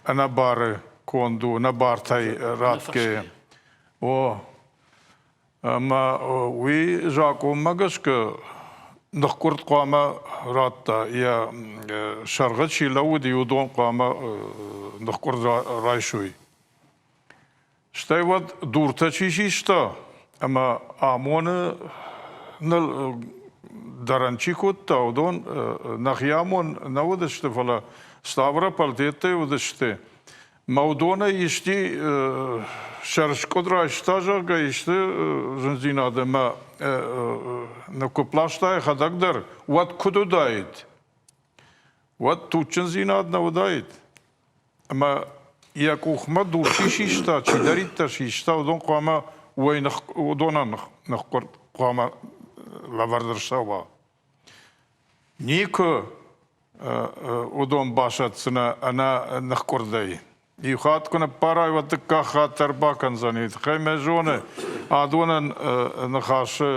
C: ӕнӕбары конд у, ӕнӕбартӕй ратгӕйӕ. О, ӕмӕ уый закъонмӕ гӕсгӕ ныхкъуырд хъуамӕ радта, йӕ сӕргъы чи лӕууыди, уыдон хъуамӕ ныхкъуырд райсой. Стӕй уӕд дуртӕ чи систа ӕмӕ ОМОН-ы дӕрӕн чи кодта, уыдон нӕхи ОМОН нӕ уыдысты, фӕлӕ Ставрополтеттӕй уыдысты. Мӕ уыдонӕй исти сӕрыскъуыд райста, зӕгъгӕ, исты зындзинад ӕмӕ ныккуыпп ласта йӕхӕдӕг дӕр, уӕд куыд уыдаид? Уӕд туджджындзинад нӕ уыдаид? Ӕмӕ йӕ къухмӕ дур чи систа, чидӕриддӕр систа, уыдон хъуамӕ уыдонӕн ныхкъуырд хъуамӕ лӕвӕрд ӕрцӕуа. Никуы уыдон басӕтдзынӕ ӕнӕ ныхкъуырдӕй. Иу хатт куы ныппарай, уӕд дыккаг хатт дӕр бакӕндзӕни. Тыххӕй мӕ зоны, адонӕн ныхасы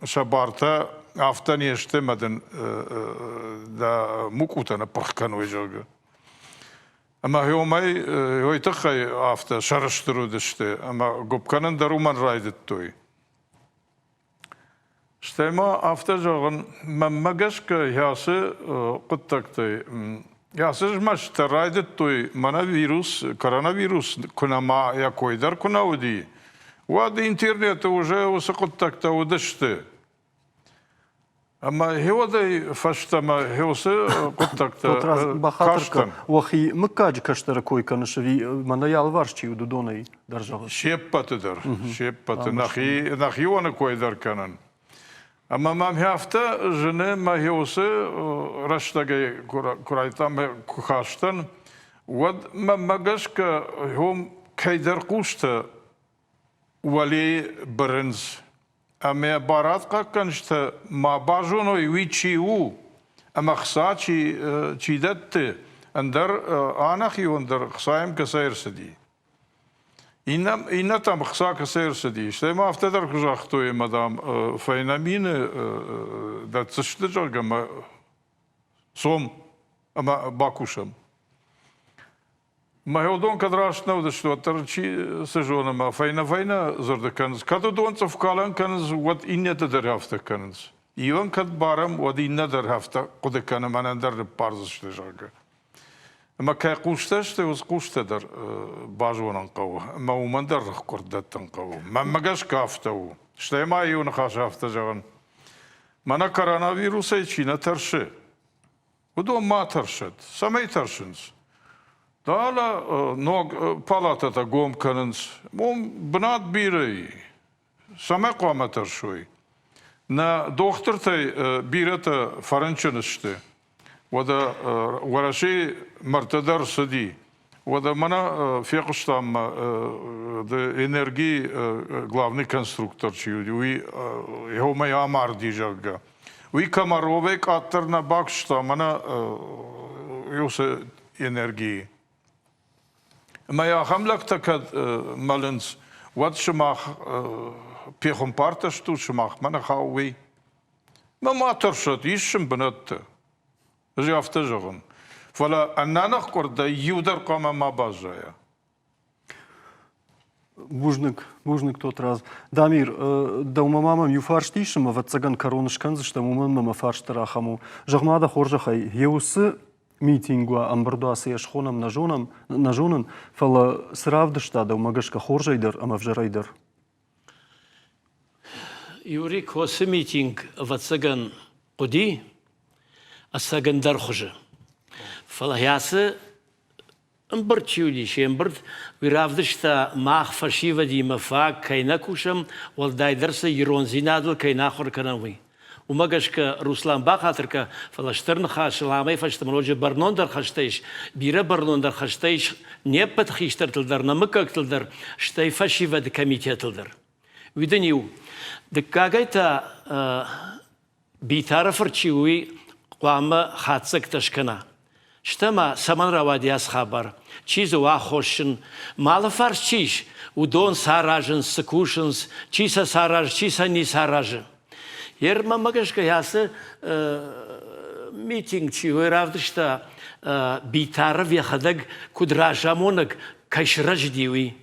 C: сӕ бартӕ афтӕ не сты ӕмӕ дын дӕ мукъутӕ ныппырх кӕной, зӕгъгӕ. Ӕмӕ уымӕй уый тыххӕй афтӕ сӕрыстыр уыдысты ӕмӕ гуыпп кӕнын дӕр уымӕн райдыдтой. Стӕй ма афтӕ зӕгъын, мӕнмӕ гӕсгӕ ацы хъуыддӕгтӕй ацы змӕстытӕ райдыдтой мӕнӕ вирус, коронавирус куы нӕма йӕ кой дӕр куы нӕ уыди, уӕд интернеты уже уыцы хъуыддӕгтӕ уыдысты. Ӕмӕ гъеуӕдӕй фӕстӕмӕ гъеуыцы хъуыддӕгтӕ кастӕн.
A: Уӕхи мыггаджы кӕстӕры кой кӕныс ӕви мӕнӕ йӕ алыварс чи уыд, уыдонӕй дӕр зӕгъыс?
C: Се ппӕты дӕр, се ппӕты. Нӕхи, нӕхионы кой дӕр кӕнын. Ӕмӕ мӕм афтӕ зыны, мӕ гъеуыцы рӕстӕгӕй куы райдыдтам, куы кастӕн, уӕд мӕнмӕ гӕсгӕ уым кӕйдӕр хъустӕ уӕлейы бырынц. Ӕмӕ барадхъахъхъӕнджытӕ ма базоной, уый чи у ӕмӕ хца чи, чи дӕтты, ӕндӕр ӕнӕхион дӕр хца йӕм кӕцӕй ӕрцыди. Иннӕ, иннӕтӕм хца кӕцӕй ӕрцыди. Стӕй ма афтӕ дӕр куы загътой, ӕмӕ, дам, фӕйнӕ мины дӕтдзысты, зӕгъгӕ, ӕмӕ цом ӕмӕ бакусӕм. Мӕ уыдон кӕд раст нӕ уыдысты, уӕддӕр чи цы зоны, мӕ фӕйнӕ-фӕйнӕ дзырды кӕнынц. Кӕд уыдон цъыфкалӕн кӕнынц, уӕд иннӕтӕ дӕр афтӕ кӕнынц. Иуӕн кӕд барӕм, уӕд иннӕ дӕр афтӕ хъуыды кӕны, мӕнӕн дӕр ныббардзысты, зӕгъгӕ. Ӕмӕ кӕй хъустӕ сты, уыцы хъустӕ дӕр базонын хъӕуы ӕмӕ уымӕн дӕр ныхкъуырд дӕттын хъӕуы. Мӕнмӕ гӕсгӕ афтӕ у. Стӕй ма иу ныхас афтӕ зӕгъын. Мӕнӕ коронавирусӕй чи нӕ тӕрсы, уыдон ма тӕрсӕд. Цӕмӕй тӕрсынц? Далӕ ног палатӕтӕ гом кӕнынц. Уым бынат бирӕ и. Цӕмӕй хъуамӕ тӕрсой? Нӕ дохтыртӕй бирӕтӕ фӕрынчын сты. Уӕдӕ Уӕрӕсейы мӕрдтӕ дӕр цыди. Уӕдӕ мӕнӕ фехъуыстам энергийы главный конструктор чи уыди, уый йомӕй амарди, зӕгъгӕ. Уый Комаровӕй къаддӕр нӕ бакуыста мӕнӕ уыцы энергийы. Ӕмӕ ахӕм лӕгтӕ кӕд мӕлынц, уӕд сымах пехуымпартӕ стут, сымахмӕ нӕ хауы уый. Мӕ ма тӕрсӕд, ис сын бынӕттӕ. Ӕз афтӕ зӕгъын. Фӕлӕ ӕнӕныхкъуырдӕй иу дӕр хъуамӕ ма баззайа.
A: Бузныг, бузныг, Тотрадз. Дамир, дӕумӕ ма мӕм иу фарст ис, ӕмӕ ӕвӕццӕгӕн кӕрон скӕндзыстӕм, уымӕн мӕ мӕ фарст дӕр ахӕм у. Зӕгъ-ма дӕ хорзӕхӕй, йе уыцы митинг уа, ӕмбырд уа, цы йӕ схонӕм, нӕ зонӕм, нӕ зонын, фӕлӕ цы равдыста дӕумӕ гӕсгӕ хорзӕй дӕр ӕмӕ ӕвзӕрӕй дӕр?
B: Юрий Косы митинг, ӕвӕццӕгӕн, хъуыди, ӕцӕг ӕндӕр хуызы. Фӕлӕ ацы ӕмбырд чи уыди, се мбырд, уый равдыста, мах фӕсивӕдимӕ фаг кӕй нӕ кусӕм, уӕлдайдӕр сӕ ирондзинадыл кӕй нӕ ахуыр кӕнӕм, уый. Уымӕ гӕсгӕ Руслан бахатыр кӕ, фӕлӕ стыр ныхасыл амӕй фӕстӕмӕ ноджы бӕрнондӕр хӕстӕ ис, бирӕ бӕрнондӕр хӕстӕ ис не ппӕт хистӕртыл дӕр, нӕ мыггӕгтыл дӕр, стӕй фӕсивӕды комитетыл дӕр. Уый дын иу. Дыккагӕй та Битары фырт чи у, уый хъуамӕ хатдзӕгтӕ скӕна. Стӕ ма цӕмӕн рауади ацы хабар? Чи дзы у аххосджын? Малы фарс чи ис, уыдон цы аразынц, цы кусынц, чи сӕ саразы, чи сӕ ницы аразы. Йе рмӕмӕ гӕсгӕ ацы митинг чи уый равдыста Битаров йӕхӕдӕг куыд разамонӕг кӕй сырӕзыди, уый.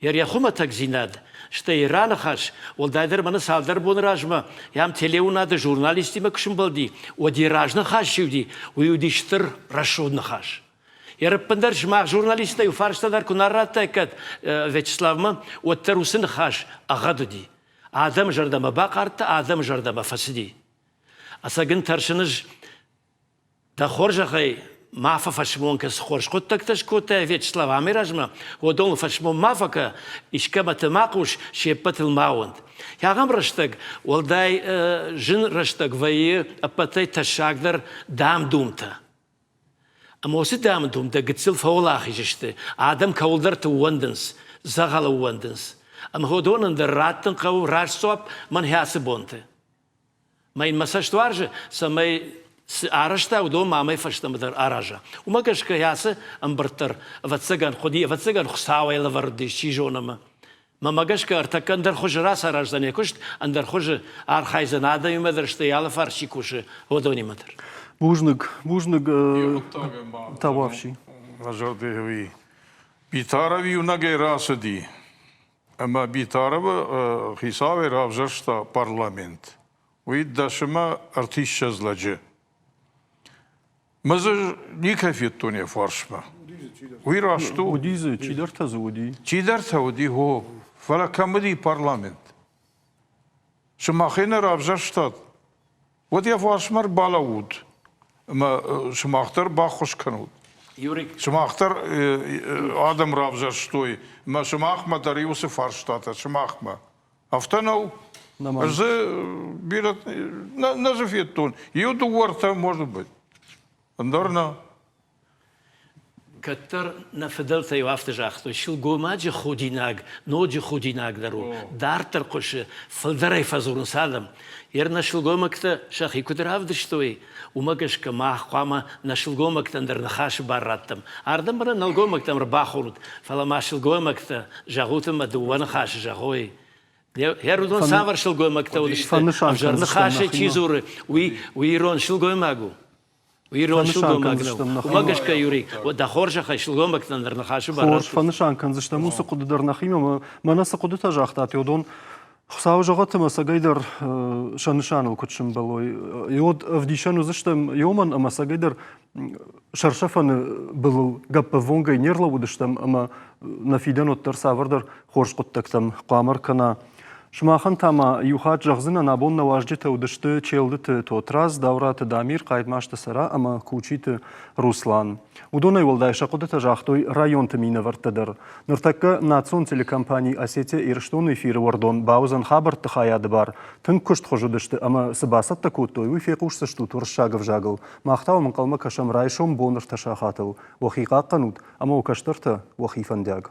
B: Йӕ хуымӕтӕгдзинад, стӕй раныхас, уӕлдайдӕр мӕнӕ цалдӕр боны размӕ йӕм телеуынады журналисттимӕ куы сымбӕлди, уӕд йӕ разныхас чи уыди, уый уыди стыр рӕсугъд ныхас. Йӕ ӕппындӕр сымах журналисттӕ иу фарста дӕр куы нӕ раттаиккат Вячеславмӕ, уӕддӕр уыцы ныхас ӕгъгъӕд уыди. Адӕмы зӕрдӕмӕ бахъардта, адӕмы зӕрдӕмӕ фӕцыди. Ӕцӕг ын тӕрсын ӕз Дӕ хорзӕхӕй, ма фӕфӕсмон кӕ, цы хорз хъуыддӕгтӕ скодтай Вячеслав амӕй размӕ, уыдоныл фӕсмон ма фӕкӕ, искӕмӕты ма хъус, се ппӕтыл ма ууӕнд. Ахӕм рӕстӕг, уӕлдай зын рӕстӕг вӕййы ӕппӕтӕй тӕссагдӕр дам-думтӕ. Ӕмӕ уыцы дам-думтӕ гыццыл фӕуӕлахиз сты, адӕм кӕуылдӕрты ууӕндынц, дзӕгъӕлы ууӕндынц. Ӕмӕ уыдонӕн дӕр раттын хъӕуы раст дзуапп мӕн хӕцы бонты. Мӕ йын мӕ цӕст уарзы, цӕмӕй цы арӕзта, уыдон ма амӕй фӕстӕмӕ дӕр араза. Уымӕ гӕсгӕ ацы ӕмбырд дӕр, ӕвӕццӕгӕн, хъуыди, ӕвӕццӕгӕн, Хуыцауӕй лӕвӕрд ис, чи зоны ӕмӕ. Мӕмӕ гӕсгӕ ӕртӕккӕ ӕндӕр хуызы рацараздзӕн йӕ куыст, ӕндӕр хуызы архайдзӕн адӕмимӕ дӕр, стӕй алыфарс чи кусы, уыдонимӕ дӕр.
A: Бузныг, бузныг, Табуафси.
C: Зӕрдӕ Битаров иунӕгӕй рацыди. Ӕмӕ Битаровы хицауӕй равзӕрста парламент. Уый дӕсымӕ ӕртиссӕдз лӕджы. Мӕ дзы никӕй федтон йӕ фарсмӕ. Уый раст у.
A: Уыди дзы, чидӕртӕ дзы уыди.
C: Чидӕртӕ уыди, хо. Фӕлӕ кӕм уыди парламент? Сымахӕй нӕ равзӕрстат? Уӕд йӕ фарсмӕ ӕрбалӕуут ӕмӕ сымах дӕр баххуыс кӕнут.
B: Юрий.
C: Сымах дӕр адӕм равзӕрстой ӕмӕ сымахмӕ дӕр уыцы фарстатӕ сымахмӕ. Афтӕ нӕу? Ӕз дзы бирӕ нӕ дзы федтон. Иу дыууӕ ӕртӕ может быть. Ӕндӕр нӕ.
B: Кӕддӕр нӕ фыдӕлтӕ-иу афтӕ загътой, сылгоймаджы худинаг ноджы худинагдӕр у, дарддӕр хъуысы, фылдӕрӕй фӕдзурынц адӕм. Йер нӕ сылгоймӕгтӕ сӕхи куыд равдыстой, уымӕ гӕсгӕ мах хъуамӕ нӕ сылгоймӕгтӕн дӕр ныхасы бар раттӕм. Ардӕм мӕнӕ нӕлгоймӕгтӕм ӕрбахонут, фӕлӕ ма сылгоймӕгтӕ зӕгъут ӕмӕ дыууӕ ныхасы зӕгъой. Йер уыдон цавӕр сылгоймӕгтӕ уыдысты? Ӕвзӕр ныхасӕй чи дзуры, уый, уый ирон сылгоймаг у. Ирон сылгоймаг нӕу. Уымӕ гӕсгӕ, Юрий, дӕ хорзӕхӕй сылгоймӕгтӕн дӕр ныхасы бар
A: Хорз, фӕнысан кӕндзыстӕм уыцы хъуыды дӕр нӕхимӕ. Мӕнӕ цы хъуыдытӕ загътат, уыдон. Хуыцауы зӕгъӕт ӕмӕ ӕцӕгӕйдӕр сӕ нысаныл куыд сӕмбӕлой. Иод ӕвдисӕн уыдзыстӕм иомӕн ӕмӕ ӕцӕгӕйдӕр сӕрсӕфӕны былыл гӕппӕввонгӕй не рлӕууыдыстӕм ӕмӕ нӕ фидӕн уӕддӕр цавӕрдӕр хорз хъуыддӕгтӕм хъуамӕ ркӕна. Сымахӕн та ма иу хатт зӕгъдзынӕн, абон нӕ уазджытӕ уыдысты Челдыты Тотрадз, Даураты Дамир, Хъайтмазты Цӕра ӕмӕ Кучиты Руслан. Уыдонӕй уӕлдай сӕ хъуыдытӕ загътой районты минӕвӕрттӕ дӕр. Ныртӕккӕ национ телекомпани Осетия-Ирыстон эфиры уӕрдон бауыдзӕн хабӕртты хайады бар. Тынг куыстхуыз уыдысты ӕмӕ цы бацӕттӕ кодтой, уый фехъусдзыстут уырыссаг ӕвзагыл. Мах та уӕм ӕнхъӕлмӕ кӕсӕм райсом бон ӕртӕ сахатыл. Уӕхи хъахъхъӕнут ӕмӕ уӕ кӕстӕртӕ уӕхи фӕндиаг.